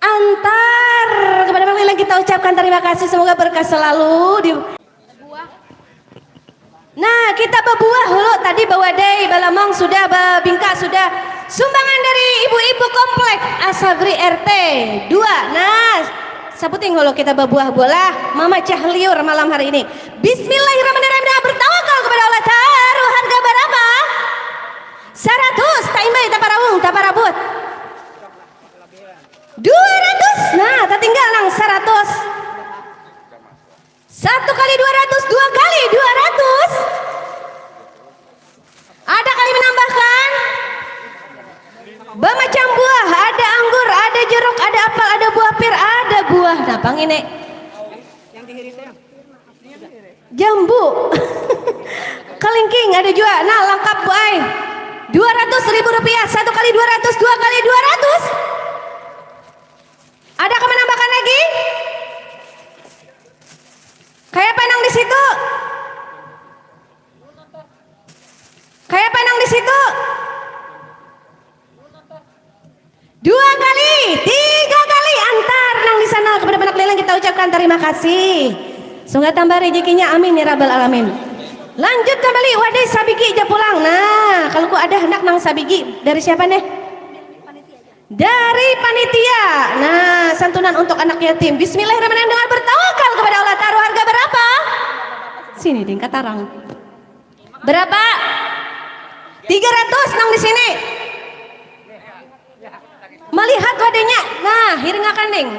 Antar kepada Bang Lilang kita ucapkan terima kasih, semoga berkah selalu di. Nah, kita babuah hulu tadi, bawadai, balamang sudah, babingka sudah. Sumbangan dari ibu-ibu komplek Asabri R T dua. Nah, sabuting hulu kita babuah bola mamacah liur malam hari ini. Bismillahirrahmanirrahim. Nah, bertawakal kepada Allah. Taruh harga berapa? Saratus. Taimbai, taparawung, taparabut. Dua ratus. Nah, tatinggal nang saratus. Satu kali dua ratus, dua kali dua ratus. Ada kali menambahkan? Bamacam buah, ada anggur, ada jeruk, ada apel, ada buah pir, ada buah. Nah, pang ini. Jambu. Kalingking ada jua. Nah, langkap, Bu ai. Dua ratus ribu rupiah, satu kali dua ratus, dua kali dua ratus. Ada kah menambahkan lagi? Kayak apa nang di situ? Kayak apa nang di situ? Dua kali, tiga kali antar nang di sana kepada panak leleng kita ucapkan terima kasih. Semoga tambah rezekinya, amin ya rabbal alamin. Lanjut kembali, wadai sabigi ja pulang. Nah, kalau ku ada hendak nang sabigi, dari siapa nih? Dari panitia. Nah, santunan untuk anak yatim. Bismillahirrahmanirrahim, dengan bertawakal kepada Allah. Taruh harga berapa? Sini ding, katarang. Berapa? Tiga ratus nang di sini. Melihat wadahnya, Iringakan ning.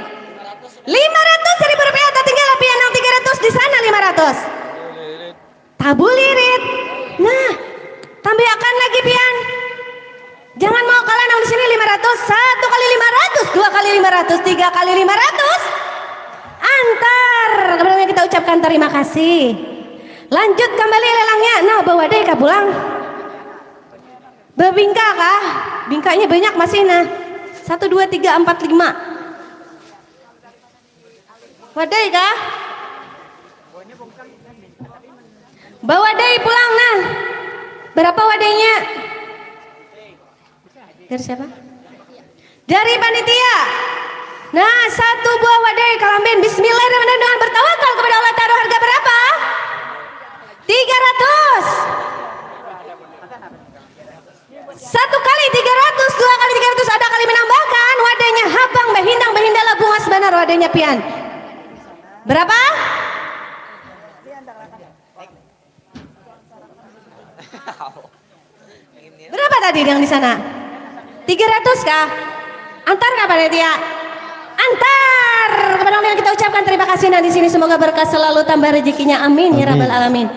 Lima ratus ribu rupiah, tatinggal pian nang tiga ratus di sana lima ratus. Tabulirit. Nah, tambiakan lagi pian. Jangan mau kalah nang di sini lima ratus. Satu kali lima ratus, dua kali lima ratus, tiga kali lima ratus. Antar. Kemudian kita ucapkan terima kasih. Lanjut kembali lelangnya. Nah, bawa deh kah pulang. Bebingka kah? Bingkanya banyak masih nah. Satu, dua, tiga, empat, lima. Wadai kah? Bawadai pulang nah. Berapa wadainya? Dari siapa? Dari panitia. Nah, satu buah wadai kalambin. Bismillahirrahmanirrahim, dengan bertawakal kepada Allah Ta'ala, harga berapa? Tiga ratus. Satu kali tiga ratus, dua kali tiga ratus, ada kali menambahkan, wadahnya habang bahindang bahindala bungas banar wadahnya pian. Berapa? Berapa tadi yang di sana? Tiga ratus kah? Antar kah panitia? Antar kepada orang yang kita ucapkan terima kasih. Nah, di sini semoga berkah selalu, tambah rezekinya, amin ya rabbal alamin.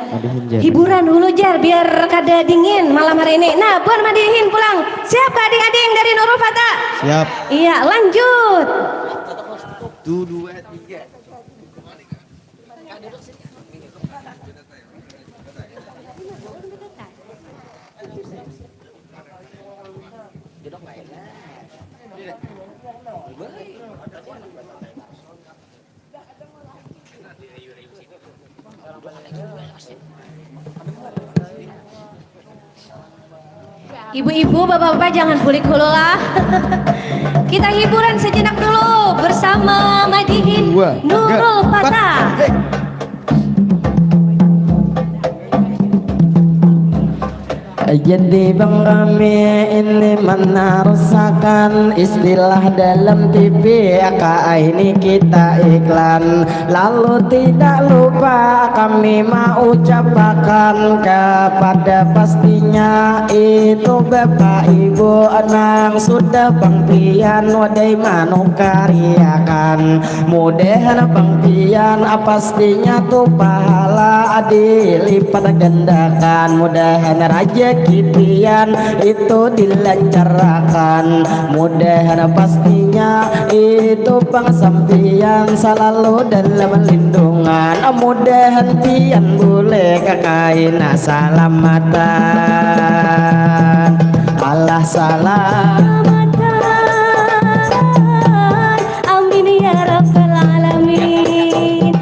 Hiburan dulu jar biar kada dingin malam hari ini. Nah, buan madihin pulang. Siap kah ading-ading dari Nurul Fata? Siap. Iya, lanjut. Satu, dua, tiga. Ibu-ibu, bapak-bapak, jangan bulik hulu lah. Kita hiburan sejenak dulu bersama Madihin Nurul Fata. Jadi bang kami ini menarusakan istilah dalam T V, ka ini kita iklan. Lalu tidak lupa kami mau ucapakan kepada pastinya itu bapak ibu nang sudah bang pian wadai manukariakan. Mudahan bang pian pastinya tu pahala dilipat gandakan. Mudahan rajaki pian itu dilancarakan. Mudahan pastinya itu bang sampian salalu dalam lindungan. Mudahan pian bulih ka kaina salamatan. Allah salamatan. Amin ya rabbal alamin.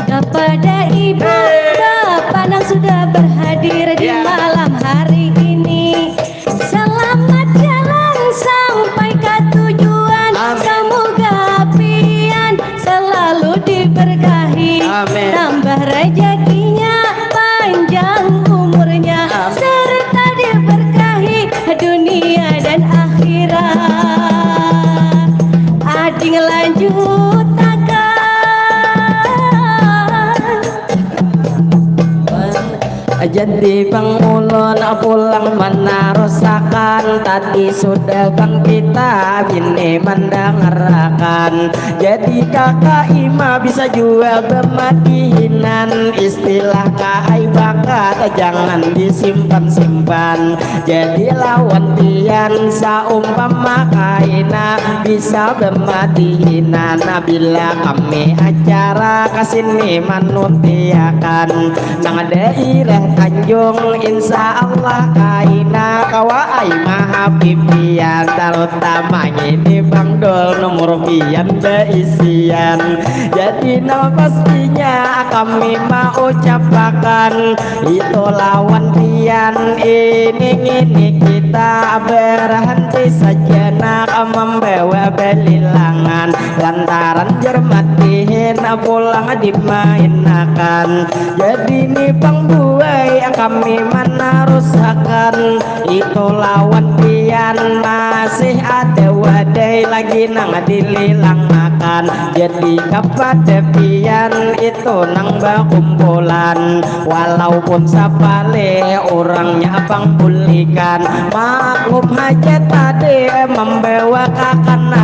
Kepada ibu bapa nang sudah berhadir di malam hari ini, selamat jalan sampai ke tujuan. Semoga pian selalu diberkahi, tambah rezekinya, panjang umurnya, serta diberkahi dunia dan akhirat. Ading lanjutakan. Jadi bang ulun pulang menarusakan, tadi sudah bang kita bini mendangarakan. Jadi kakak ima bisa jua bemadihinan, istilah kaai bakat jangan disimpan-simpan. Jadi lawan pian saumpama kaina bisa bemadihinan, bila kami acara kasini manutiakan nang dairah Tanjung, insya Allah kaina kawa ai mahabibian, tarutama ngini bang dul nomor pian baisian. Jadi nang pastinya kami mau ucapakan itu lawan pian ini ngini kita berhenti sajenak membawa belilangan lantaran jar madihin pulang dimainakan. Jadi ni pangbuai kami manarusakan itu lawan pian masih ada wadai lagi nang dililangakan. Jadi kapada pian itu nang bakumpulan walaupun sapalih urangnya pang bulikan. Maklum haja tadi membawa kakana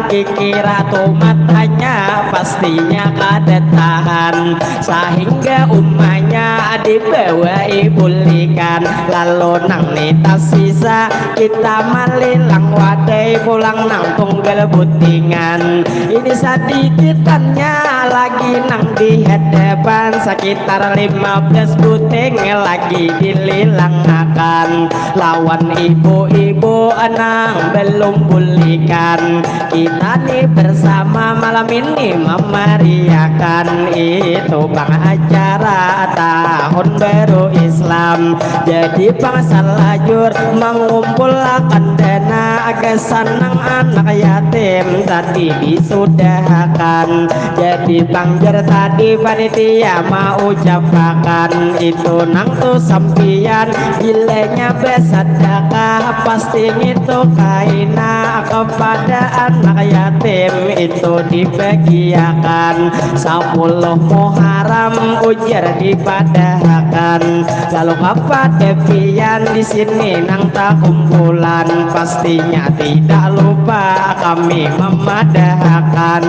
Kikira tumatanya pastinya kada tahan, sahingga umanya dibawai bulikan. Lalu nang ni tasisa kita malilang wadai pulang nang tunggal butingan. Ini sadikitannya lagi nang di hadapan, sekitar lima belas buting lagi dililangakan lawan ibu-ibu nang belum bulikan. Kita ni bersama malam ini memeriahkan itu pang acara tahun baru Islam. Jadi pang salajur mengumpulakan dana gasan nang anak yatim tadi disudahakan. Jadi pang jar tadi panitia maucapakan itu nang tu sampiyan bilanya basadakah pasti ngitu kaina kepada anak yatim itu dibagiakan sapuluh Muharram ujar dipadahakan. Lalu kapada pian di sini nang takumpulan pastinya tidak lupa kami memadahakan.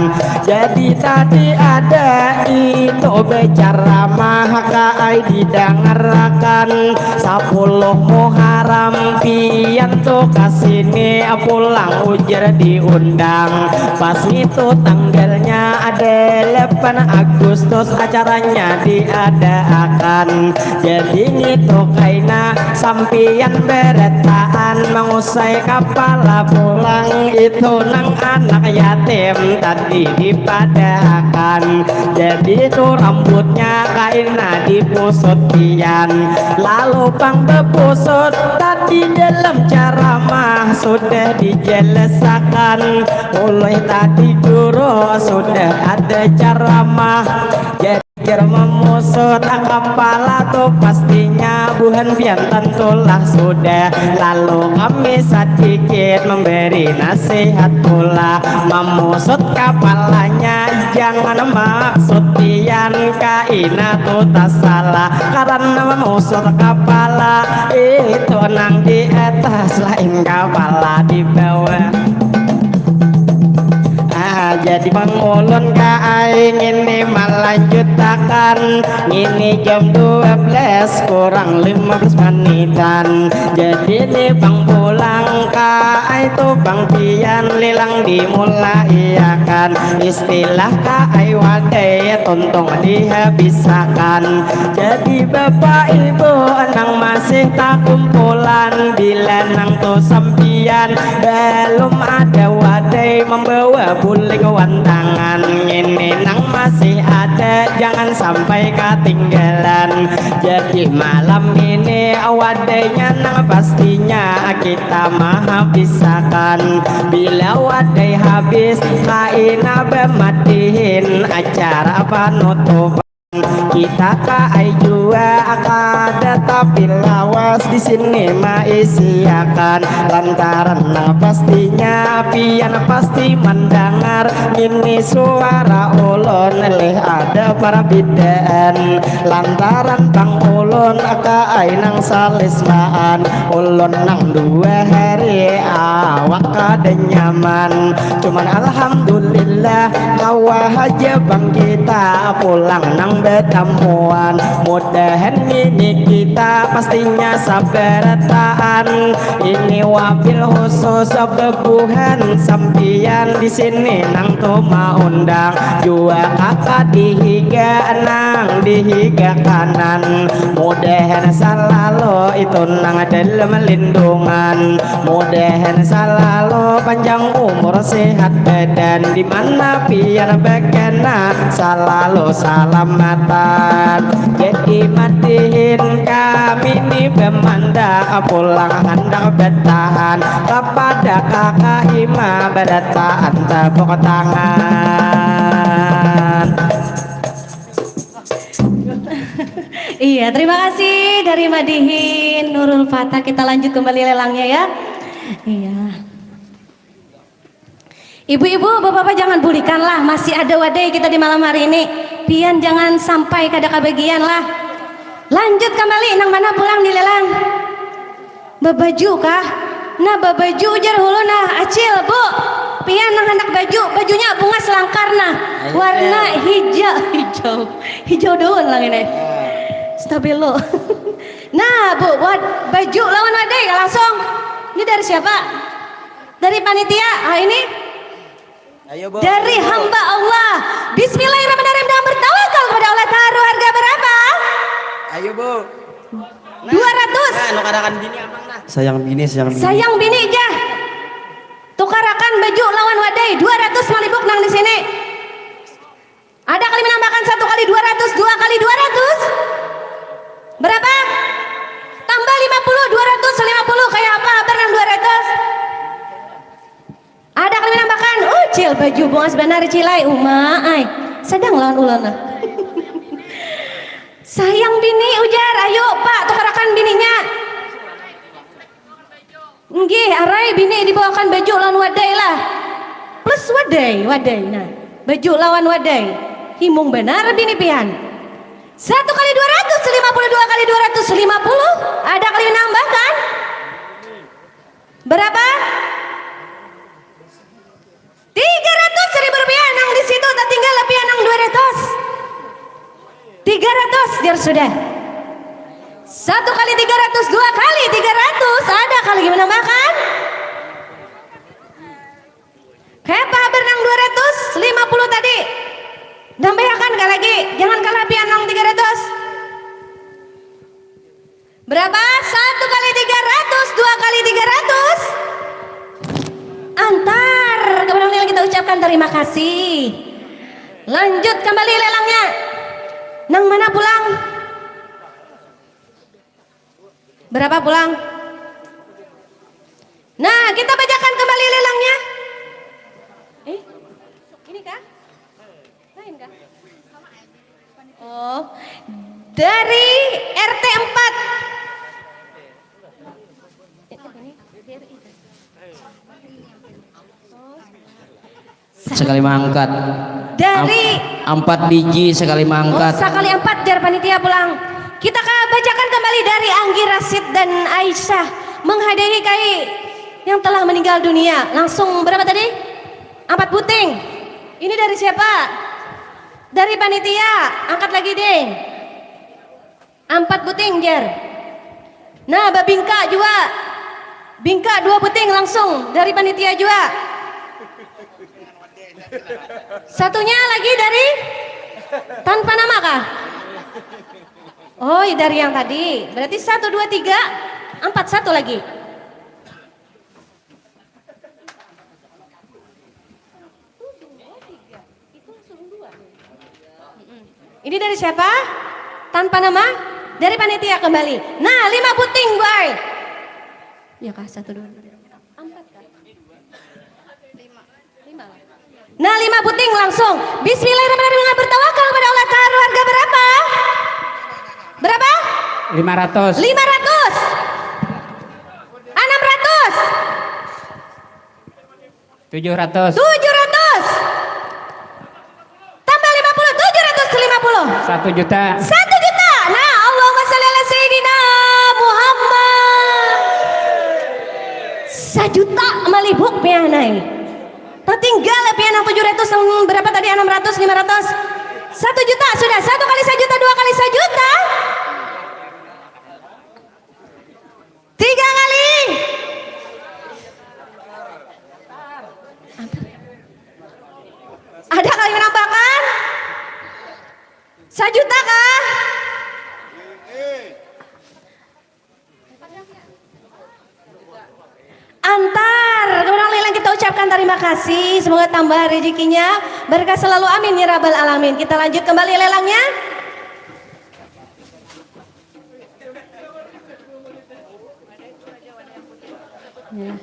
Jadi tadi ada itu berceramah kaai didangarakan sapuluh Muharram pian tu kasini pulang ujar diundang. Pas ngitu tanggalnya ada delapan Agustus acaranya diadaakan. Jadi ngitu kaina sampiyan beretaan mangusai kapala pulang itu nang anak yatim tadi dipadahakan. Jadi itu rambutnya kaina dipusut pian lalu pang bepusut tadi dalam ceramah sudah dijelasakan oleh tadi guru sudah ada ceramah. Jadi jar memusut kapala tu pastinya buhan pian tentulah sudah. Lalu kami sedikit memberi nasihat pula memusut kapalanya. Jangan maksud pian kaina tu tasalah karena memusut kapala itu nang di atas lain kapala di bawah. Ah, jadi pang ulun kaai ngini malanjutakan ngini jam dua belas kurang lima belas menitan. Jadi ni pang pulang kaai tu pang pian lilang dimulaiakan istilah kaai wadai tuntung dihabisakan. Jadi bapak ibu nang masih takumpulan bila nang tu sampian belum ada wadai membawa bulik wantangan ngini nang masih ada jangan sampai katinggalan. Jadi malam ini wadainya nang pastinya kita mahabisakan. Bila wadai habis kaina bematihin acara panutupan. Kita kaai jua kada tapi lawas di sini maisiakan lantaran nang pastinya pian pasti mendengar ini suara ulun leh ada perbedaan lantaran bang ulun kaai nang salismaan ulun nang dua hari awak kada nyaman cuman alhamdulillah kawa haja bang kita pulang nang batamuan. Mudahan ngini kita pastinya sabarataan. Ini wabil khusus bebuhan sampian di sini nang tu maundang jua kaka dihiga nang dihiga kanan. Mudahan salalu itu nang dalam lindungan. Mudahan salalu panjang umur sehat badan di mana pian bakena salalu salamatan. Jadi matihin kami ni bemanda pulang handak bertahan kepada kakak ima berataan tepuk tangan. Iya, terima kasih dari Madihin Nurul Fatah. Kita lanjut kembali lelangnya ya. Iya. Ibu-ibu, bapak-bapak jangan bulikan lah, masih ada wadai kita di malam hari ini. Pian jangan sampai kada kabagian lah. Lanjut kembali, nang mana pulang dilelang? Babaju kah? Nah babaju ujar hulu nah, acil, bu. Pian nang handak baju Bajunya bunga selangkar nah. Ayo, warna hijau, hijau. Hijau daun lah ini. Stabilo. Nah, Bu, buat baju lawan wadai langsung. Ini dari siapa? Dari panitia. Ah, ini. Ayo, Bu. Dari hamba Allah. Bismillahirrahmanirrahim, dengan bertawakal kepada Allah Ta'ala. Harga berapa? Ayo, Bu. Nah, dua ratus. Nah, nukarakan bini abang nah. Sayang bini, sayang bini. Sayang bini jah. Tukarakan baju lawan wadai, dua ratus malibuk nang di sini. Ada kali menambahkan satu kali dua ratus, dua kali dua ratus. Berapa? Tambah lima puluh, dua ratus lima puluh. Kayak apa habar nang dua ratus? Ada kali menambahkan, ucil baju bungas banar cilai, uma ai. Sedang lawan ulun lah. Sayang bini ujar, ayo Pak tukarakan bininya. Nggih, arai bini dibawakan baju lawan wadai lah. Plus wadai, wadai. Nah, baju lawan wadai. Himung banar bini pian. Satu kali dua ratus lima puluh, dua kali dua ratus lima puluh. Ada kali menambahkan? Berapa? Tiga ratus ribu rupiah nang di situ, tatinggal pian nang dua ratus. Tiga ratus, jar sudah. Satu kali tiga ratus, dua kali tiga ratus, ada kali menambahkan? Kayak apa habar nang dua ratus lima puluh tadi? Nambahakan kah lagi, jangan kalah pian nang tiga ratus. Berapa? Satu kali tiga ratus, dua kali tiga ratus. Antar kepada orang yang kita ucapkan terima kasih. Lanjut kembali lelangnya. Nang mana pulang? Berapa pulang? Nah, kita bacakan kembali lelangnya. Eh, ini kah? Lain kah? Oh, dari R T empat. Sekali mangkat. Dari am- empat biji sekali mangkat. Oh, sekali empat jar panitia pulang. Kita ka-, bacakan kembali dari Anggi Rasid dan Aisyah menghadiahi kai yang telah meninggal dunia. Langsung berapa tadi? Empat buting. Ini dari siapa? Dari panitia. Angkat lagi, Ding. Ampat buting, jar. Nah, babingka jua. Bingka dua buting langsung dari panitia jua. Satunya lagi dari tanpa nama kah? Oh, dari yang tadi. Berarti satu, dua, tiga, ampat, satu lagi. Ini dari siapa? Tanpa nama? Dari panitia kembali. Nah, lima buting, Bu ai. Ya kah, satu, dua, tiga, empat kah? Lima. Lima lah. Nah, lima buting langsung. Bismillahirrahmanirrahim, dengan bertawakal kepada Allah Ta'ala. Harga berapa? Berapa? Lima ratus. Lima ratus. Enam ratus. Tujuh ratus. Tujuh ratus. Tambah lima puluh, tujuh ratus lima puluh. Satu juta. Satu juta. Nah, Allahumma shalli ala Sayyidina Muhammad. Sajuta malibuk pian ai. Tatinggal pian nang tujuh ratus, nang berapa tadi? Enam ratus, lima ratus. Satu juta sudah. Satu kali sajuta, dua kali sajuta. Tiga kali. Ada kali menambahkan? Sajuta kah? Antar, kepada orang lelang kita ucapkan terima kasih. Semoga tambah rezekinya, berkah selalu. Amin ya rabbal alamin. Kita lanjut kembali lelangnya. Ya.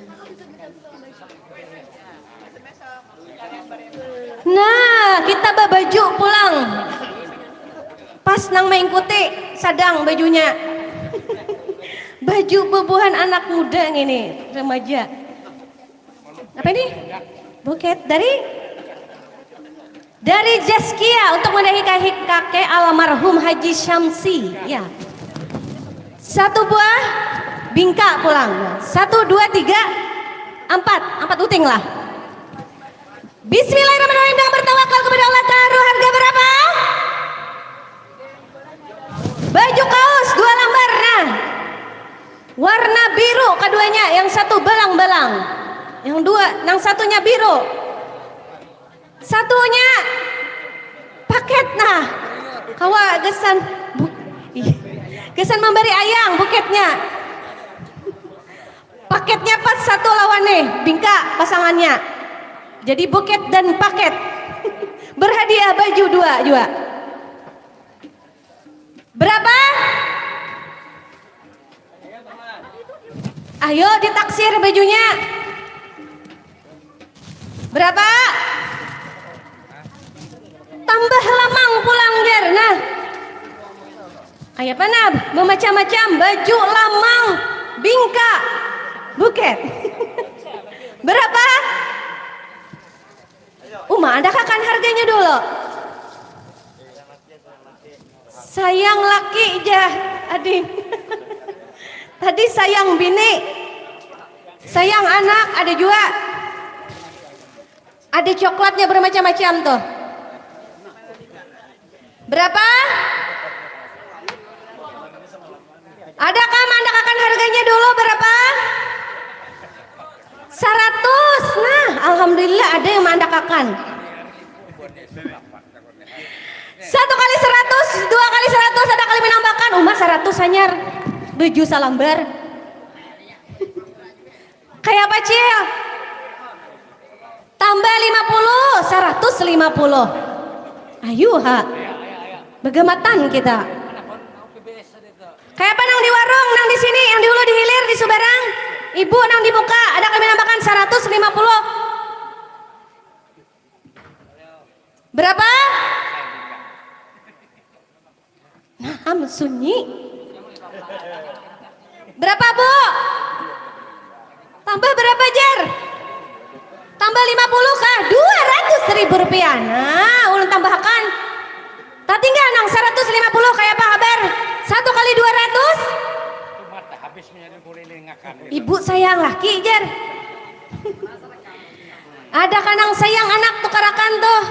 Nah, kita babaju pulang. Pas nang mengikuti sadang bajunya. Baju bubuhan anak muda ngini, remaja. Apa ini? Buket dari, dari Zaskia untuk mendahi kahik kakek almarhum Haji Syamsi. Ya. Satu buah bingka pulang. Satu, dua, tiga, empat. Empat uting lah. Bismillahirrahmanirrahim, dengan bertawakal kepada Allah Ta'ala. Harga berapa? Baju kaos dua lambar, nah. Warna biru keduanya, yang satu belang-belang. Yang dua, yang satunya biru. Satunya paket, nah. Kawa gasan bu-, ih, gasan memberi ayang buketnya. Paketnya pas satu lawan nih, bingka pasangannya. Jadi buket dan paket. Berhadiah baju dua juga. Berapa? Ayo ditaksir bajunya. Berapa? Tambah lamang pulang, jar. Nah. Kaya apa, nah? Bamacam-macam, baju, lamang, bingka, buket. Berapa? Uma, andakakan harganya dulu. Sayang laki, jah, ading. Tadi sayang bini, sayang anak, ada juga. Ada coklatnya bermacam-macam tuh. Berapa? Adakah maandakakan harganya dulu berapa? Saratus. Nah, alhamdulillah ada yang maandakakan. Satu kali saratus, dua kali saratus, ada kali menambahkan, uma saratus hanyar. Baju salambar. Kayak apa, Cil? Tambah lima puluh, saratus lima puluh. Ayu, ha. Begematan kita. Kayak apa nang di warung, nang di sini, yang di hulu, di hilir, di subarang? Ibu nang di muka, ada kami nambahkan saratus lima puluh. Berapa? Nah, am, sunyi. Berapa, Bu? Tambah berapa, jar? Tambah lima puluh kah? Dua ratus ribu rupiah. Nah, ulun tambahakan. Tatinggal nang saratus lima puluh, kaya apa habar? Satu kali dua ratus? Ibu sayang laki, jar. Ada kanang sayang anak tukarakan tuh,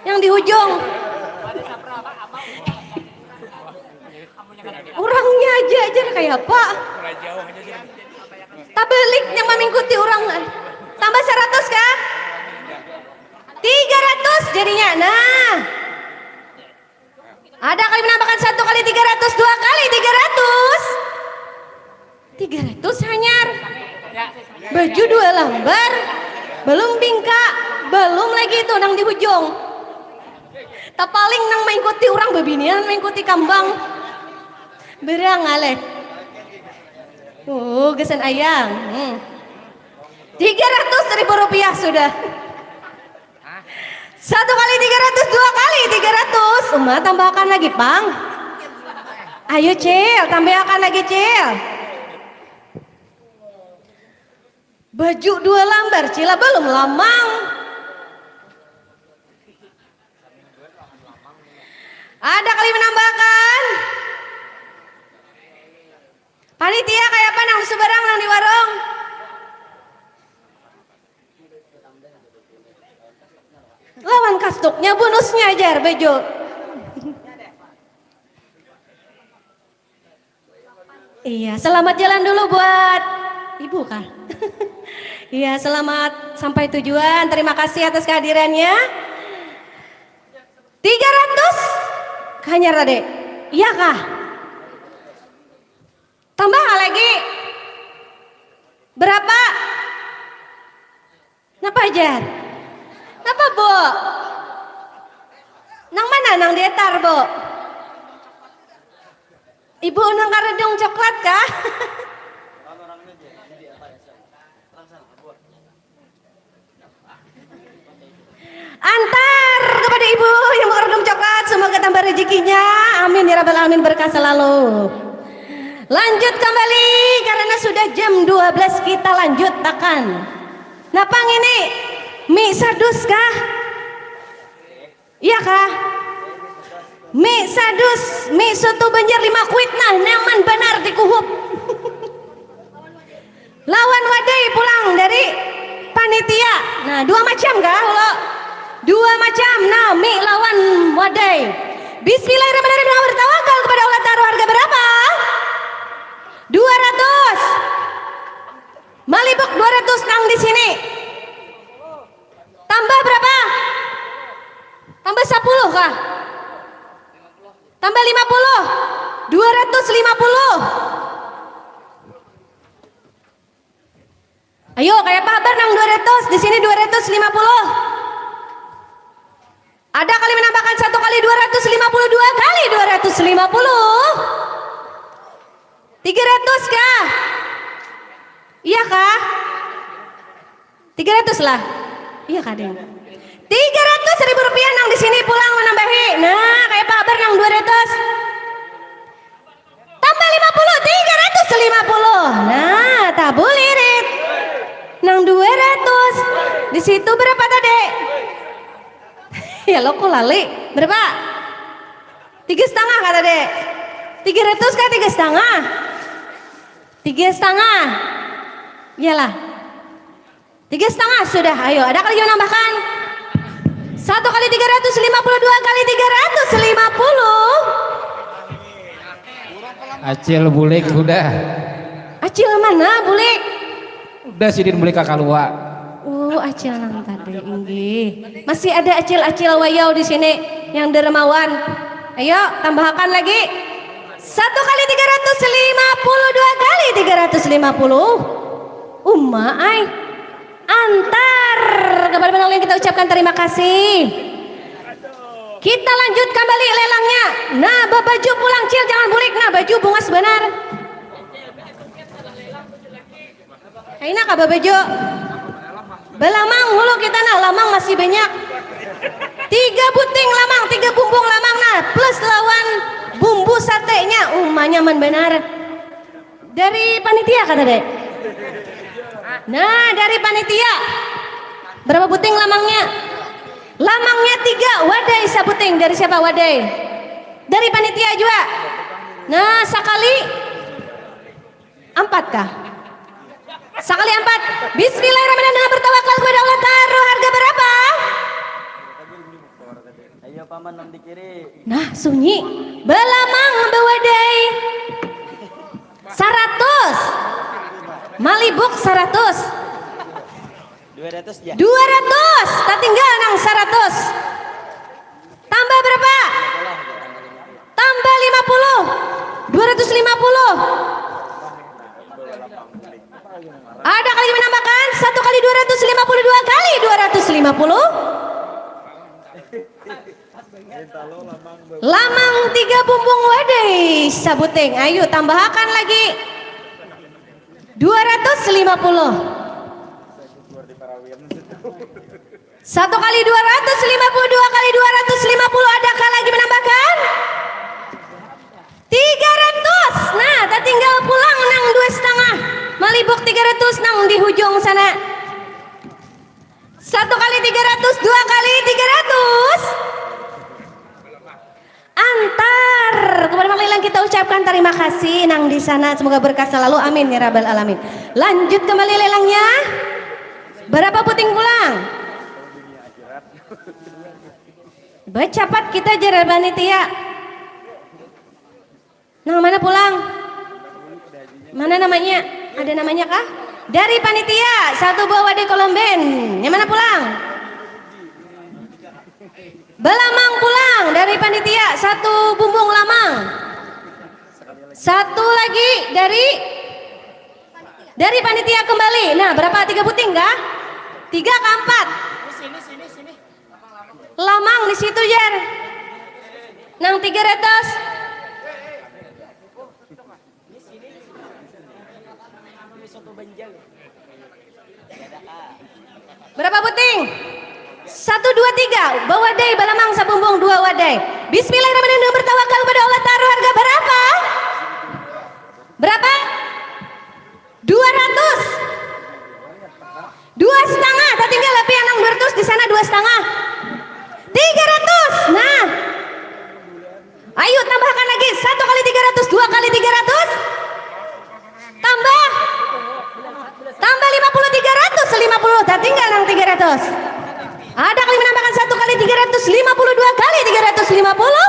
yang di hujung. Urangnya aja, jar, kaya apa? Tabalik yang mamingkuti urang. Tambah saratus kah? Tiga ratus jadinya. Nah. Ada kali menambahkan satu kali tiga ratus, dua kali tiga ratus. Tiga ratus hanyar. Baju dua lambar. Belum bingka, belum lagi itu nang di hujung. Tapaling nang mengikuti urang bebinian, mengikuti kambang. Berang aleh. Oh, gasan ayang. Hmm. Tiga ratus ribu rupiah sudah. Satu kali tiga ratus, dua kali tiga ratus. Uma, tambahkan lagi, pang. Ayo, Cil, tambahkan lagi, Cil. Baju dua lambar, Cila, belum lamang. Ada kali menambahkan. Panitia, kaya apa nang di subarang, nang di warung? Lawan kastuknya, bonusnya, jar, bejo. Iya, selamat jalan dulu buat ibu kah? Iya, selamat sampai tujuan. Terima kasih atas kehadirannya. Tiga ratus hanyar tadi. Iya kah? Tambah nggak lagi? Berapa? Napa, jar? Napa, Bu? Nang mana? Nang di etar, Bu? Ibu nang karedung coklat kah? Antar kepada ibu yang mengerdum coklat, semoga tambah rezekinya. Amin ya rabbal alamin, berkah selalu. Lanjut kembali karena sudah jam dua belas, kita lanjutakan. Napa ngini? Mie sadus kah? Iya kah? Mie sadus, mie soto Banjar Lima Kuit, nah, nyaman banar dikuhup. Lawan wadai pulang dari Panitia. Nah, dua macam kah, Ulo? Dua macam, nami lawan wadai. Bismillahirrahmanirrahim, dengan bertawakal kepada Allah Ta'ala, harga berapa? Dua ratus. Malibuk dua ratus nang di sini. Tambah berapa? Tambah sepuluh kah? Tambah lima puluh. Dua ratus lima puluh. Ayo, kaya apa habar nang dua ratus? Di sini dua ratus lima puluh. Ada kali menambahkan satu kali dua ratus lima puluh, dua kali dua ratus lima puluh. Tiga ratus kah? Iya kah? Tiga ratus lah. Iya kah, Ding? Tiga ratus ribu rupiah nang di sini pulang menambahi. Nah, kaya apa habar nang dua ratus? Tambah lima puluh, tiga ratus lima puluh. Nah, tabulirit. Nang dua ratus. Di situ berapa tadi? Ya, lo ku lali. Berapa? Tiga setengah kah tadi? Tiga ratus kah tiga setengah? Tiga setengah. Iyalah. Tiga setengah sudah. Ayo, ada kali yang nambahkan? Satu kali tiga ratus lima puluh, dua kali tiga ratus lima puluh. Acil bulik udah. Acil mana bulik? Udah sidin bulik ka kalua. Oh, acil nang tadi, inggih. Masih ada acil-acil wayau di sini yang dermawan. Ayo, tambahakan lagi. Satu kali tiga ratus lima puluh, dua kali tiga ratus lima puluh. Uma ai. Antar kepada penonton kita ucapkan terima kasih. Kita lanjut kembali lelangnya. Nah, babaju pulang, Cil, jangan bulik. Nah, baju bungas banar. Kaina kah babaju? Balamang hulu kita nah, lamang masih banyak. Tiga buting lamang, tiga bumbung lamang nah, plus lawan bumbu satenya. Uma nyaman banar. Dari panitia kah tadi? Nah, dari panitia. Berapa buting lamangnya? Lamangnya tiga, wadai sabuting. Dari siapa wadai? Dari panitia jua. Nah, sakali ampat kah? Sakali ampat. Bismillahirrahmanirrahim, dengan bertawakal kepada Allah, taruh harga berapa? Ayo paman nang di kiri. Nah, sunyi. Balamang bawadai. Saratus. Malibuk saratus. Dua ratus ya. Dua ratus. Tatinggal nang saratus. Tambah berapa? Tambah lima puluh. Dua ratus lima puluh. Ada kali menambahkan satu kali dua ratus lima puluh, dua kali dua ratus lima puluh. Lamang tiga bumbung wadai sabuting. Ayu tambahakan lagi dua ratus lima puluh. Satu kali dua ratus lima puluh, dua kali dua ratus lima puluh, adakah lagi menambahkan? Tiga ratus. Nah, tatinggal pulang nang dua setengah. Malibuk tiga ratus nang di hujung sana. Satu kali tiga ratus, dua kali tiga ratus. Antar kepada Mang Lilang kita ucapkan terima kasih nang di sana, semoga berkah selalu, amin ya rabbal alamin. Lanjut kembali lelangnya. Berapa puting pulang? Bacapat kita jar panitia. Nang mana pulang? Mana namanya? Ada namanya kah? Dari panitia satu buah wadai kolomben. Yang mana pulang? Balamang pulang dari panitia satu bumbung lamang. Satu lagi dari dari panitia kembali. Nah, berapa tiga puting kah? Tiga ke empat. Lamang di situ jar. Nang tiga ratus. Berapa puting? Satu dua tiga, bawadai balamang sabumbung dua wadai. Bismillahirrahmanirrahim, bertawakal kepada Allah, taruh harga berapa? Berapa? Dua ratus. Dua setengah, tatinggal api anang dua ratus di sana dua setengah. Tiga ratus. Nah. Ayu tambahkan lagi satu kali tiga ratus, dua kali tiga ratus. Tambah. Tambah lima puluh, tiga ratus lima puluh. Tatinggal Ada kali menambahkan satu kali tiga ratus lima puluh, dua kali tiga ratus lima puluh.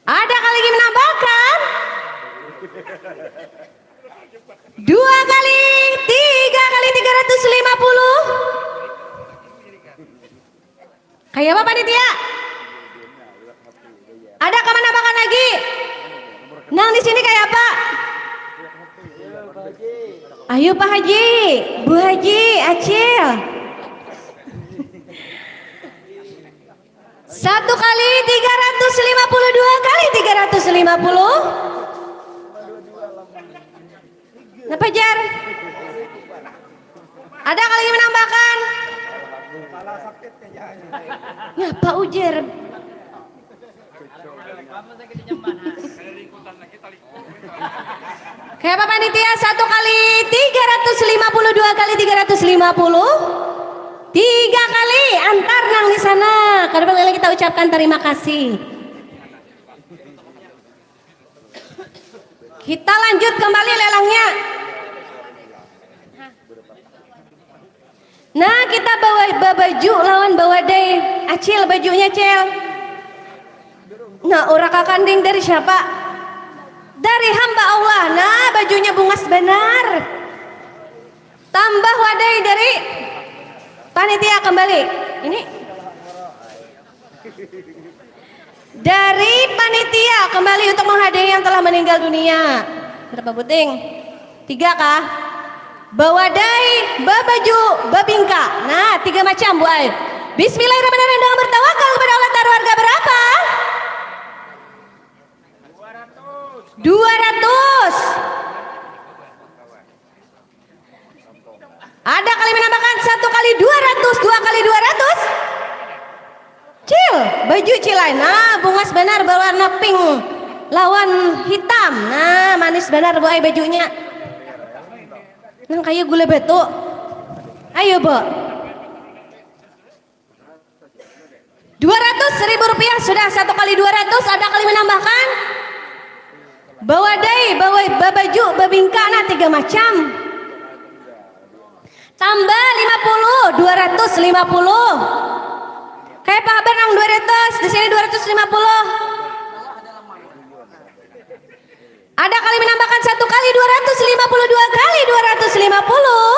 Ada kali lagi menambahkan. Dua kali, tiga kali tiga ratus lima puluh. Kayak apa panitia? Ada kah menambahkan lagi? Nang di sini kayak apa? Ayo Pak Haji, Bu Haji, Acil. Satu kali tiga ratus lima puluh, dua kali tiga ratus lima puluh. Napa jar? Ada kali menambahkan? Ngapa ujar? Kayak apa panitia? Satu kali tiga ratus lima puluh, dua kali tiga ratus lima puluh, tiga kali antar nang di sana. Kada boleh kita ucapkan terima kasih. Kita lanjut kembali lelangnya. Nah, kita bawa babaju lawan bawadai. Acil bajunya, Cil. Nah, ura kakanding dari siapa? Dari hamba Allah. Nah, bajunya bungas benar. Tambah wadai dari panitia kembali. Ini dari panitia kembali untuk menghadiahi yang telah meninggal dunia. Berapa buting? Tiga kah? Bawadai, babaju, babingka. Nah, tiga macam, Bu ai. Bismillahirrahmanirrahim, dengan bertawakal kepada Allah taruh harga berapa? Dua ratus. Ada kali menambahkan satu kali dua ratus, dua kali dua ratus. Cil, baju Cil ai. Nah, bungas benar berwarna pink lawan hitam. Nah, manis benar Bu ai bajunya. Nang kaya gula batu. Ayo, Bu. Dua ratus ribu rupiah sudah, satu kali dua ratus, ada kali menambahkan? Bawadai, bawa babaju, babingka, nah tiga macam. Tambah lima puluh, dua ratus lima puluh. Kayak apa habar nang dua ratus, di sini dua ratus lima puluh. Ada kali menambahkan satu kali dua ratus lima puluh, dua kali dua ratus lima puluh.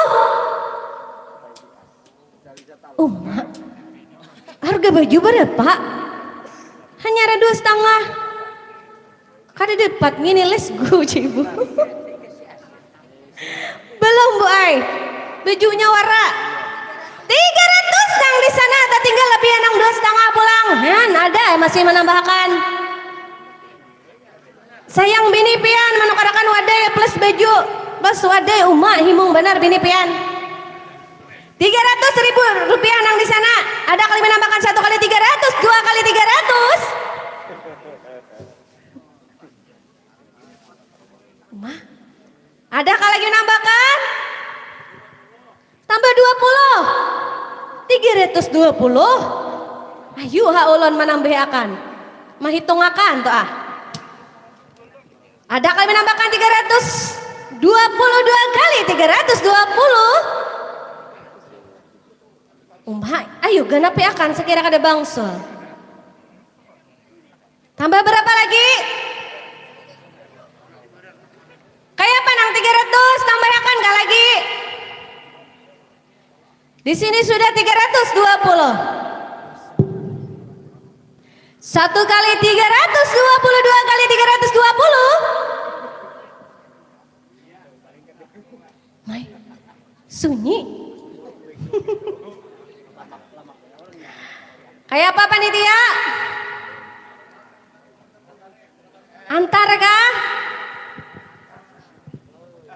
Uma, harga baju berapa? Hanyar dua setengah. Kada dapat ngini, let's go, cik ibu. Belum, Bu ai. Bajunya wara. Tiga ratus nang di sana, tatinggal lebih nang dua setengah pulang. Han, ada masih menambahkan. Sayang bini pian manukarakan wadai plus baju, plus wadai uma, himung banar bini pian. Tiga ratus ribu rupiah nang di sana, ada kali menambahkan satu kali tiga ratus, dua kali tiga ratus. Uma, ada kah lagi menambahkan? Tambah dua puluh. Tiga ratus dua puluh. Ayu ha ulun manambahakan. Mahitungakan tu ah. Ada kali menambahkan tiga ratus dua puluh dua kali tiga ratus dua puluh. Uma, ayu ganapi akan sakira kada bangsul. Tambah berapa lagi? Kaya apa nang tiga ratus? Tambahakan kah lagi? Di sini sudah tiga ratus dua puluh. Satu kali tiga ratus dua puluh, dua kali tiga ratus dua puluh. Mai, sunyi. Kaya apa panitia? Antar kah?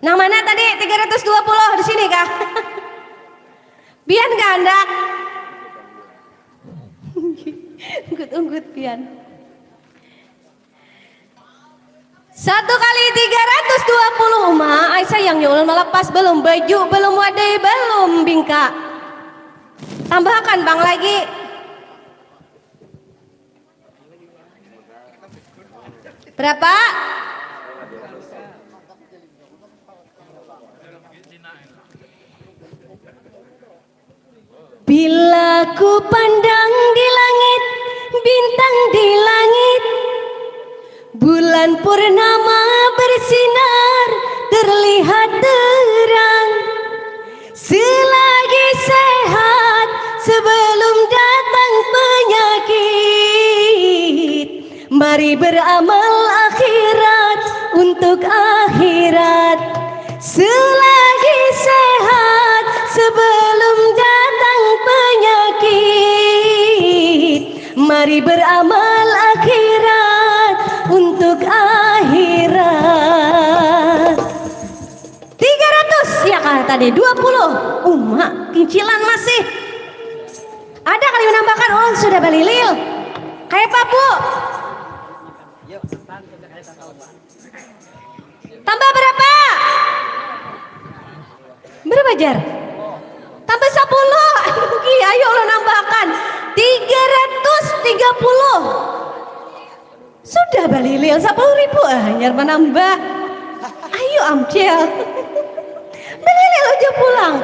Nang mana tadi tiga ratus dua puluh di sini kah? Pian kah handak? Unggut-unggut pian. Satu kali tiga ratus dua puluh, uma ai sayangnya ulun melepas, belum baju, belum wadai, belum bingka. Tambahkan pang lagi. Berapa? Bila ku pandang di langit, bintang di langit, bulan purnama bersinar, terlihat terang. Selagi sehat, sebelum datang penyakit, mari beramal akhirat untuk akhirat. Selagi sehat, sebelum datang penyakit, mari beramal akhirat untuk akhirat. Tiga ratus ya kah tadi? Dua puluh. Uma, kincilan masih. Ada kali menambahkan, oh, sudah balilil. Kayak apa, Bu? Tambah berapa? Berapa, Jar? Tambah sepuluh. Iya, ayo lo nambahkan. Tiga ratus tiga puluh. Sudah balilil sepuluh ribu, ah, hanyar menambah. Ayo, Amcil. Balilil aja pulang.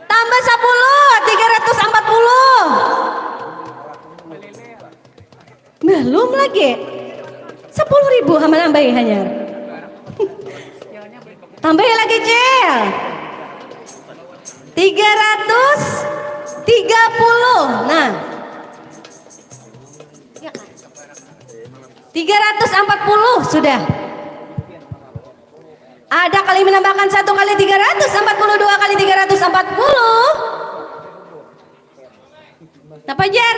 Tambah sepuluh, tiga ratus empat puluh. Belum lagi. Sepuluh ribu sama nambahi hanyar. Tambahi lagi, Cil. Tiga ratus tiga puluh. Nah. Tiga ratus empat puluh sudah. Ada kali menambahkan satu kali tiga ratus empat puluh, dua kali tiga ratus empat puluh. Napa, Jar?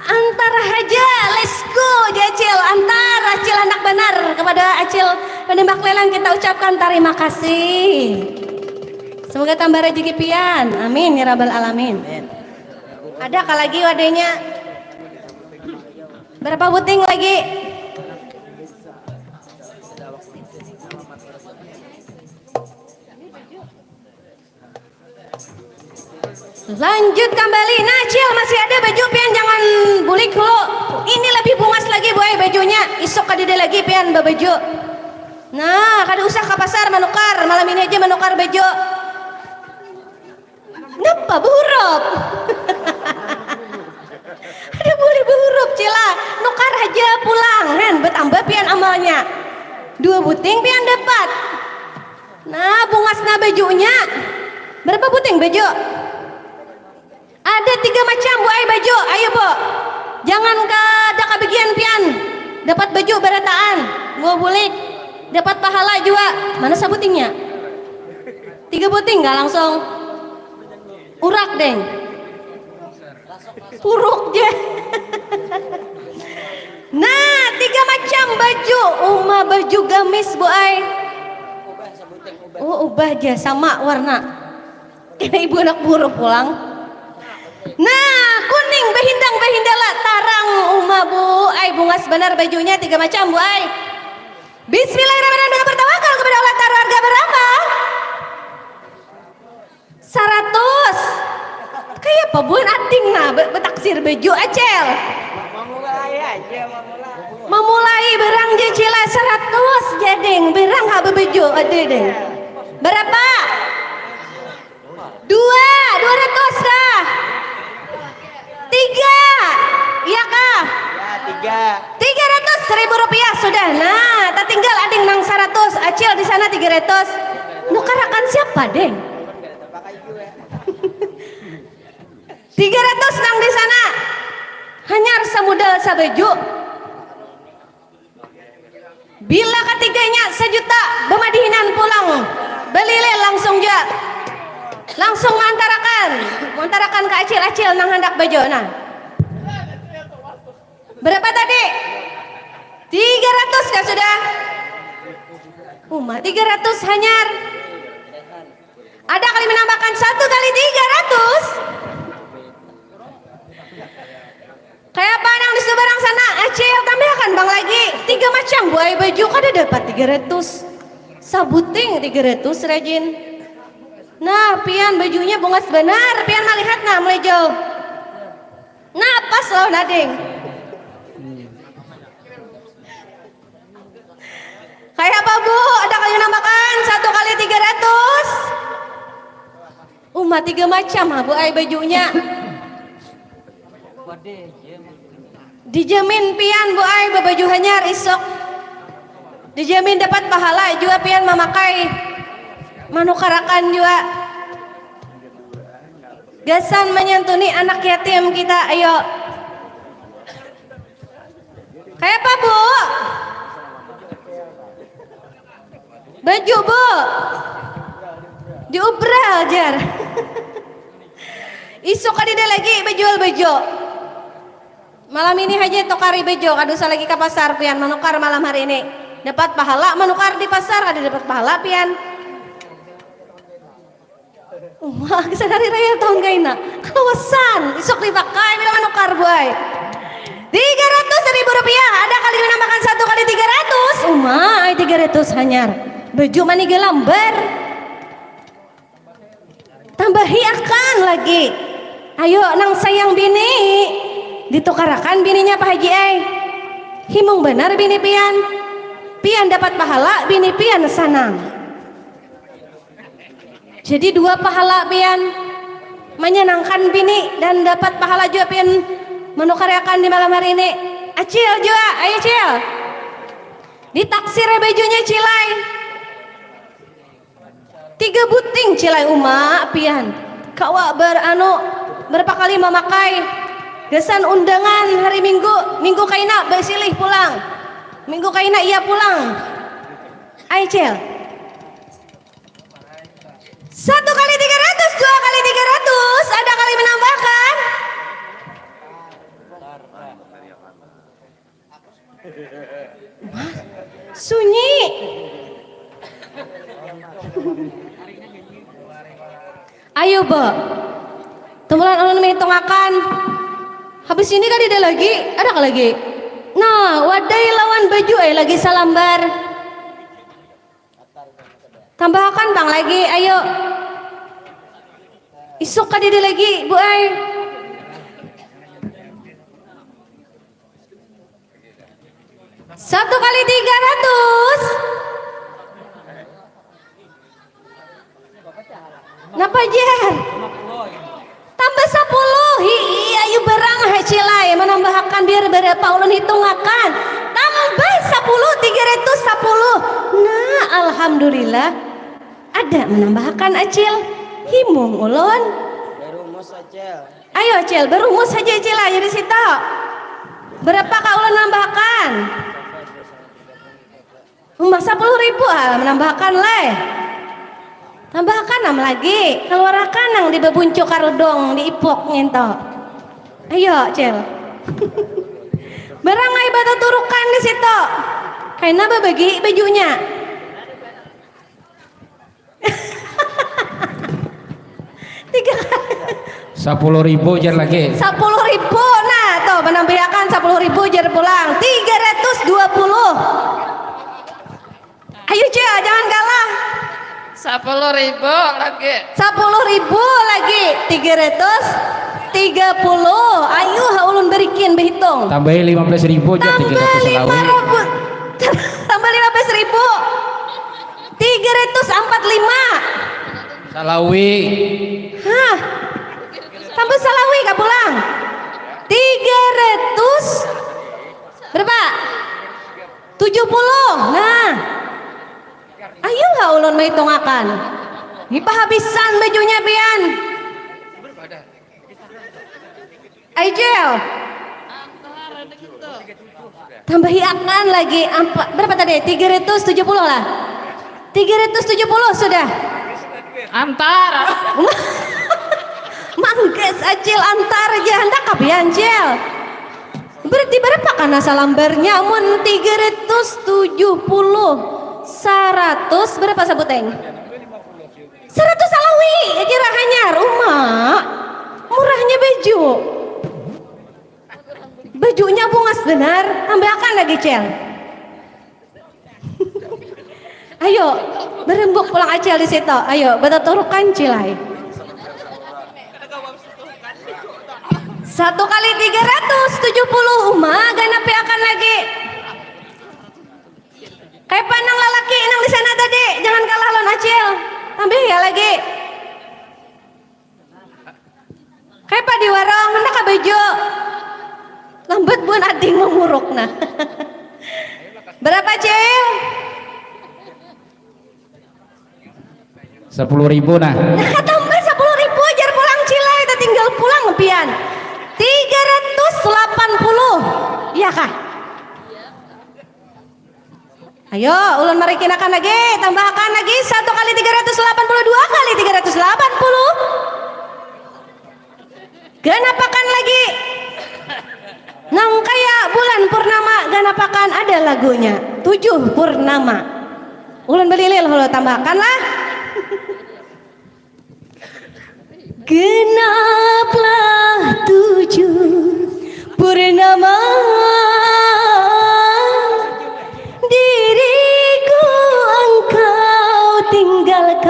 Antar haja, let's go, ja, Acil. Antar, Acil, handak banar kepada Acil penembak lelang kita ucapkan tarima kasih. Semoga tambah rezeki pian. Amin ya rabbal alamin. Ada kah lagi wadahnya? Berapa buting lagi? Lanjut kembali. Nah, Cil, masih ada baju pian, jangan bulik dulu. Ini lebih bungas lagi, boy, bajunya. Isuk kadada lagi pian babaju. Nah, kada usah ke pasar menukar, malam ini aja menukar baju. Napa behurup? Ada boleh behurup, Cila. Nukar aja pulang, hen, bertambah pian amalnya. Dua buting pian dapat. Nah, bungasnya bajunya. Berapa buting baju? Ada tiga macam, Bu ai, baju. Ayo, Bu. Jangan kada kabagian pian. Dapat baju barataan. Dua bulik. Dapat pahala jua. Mana sabutingnya? Tiga buting kah langsung? Urak, deng. Puruk ja. Nah, tiga macam baju. Uma baju gamis, Bu ai. Oh, ubah ja, sama warna. Kena ibu anak buruh pulang. Nah, kuning bahindang bahindala, tarang uma, Bu ai, bungas banar bajunya, tiga macam, Bu ai. Bismillahirrahmanirrahim, dengan bertawakal kepada Allah Ta'ala, harga berapa? Saratus. Kaya apa buhan ading nah, be-, betaksir baju, Acil? Mamulai aja, mamulai. Mamulai barang ja, Cila, saratus ja, ding. Barang ha babaju, ada, ding. Berapa? Dua, dua ratus kah? Tiga, iya kah? Ya, tiga. Tiga ratus ribu rupiah sudah. Nah, tatinggal ading nang saratus, Acil di sana tiga ratus. Nukarakan siapa, deng? Tiga ratus nang di sana. Hanyar samudal sabaju. Bila katiganya sajuta, bamadihinan pulang. Balilil langsung jua. Langsung maantarakan. Maantarakan ka acil-acil nang handak baju. Nah. Berapa tadi? Tiga ratus kah sudah? Uma, tiga ratus hanyar. Ada kali menambahkan satu kali tiga ratus. Kaya apa nang di seberang sana? Acil, tambahakan bang lagi. Tiga macam buai baju, kada dapat tiga ratus. Sabuting tiga ratus, rajin. Nah, pian bajunya bungas banar. Pian malihat nah, mulai jauh. Nah, pas lawan ading. Kaya apa, Bu? Ada kali nambah Mah tiga macam ha bu ai bajunya. Dijamin pian bu ai babaju hanyar isuk. Dijamin dapat pahala jua pian mamakai. Manukarakan jua. Gasan manyantuni anak yatim kita, ayo. Kayapa bu? Baju bu. Diubral jar. Isuk kadida lagi bajual baju. Malam ini haja tukari baju, kada usah lagi ka pasar pian manukar malam hari ini. Dapat pahala manukar di pasar, kada dapat pahala pian. Uma, gasan hari raya tahun kaina. Kalawasan, isuk dipakai bila manukar buai. Tiga ratus ribu rupiah, ada kali menambahkan satu kali tiga ratus. Uma, ai tiga ratus hanyar. Baju maniga lambar. Tambahi akan lagi. Ayo nang sayang bini. Ditukarakan bininya Pak Haji ai. Himung banar bini pian. Pian dapat pahala, bini pian sanang. Jadi dua pahala pian. Manyanangkan bini dan dapat pahala jua pian manukarakan di malam hari ini. Acil jua, ayo Cil. Ditaksir bajunya Cilai. Tiga buting cilai uma pian. Kawa ber anu berapa kali mamakai. Gasan undangan hari minggu, minggu kaina basilih pulang. Minggu kaina iya pulang. Ai cil. Satu kali tiga ratus, dua kali tiga ratus, ada kali menambahkan. Sunyi. Ayo be. Tumulan ulun menghitungakan. Habis ini kadida lagi, ada kah lagi? Nah, wadai lawan baju ai lagi salambar. Tambahakan pang lagi, ayo. Isuk kadida lagi, bu ai. Satu kali tiga ratus. Napa jar? Tambah sapuluh. Hi, ayu barang ha cilai manambahakan biar barapa ulun hitungakan. Tambah sapuluh, tiga ratus sapuluh. Nah, alhamdulillah. Ada manambahakan acil. Himung ulun. Barumus acil. Ayo Cil, berumus haja Cil aja di situ. Berapa kak ulun nambahkan? Uma sepuluh ribu ah, menambahkan leh. Tambahkan enam lagi, keluarakan nang di bebuncu karudung di ipuk nginto. Ayo Cil. Barang ai batuturukan di situ. Kaina babagi bajunya. Tiga kali. Sepuluh ribu jar lagi. Sepuluh ribu nah tuh menambihakan sepuluh ribu jar pulang tiga ratus dua puluh. Ayo Cil jangan kalah. Sepuluh ribu lagi. Sepuluh ribu lagi tiga ratus tiga puluh. Ayo ha ulun berikin berhitung. Tambahi lima belas ribu jar tiga ratus lima ribu. Tambah lima belas ribu. Tiga ratus empat lima. Salawi. Hah. Tambah salawi kah pulang? Tiga ratus berapa? Tujuh puluh. Nah. Ayo lah ulun menghitungakan. Ini pahabisan bajunya pian. Aicil. Tambahi akan lagi ampa, berapa tadi? Tiga ratus tujuh puluh lah. Tiga ratus tujuh puluh sudah. Antar. Mangkes acil antar aja hendak kapian cil. Berarti berapa karena salambarnya mun tiga ratus tujuh puluh seratus berapa sebuteng? Seratus salawi kira hanyar uma murahnya baju. Bajunya bungas benar, tambahkan lagi cel. Ayo, berembuk pulang acel di situ. Ayo, batuturukan cilai. Satu kali tiga ratus tujuh puluh uma ganapi akan lagi. Kayak panang lalaki nang di sana tadi, jangan kalah lawan acil. Tambah ya lagi. Tujuh. Lambat buan ading mamuruk nah. Berapa, Cil? Sepuluh ribu nah. Nah, tambah sepuluh ribu ajar pulang Cila, itu tinggal pulang pian. Tiga ratus delapan puluh. Iya kah? Ayo, ulun marikinakan lagi, tambahakan lagi satu kali tiga ratus delapan puluh, dua kali tiga ratus delapan puluh. Ganapakan lagi. Nang kaya bulan purnama ganapakan ada lagunya. Tujuh purnama. Ulun belilil hulu tambahakan lah. Genaplah tujuh purnama diriku engkau tinggalkan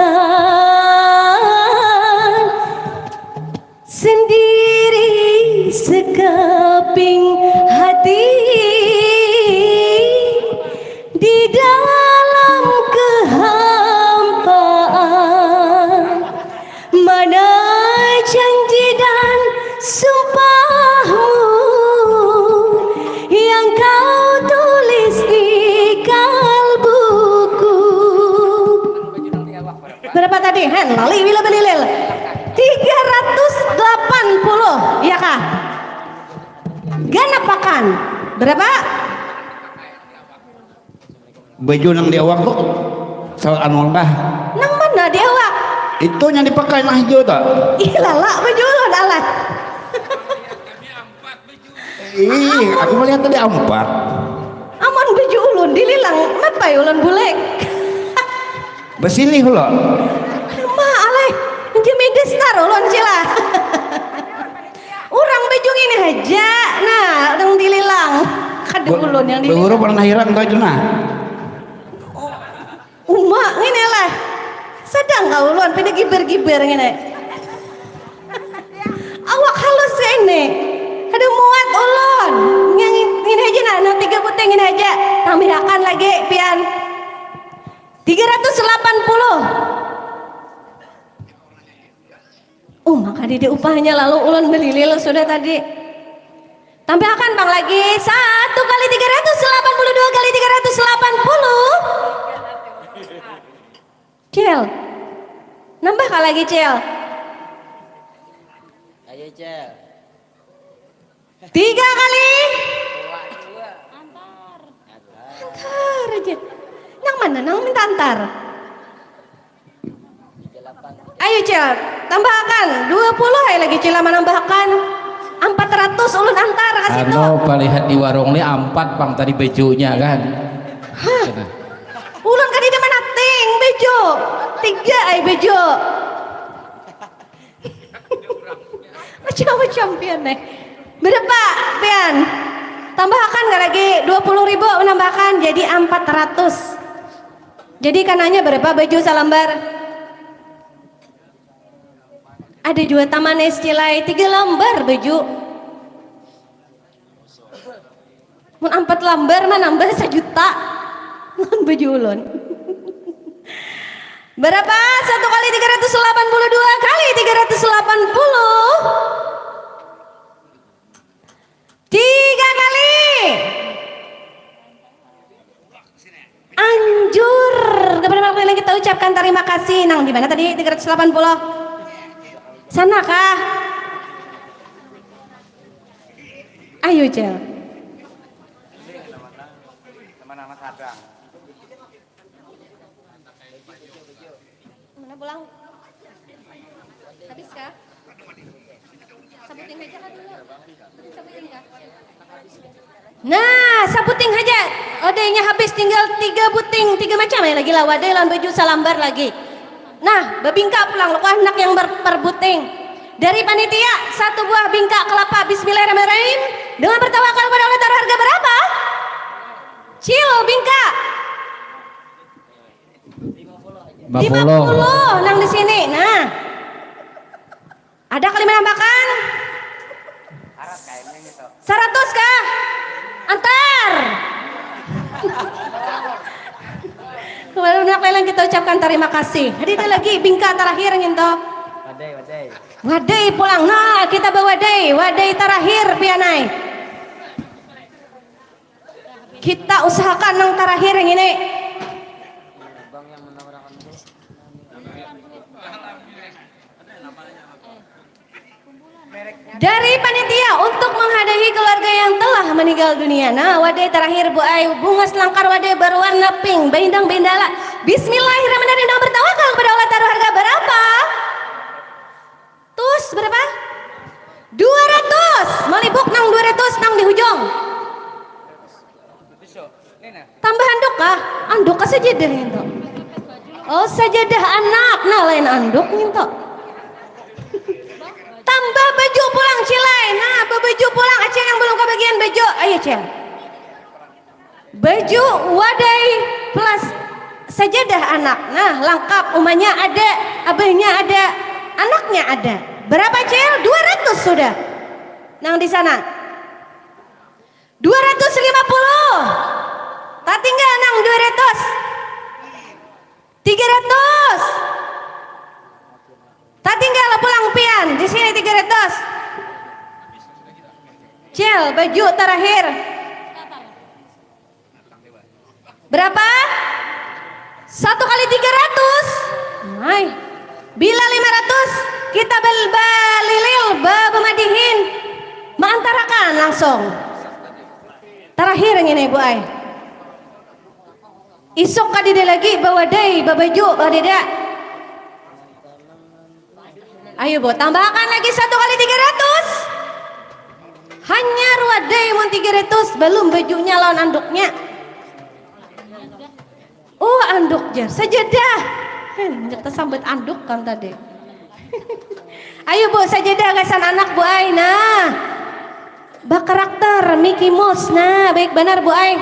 sendiri sekeping hati di dalam kehampaan. Mana janji dan sumpahmu yang kau tulis di kalbuku? Berapa tadi? Hen, lali bila belilil. Tiga ratus delapan puluh, iya kah? Ganapakan. Berapa? Baju nang di awak tu sal anu lah. Nang mana di awak? Itu yang dipakai nang hijau tu. Ih lala baju ulun alah. Ih, aku melihat tadi ampat. Aman baju ulun dililang, mapai ulun bulek. Besilih lo. Ma alai, jemidis tar ulun cila. Urang baju ngini haja nah nang dililang kada ulun yang dililang. Bahurung pernah hirang tu aja nah. Uma ngini lah. Sadang kah ulun pina gibar-gibar ngini. Awak halus kah ini. Kada muat ulun. Yang ngini haja nah, nah tiga buting ngini haja. Tambihakan lagi pian. Tiga ratus delapan puluh. Uma kadada upahnya lalu ulun belilil sudah tadi. Tambahakan pang lagi satu kali tiga ratus delapan puluh dua kali tiga ratus delapan puluh. Cil. Nambah kah lagi Cil? Ayo Cil. Tiga kali. Antar. Antar aja. Nang mana nang minta antar? Ayo Cil, tambahakan dua puluh ayo lagi Cila manambahakan ampat ratus ulun antar ka situ. Anu palihat di warung ni ampat pang tadi bejunya kan. Hah. Ulun kadida manating beju. Tiga ai beju. Macam-macam pian nih. Berapa pian? Tambahakan gak lagi dua puluh ribu menambahkan jadi ampat ratus. Jadi kananya berapa baju salambar? Ada jua tamanis cilai tiga lambar baju. Mun ampat lambar mah nambah sajuta lawan baju ulun. Berapa? Satu kali tiga ratus delapan puluh dua kali tiga ratus delapan puluh. Tiga kali. Anjur. Kepada Mark Leleng kita ucapkan terima kasih. Nang di mana tadi tiga ratus delapan puluh? Sana kah? Ayo Cel. Mana pulang? Habis kah? Sabuting haja kah dulu? Sabuting kah? Nah, sabuting haja. Odainya habis tinggal tiga buting, tiga macam ya lagi lah. Wadai lawan baju salambar lagi. Nah, babingka pulang luku anak yang ber- perbuting. Dari panitia, satu buah bingka kelapa. Bismillahirrahmanirrahim. Dengan bertawakal pada Allah Ta'ala harga berapa? Cil, bingka. Lima puluh nang di sini. Nah. Ada kali menambahkan? Saratus kah? Antar. Kemarin nak lelang kita ucapkan terima kasih. Jadi ada lagi bingka terakhir nginto. Wadai, wadai. Wadai pulang. Nah, kita bawadai. Wadai tarakhir pian ai. Kita usahakan nang tarakhir ngini. Dari panitia untuk menghadiahi keluarga yang telah meninggal dunia. Nah, wadai terakhir, Bu ai, bungas langkar wadai berwarna pink, baindang bendala. Bismillahirrahmanirrahim, dengan bertawakal kepada Allah taruh harga berapa? Tus, berapa? Dua ratus. Malibuk nang dua ratus nang di hujung. Tambah anduk kah? Anduk kah sajadah nginto? Oh, sajadah anak. Nah, lain anduk nginto. Tambah baju pulang, Cilai. Nah, babaju pulang. Acil yang belum kebagian baju. Ayo, Cil. Baju wadai plus sajadah anak. Nah, lengkap. Umanya ada, abahnya ada, anaknya ada. Berapa, Cil? Dua ratus sudah. Nang di sana. Dua ratus lima puluh. Tatinggal nang dua ratus. Tiga ratus. Tatinggal pulang pian. Di sini tiga ratus. Cil, baju terakhir. Berapa? Satu kali tiga ratus. Hai. Bila lima ratus, kita bal-, balilil, ba-, bamadihin. Maantarakan langsung. Terakhir ngini, Bu ai. Isuk kadida lagi bawadai, babaju, kadida. Ayo, Bu, tambahakan lagi satu kali tiga ratus. Hanyar wadai mun tiga ratus, balum bajunya lawan anduknya. Oh, anduk jar, sajadah. Heh, handak tasambat anduk kan tadi. Ayo, Bu, sajadah gasan anak, Bu ai. Nah. Bakarakter Mickey Mouse. Nah, baik banar, Bu ai.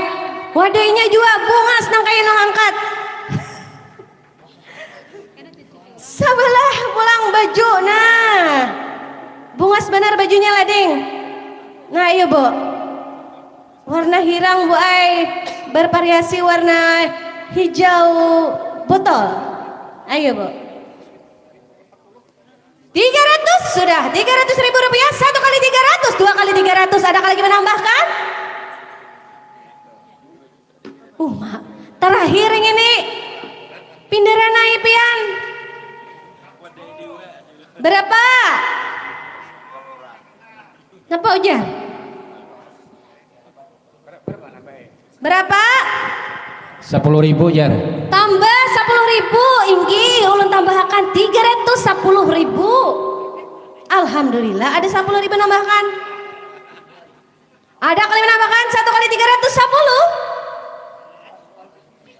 Wadainya jua bungas nang kaya nang angkat. Sabalah pulang baju. Nah. Bungas banar bajunya, Lading. Nah, ayo, Bu. Warna hirang, Bu ai. Bervariasi warna hijau botol. Ayo, Bu. Tiga ratus sudah. Tiga ratus ribu rupiah, satu kali tiga ratus, dua kali tiga ratus. Adakah lagi menambahkan? Uma, terakhir ngini. Pindaran ai pian. Berapa? Napa ujar? Berapa? Sepuluh ribu, jar. Tambah sepuluh ribu, inggih, ulun tambahakan tiga ratus sepuluh ribu. Alhamdulillah, ada sepuluh ribu nambahakan. Ada kali menambahkan satu kali tiga ratus sepuluh.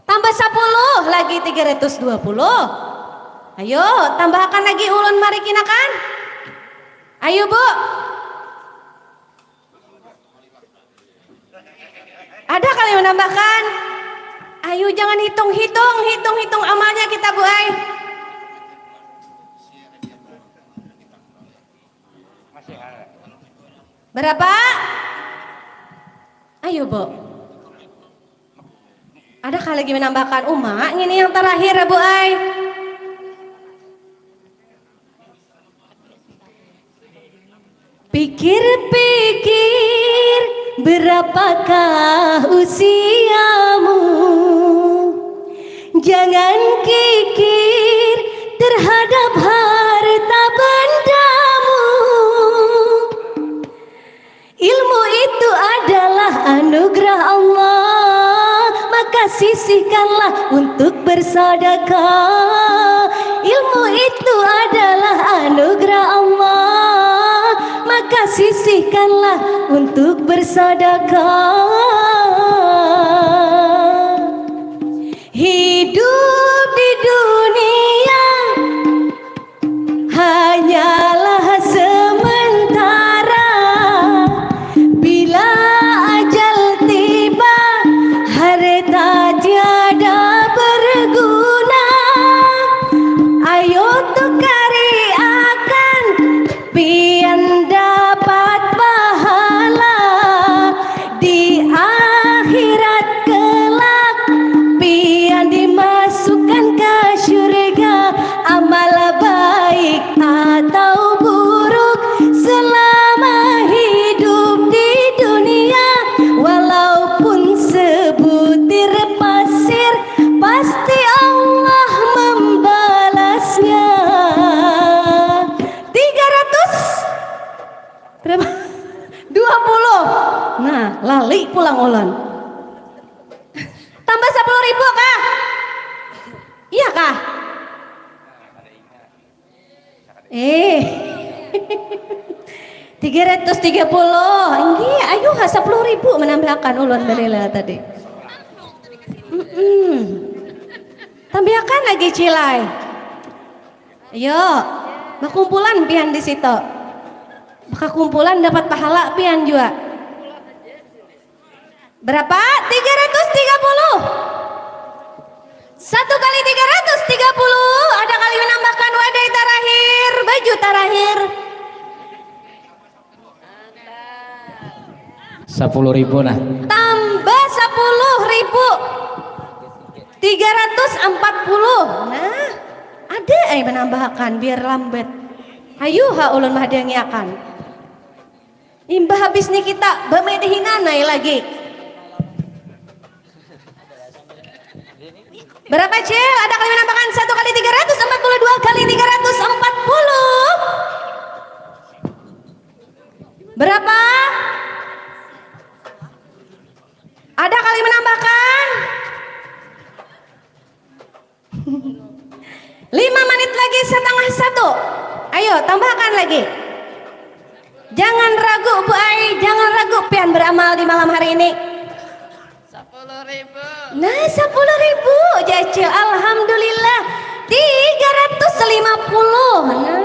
Tambah sepuluh, lagi tiga ratus dua puluh. Ayo, tambahakan lagi ulun marikinakan. Ayo, Bu. Ada kali menambahkan? Ayo, jangan hitung-hitung, hitung-hitung amalnya kita, Bu ai. Berapa? Ayo, Bu. Ada kah lagi menambahkan? Uma, ini yang terakhir, Bu ai. Pikir-pikir, berapakah usiamu? Jangan kikir terhadap harta bendamu. Ilmu itu adalah anugerah Allah, maka sisihkanlah untuk bersedekah. Ilmu itu adalah anugerah Allah, maka sisihkanlah untuk bersedekah. Hidup di dunia hanyalah sementara. Bila ajal tiba, harta tiada berguna. Ayo tukari akan, pian dapat pahala di akhirat kelak. Pian dimasuk Ulun. Tambah sepuluh ribu kah? Iya kah? Eh. Tiga ratus tiga puluh. Inggih, ayu ha sepuluh ribu menambahkan ulun balila tadi. Mm-mm. Tambahakan lagi, Cilai. Ayo, bakumpulan pian di situ. Bakakumpulan dapat pahala pian jua. Berapa? Tiga ratus tiga puluh. Satu kali tiga ratus tiga puluh, ada kali menambahkan wadai tarakhir, baju tarakhir. Sepuluh ribu nah. Tambah sepuluh ribu. Tiga ratus empat puluh. Nah, ada ai menambahkan biar lambat. Hayu ha ulun mahadangiakan. Imbah habis ni kita bamedihinan ai lagi. Berapa cil? Ada kali menambahkan satu kali tiga ratus empat puluh dua kali tiga ratus empat puluh. Berapa? Ada kali menambahkan? Lima menit lagi setengah satu. Ayo tambahkan lagi. Jangan ragu Bu Ai, jangan ragu pian beramal di malam hari ini. Sepuluh ribu. Nah sepuluh ribu jacil, alhamdulillah. Tiga ratus lima puluh. Nah.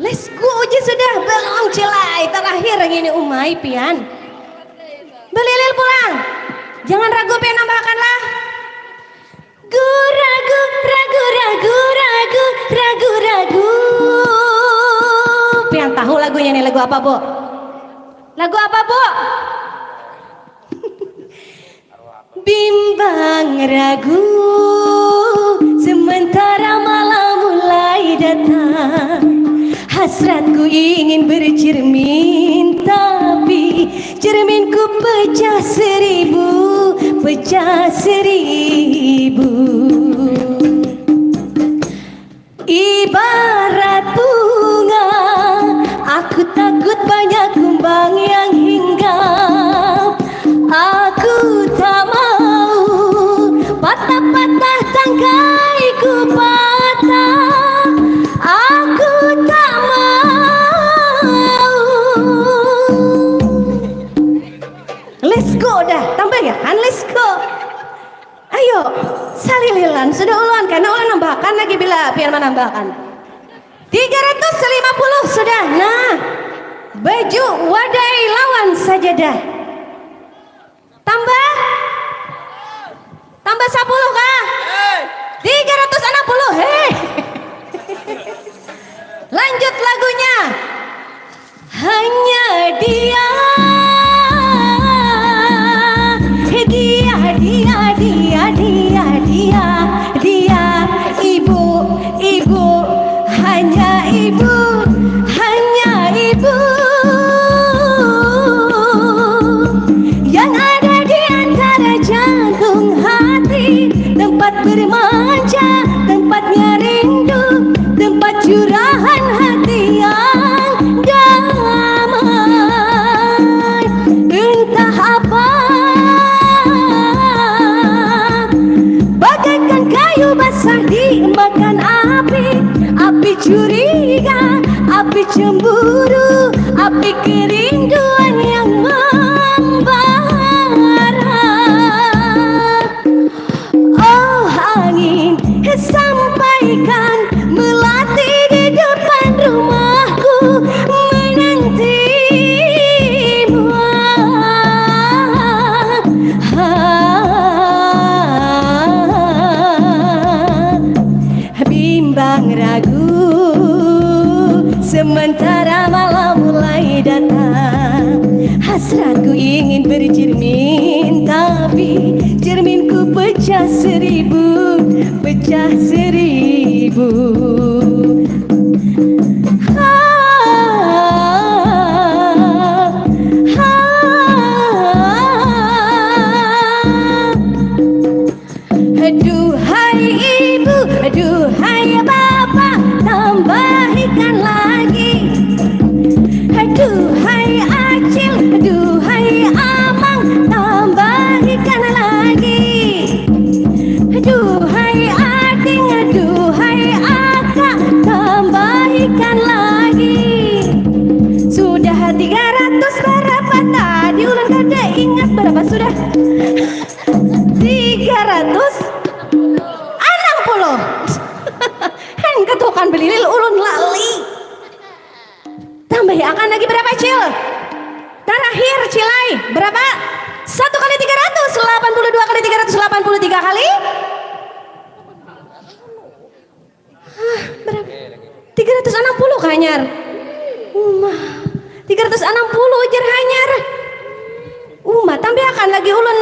Let's go aja sudah, belum cilai, terakhir ini umai pian. Belilil pulang. Jangan ragu pian nambahkanlah. Gu ragu ragu ragu ragu ragu ragu. Pian tahu lagunya ini lagu apa bu? Lagu apa bu? Bimbang ragu sementara malam mulai datang. Hasratku ingin bercermin tapi cerminku pecah seribu, pecah seribu. Ibarat bunga, aku takut banyak kumbang yang hinggap. Aku tak mau patah-patah tangkaiku patah. Aku tak mau. Let's go dah, tambah ya kan let's go. Ayo, salililan sudah ulun karena ulun nambahakan lagi bila pian manambahakan. Tiga ratus lima puluh sudah. Nah, baju wadai lawan sajadah. Tambah? Tambah sapuluh kah? Tiga ratus enam puluh. Hei. Lanjut lagunya. Hanya dia, dia, dia, dia, dia, dia, dia, ibu, ibu, hanya ibu, hanya ibu. Yang ada di antara jantung hati, tempat bermanja, tempatnya rindu, tempat curahan hati yang damai. Entah apa, bagaikan kayu basah dimakan api, api curiga, api cemburu, api kerinduan yang membara. Oh angin, sampaikan melati di depan rumahku menantimu. Bimbang ragu sementara malam mulai datang. Hasratku ingin bercermin tapi cerminku pecah seribu, pecah seribu. Ha, ha, ha. Duhai ibu, duhai bapa, tambahikan lagi. Duhai acil, duhai Tiga ratus anam puluh. Hen katukan belilil ulun lali. Tambahi akan lagi berapa, Cil? Terakhir, Cilai, berapa? Satu kali tiga ratus delapan puluh dua kali tiga ratus delapan puluh tiga kali. Hah, berapa? Tiga ratus anam puluh kah, Hanyar? Uma, tiga ratus anam puluh ujar Hanyar. Uma, tambahakan lagi ulun.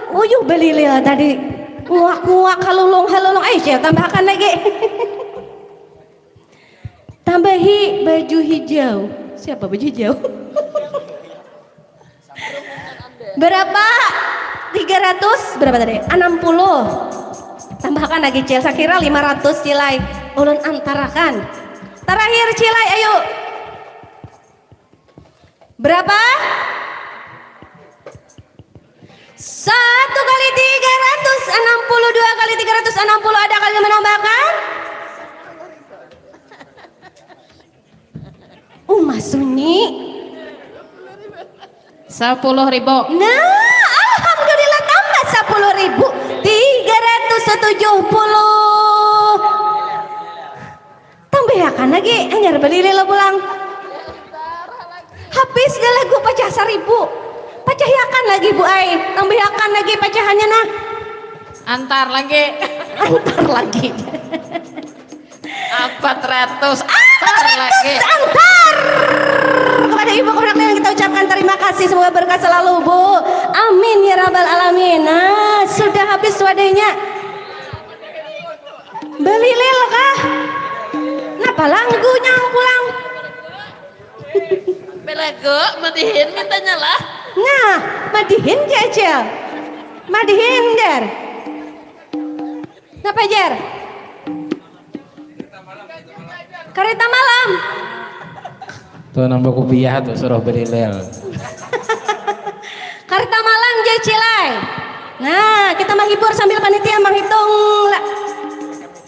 Uyuh belilil tadi. Nguak-nguak, halulung-halulung. Ayo, Cil, tambahakan lagi. Tambahi baju hijau. Siapa baju hijau? Berapa? Tiga ratus, berapa tadi? Anam puluh. Tambahkan lagi, Cil. Sakira lima ratus, Cil ai. Ulun antarakan. Terakhir, Cil ai, ayu. Berapa? Satu kali tiga ratus anam puluh, dua kali tiga ratus anam puluh, ada kali menambahkan? Uma sunyi. Sapuluh ribu. Nah, alhamdulillah tambah sapuluh ribu. Tiga ratus tujuh puluh. Tambahakan lagi, hanyar belilil pulang. Habis dah lagu pacah saribu. Pacahiakan lagi, Bu ai. Tambahakan lagi pacahannya, nah. Antar lagi. Antar lagi. Empat ratus, antar lagi. Antar kepada ibu kepada yang kita ucapkan terima kasih, semoga berkah selalu, Bu. Amin ya rabbal alamin. Nah, sudah habis wadahnya. Belilil kah? Napa langgunya pulang? Belagu, madihin mintanya lah. Nah, madihin, Cecil. Madihin, Jar. Napa, Jar? Karita malam. Tuh nambah kupiah tuh suruh belilil. Karita malam, Cecil ai. Nah, kita menghibur sambil panitia menghitung la-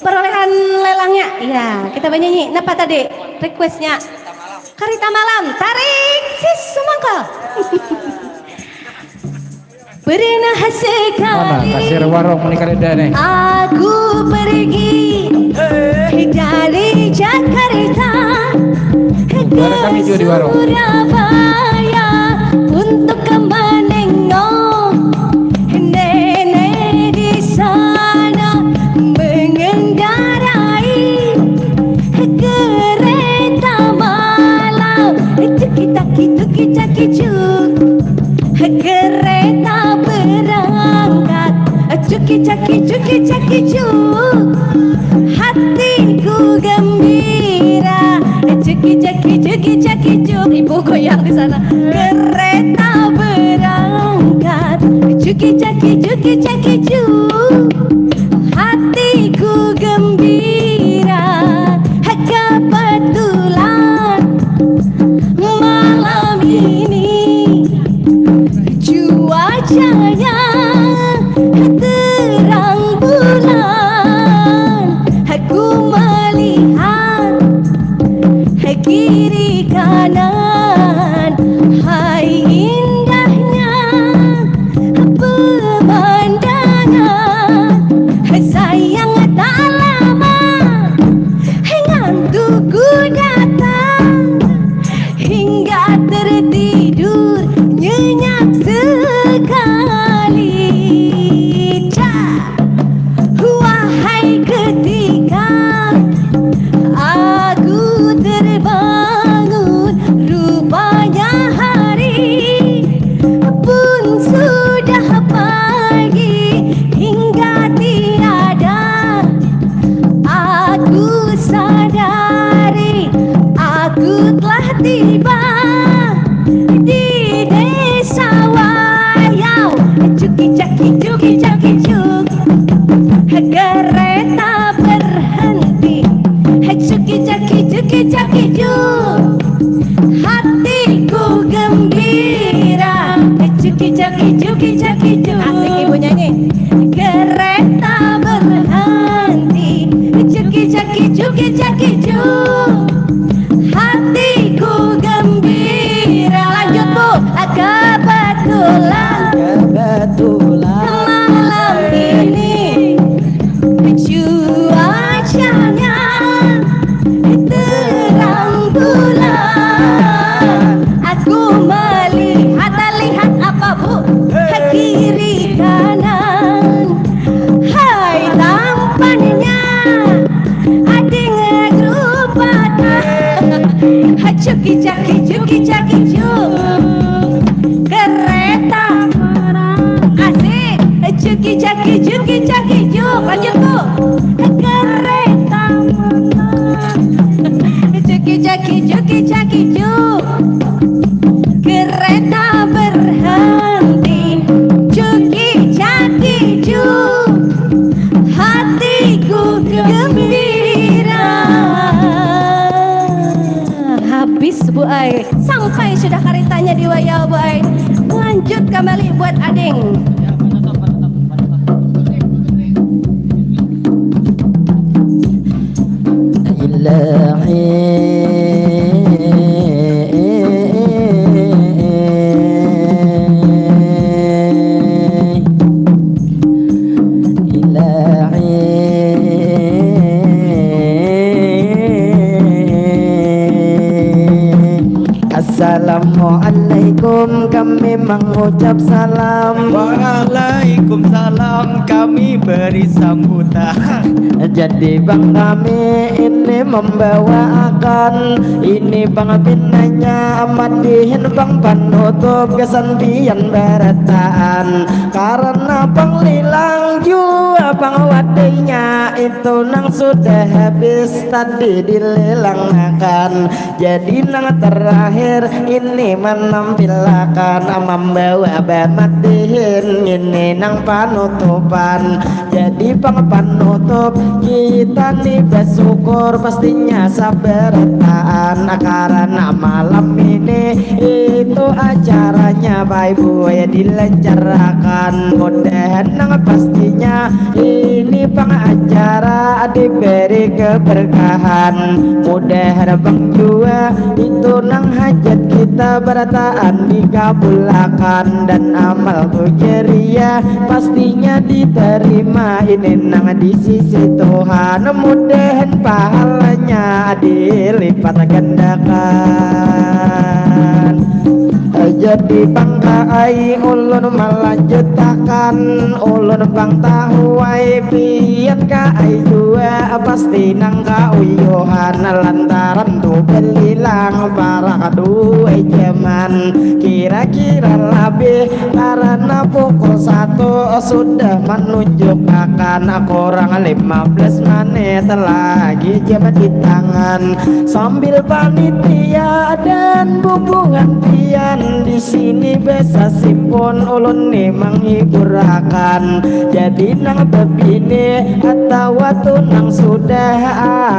perolehan lelangnya. Ya, kita bernyanyi. Napa tadi requestnya? Karita malam, tarik sis sumangka. Pernah sekali. Mana kasir warung menikah dah nih? Aku pergi dari Jakarta ke Surabaya untuk menengok nenek di sana mengendarai kereta malam. Cuki caki cuki caki cuk. Kereta berangkat. Cuki caki cuki caki cuk. Hatiku gembira. Cuki caki cuki caki cuk. Ibu goyang di sana. Kereta berangkat. Cuki caki cuki caki cuk. Hatiku gembira. Kebetulan malam ini cuacanya terang bulan. Aku melihat kiri kanan, hai indahnya pemandangan. Sayang tak lama ngantukku datang, hingga tertidur nyenyak sekali. Cah. Wahai ketika aku terbangun, rupanya hari pun sudah pagi, hingga tiada aku sadari, aku telah tiba di desa Wayau. Cuki caki cuki caki cuk. Kereta berhenti. Cuki caki cuki caki cuk. Hatiku gembira. Cuki caki cuki caki cuk. Asik ibu nyanyi. Kereta berhenti. Cuki caki cuki caki cuk. Hatiku gembira. Lanjut, Bu. Kebetulan. Kebetulan. Malam Kicak kicu, kicak kicu. Kereta. Asik. Cuki caki, cuki caki, juk. Lanjut, Bu. Kereta menang. Cuki caki, cuki caki, juk. Kereta berhenti. Cuki caki, juk. Hatiku gembira. Habis, Bu ai. Sampai sudah karitanya di wayah, Bu ai. Lanjut kembali buat ading. Ilahi, ilahi. Assalamualaikum, kami mengucap salam. Waalaikumsalam, kami beri sambutan. Jadi bang, kami ini membawakan ini bang, pinanya madihin bang panutup gasan pian barataan. Karena bang lilang jua bang wadainya itu nang sudah habis tadi dililangakan. Jadi nang terakhir ini menampilakan, membawa bamatihin ini nang panutupan. Jadi pang panutup kita nih bersyukur pastinya sabarataan karena malam ini itu acaranya Bapak Ibu ya dilancarkan. Mudahan nang pastinya ini pang acara diberi keberkahan. Mudahan bang jua itu nang hajat kita barataan dikabulakan dan amal tu jariah pastinya diterima ini nang di sisi Tuhan. Mudahan pahalanya dilipat gandakan. Jadi bang ka ai ulun malanjutakan, ulun bang tahu ai pian ka ai jua pasti nang kauyuhan lantaran tu belilang parak dua jaman kira-kira labih karena pukul satu sudah menunjukakan kurang lima belas menit lagi jam di tangan. Sambil panitia dan bubuhan pian di sini besasimpun ulun ni menghiburakan. Jadi nang bebini atawa tu nang sudah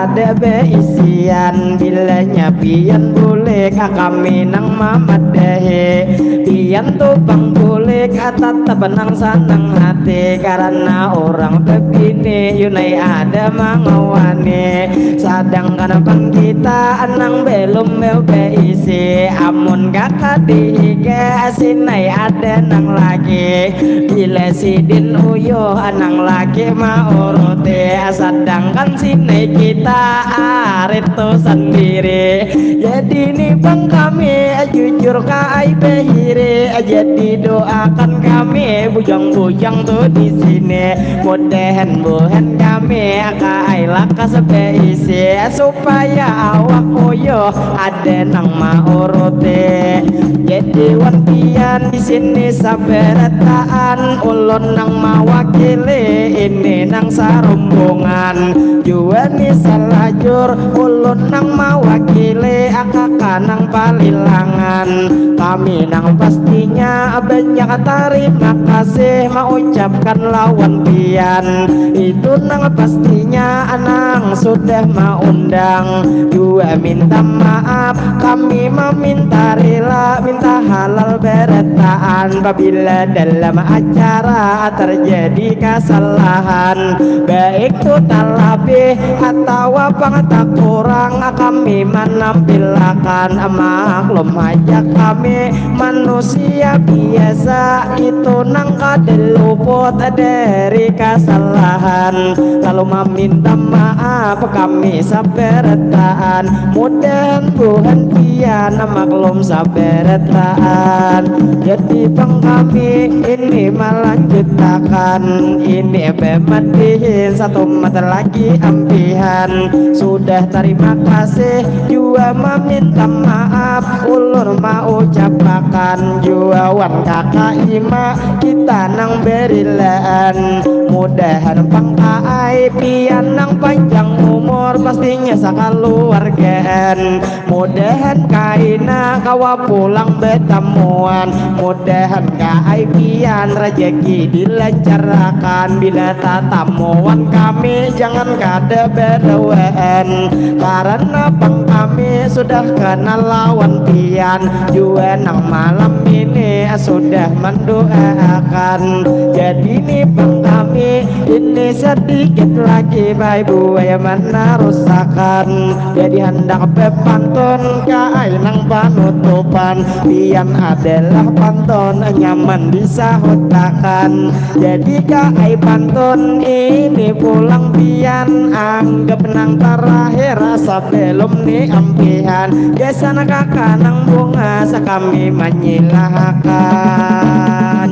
ada beisian, bilanya pian bulik kami nang mamadahi. Pian tu pang bulik tetap nang sanang hati karena orang bebini yunai ada mangawani. Sadangkan pang kita nang belum beisi, amun kaka dihiga sinai ada nang lagi. Bila sidin uyuh nang lagi mauruti, sadangkan sinai kita arit tu sendiri. Jadi ni bang kami jujur ka ai behiri, jadi doakan kami bujang-bujang tu di sini. Mudahan buhan kami ka ai lakas beisi supaya awak uyuh ada nang mauruti. Jadi wan pian di sini sabarataan ulun nang mawakili ini nang sarumbungan. Jua ni salajur ulun nang mawakili akaka nang palilangan. Kami nang pastinya banyak tarima kasih maucapkan lawan pian. Itu nang pastinya nang sudah maundang. Jua minta maaf kami maminta rila minta halal barataan pabila dalam acara terjadi kasalahan. Baik tu talabih atawa pang takurang kami manampilakan maklum haja kami manusia biasa itu nang kada luput dari kasalahan. Lalu maminta maaf kami sabarataan. Mudahan buhan pian maklum sabarataan. Jadi bang kami ini malanjutakan ini Pematihin satu mata lagi ampihan. Sudah terima kasih jua meminta maaf. Ulun maucapakan jua wan kakak ima kita nang berilaan. Mudahan pang kaai pian nang panjang umur pastinya sakaluargaan. Mudahan kaina kawa pulang betamuan. Mudahan kaai pian rajaki dilancarakan. Bila tatamuan kami jangan kada barawaan. Karena pang kami sudah kenal lawan pian. Jua nang malam ini sudah mendoakan. Jadi ni pang kami ini sedikit lagi baik buaya menarusakan. Jadi hendak bepantun kaai nang panutupan. Pian adalah pantun nyaman disahutakan. Jadi kaai pantun ini pulang pian anggap nang terakhir sebelum ni ampihan. Gasan kakak nang bungas kami menyilahakan.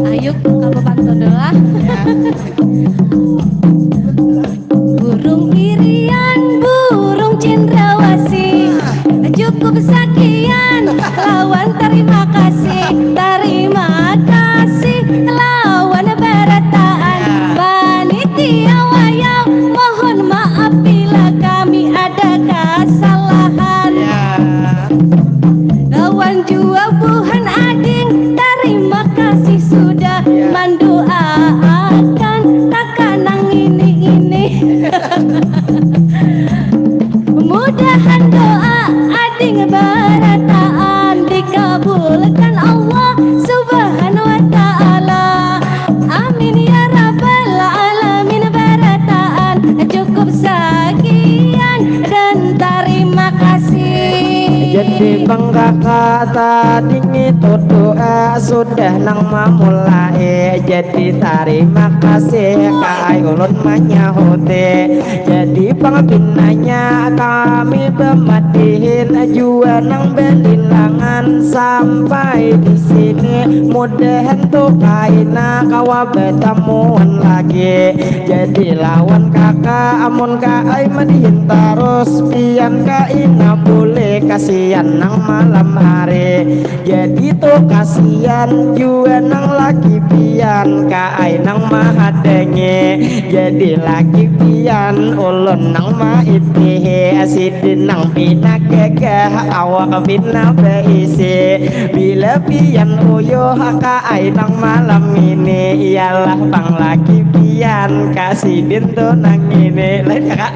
Ayo, kamu pantun dulu lah. Burung irian, burung cendrawasih, cukup sakian lawan terima kasih. Terima kasih lawan barataan. Panitia wayang, mohon maaf bila kami ada kesalahan. Lawan jua buhan ading, terima kasih sudah mendoakan takanang ini ini. Mudahan doa ading barataan dikabulkan Allah Subhanahu wa Ta'ala. Amin ya rabbal alamin. Barataan cukup sakian dan terima kasih. Jadi pang kakak tadi ngitu doa sudah nang mamulai. Jadi tarima kasih kaai ulun manyahuti. Jadi pang pinanya kami bematihin jua nang belilangan sampai di sini. Mudahan tu kaina kawa betamuan lagi. Jadi lawan kakak amun kaai madihin tarus pian kaina bulih kasian nang malam hari. Jadi tu kasian jua nang laki pian kaai nang mahadangi. Jadi laki pian ulun nang maitihi sidin nang pina gagah awak pina baisi. Bila pian uyuh kaai nang malam ini ialah pang laki pian kasidin tu nang ini. Lain kakak?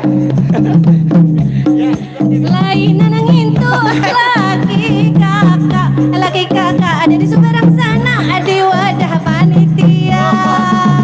Lain nang ngintu laki kakak. Laki kakak ada di seberang sana di wadah panitia.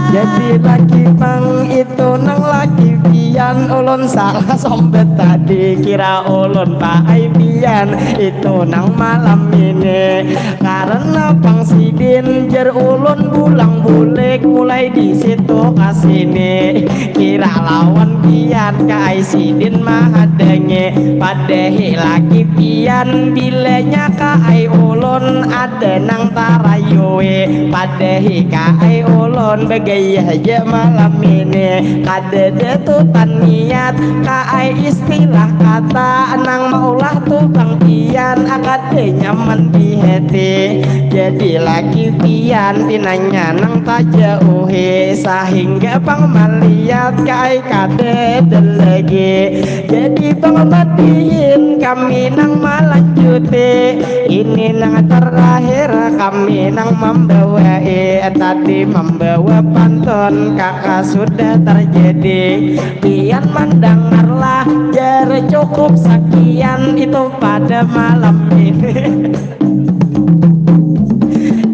Jadi laki pang itu nang laki pian ulun salah sombet tadi kira ulun paai pian itu nang malam ini. Karena pang sidin jar ulun bulang bulik mulai di situ ka sini. Kira lawan pian kaai sidin mahadangi. Padahi laki pian bilanya kaai ulun ada nang tarayui. Padahi kaai ulun bagayah ja malam ini. Kadada tutan niat kaai istilah kata nang maulah tu pang pian kada nyaman di hati. Jadi laki pian pinanya nang tajauhi sahingga pang maliat kaai kadada lagi. Jadi pang madihin kami nang malanjuti. Ini nang terakhir kami nang mambawai. Tadi mambawa pantun kakak sudah terjadi. Pian mandangarlah jar cukup sakian itu pada malam ini.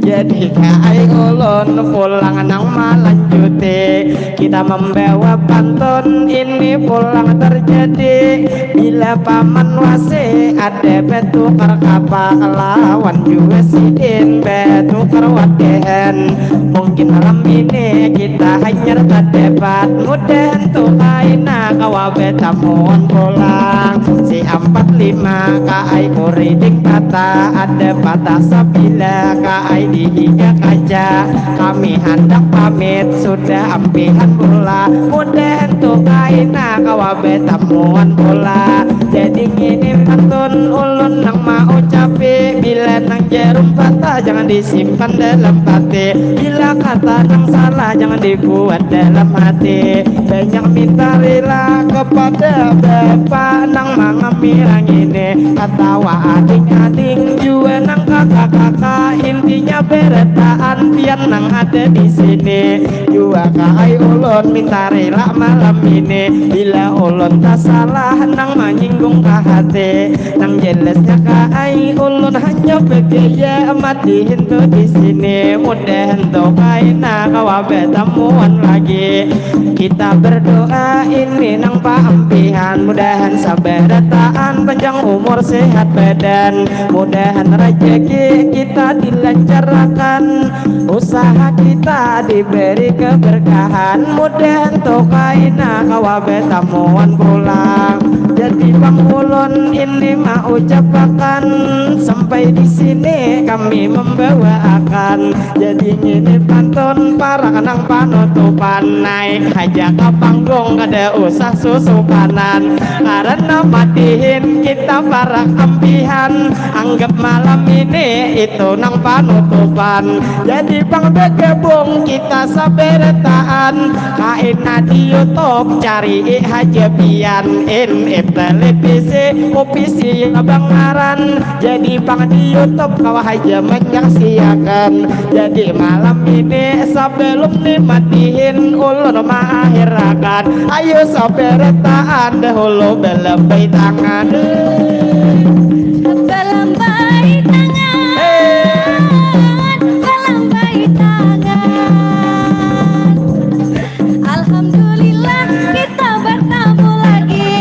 Jadi kaai ulun pulang nang malanjuti. Kita mambawa pantun ini pulang terjadi. Bila paman wasi Ada batukar kapak lawan jua sidin batukar wadahan. Mungkin malam ini kita hanyar tadebat. Mudahan tu kaina kawa batamuan pulang. Si ampat lima ka ai kuriding patah, ada patah sabila ka ai di higa kaca. Kami handak pamit sudah ampihan pula. Mudahan tu kaina kawa batamuan pula. Jadi ngini pantun ulun nang maucapi, bila nang jarum patah jangan disimpan dalam pati, bila kata nang salah jangan dibuat dalam hati. Banyak minta rila kepada bapa nang mangamirang ini, atawa ading-ading jua nang kakak-kakak, intinya berataan pian nang ada di sini. Jua ka ai ulun minta rila malam ini, bila ulun tasalah nang manyinggung ka hati. Nang jelasnya ka ai ulun hanya begaya mati hintu di sini. Mudahan tu kaina kawa batamuan lagi. Kita berdoa ini nang paampihan, mudahan sabarataan panjang umur sehat badan, mudahan rajaki kita dilancarkan, usaha kita diberi keberkahan, mudahan tu kaina kawa batamuan pulang. Jadi pang ulun ini maucapakan, sampai di sini kami membawaakan. Jadi ngini pantun parak nang panutupan, naik haja ka panggung kada usah susupanan, karena matihin kita parak ampihan. Anggap malam ini itu nang panutupan. Jadi pang begabung kita sabarataan. Kaina di YouTube cari haja pian, in it televisi upisi bangaran. Jadi pang di YouTube kawa haja manyaksiakan. Jadi malam ini sebelum dimatihin ulun maakhirakan. Ayo sabarataan dahulu balabai tangan. Balambai tangan, balambai tangan. Alhamdulillah kita bertamu lagi.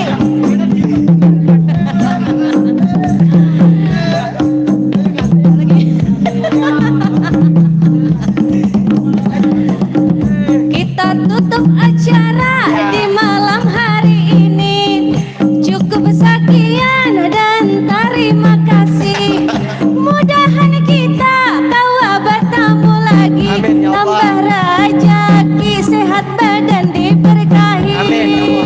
Kita tutup acara di malam hari ini. Cukup sekian dan terima kasih. Mudahan kita kawa bertamu lagi. Amin, ya Allah. Tambah rajaki, sehat badan diberkahi. Amin, ya Allah.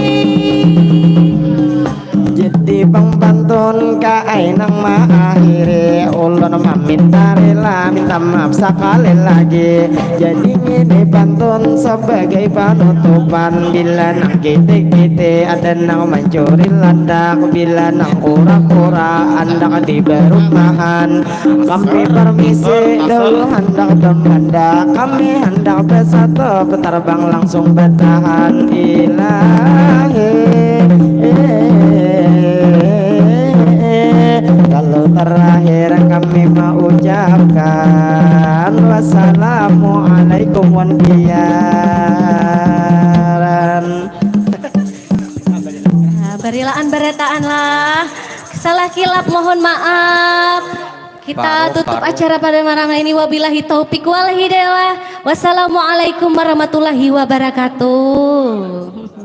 Jadi pang pantun ka ai nang maakhiri, ulun maminta rila minta maaf sakali lagi. Jadi ngini pantun sebagai panutupan, bila nang kitik-kitik ada nang mancuri landak, bila nang kura-kura andak di barumahan. Kami permisi dahulu handak damanda, kami handak bersatu, terbang langsung bertahan ilahi. Lalu terakhir kami mengucapkan wassalamualaikum wan biaran. Nah, barilaan barataan lah. Salah kilap mohon maaf. Kita tutup acara pada malam ini. Wabillahi taufiq wal hidayah. Wassalamualaikum warahmatullahi wabarakatuh.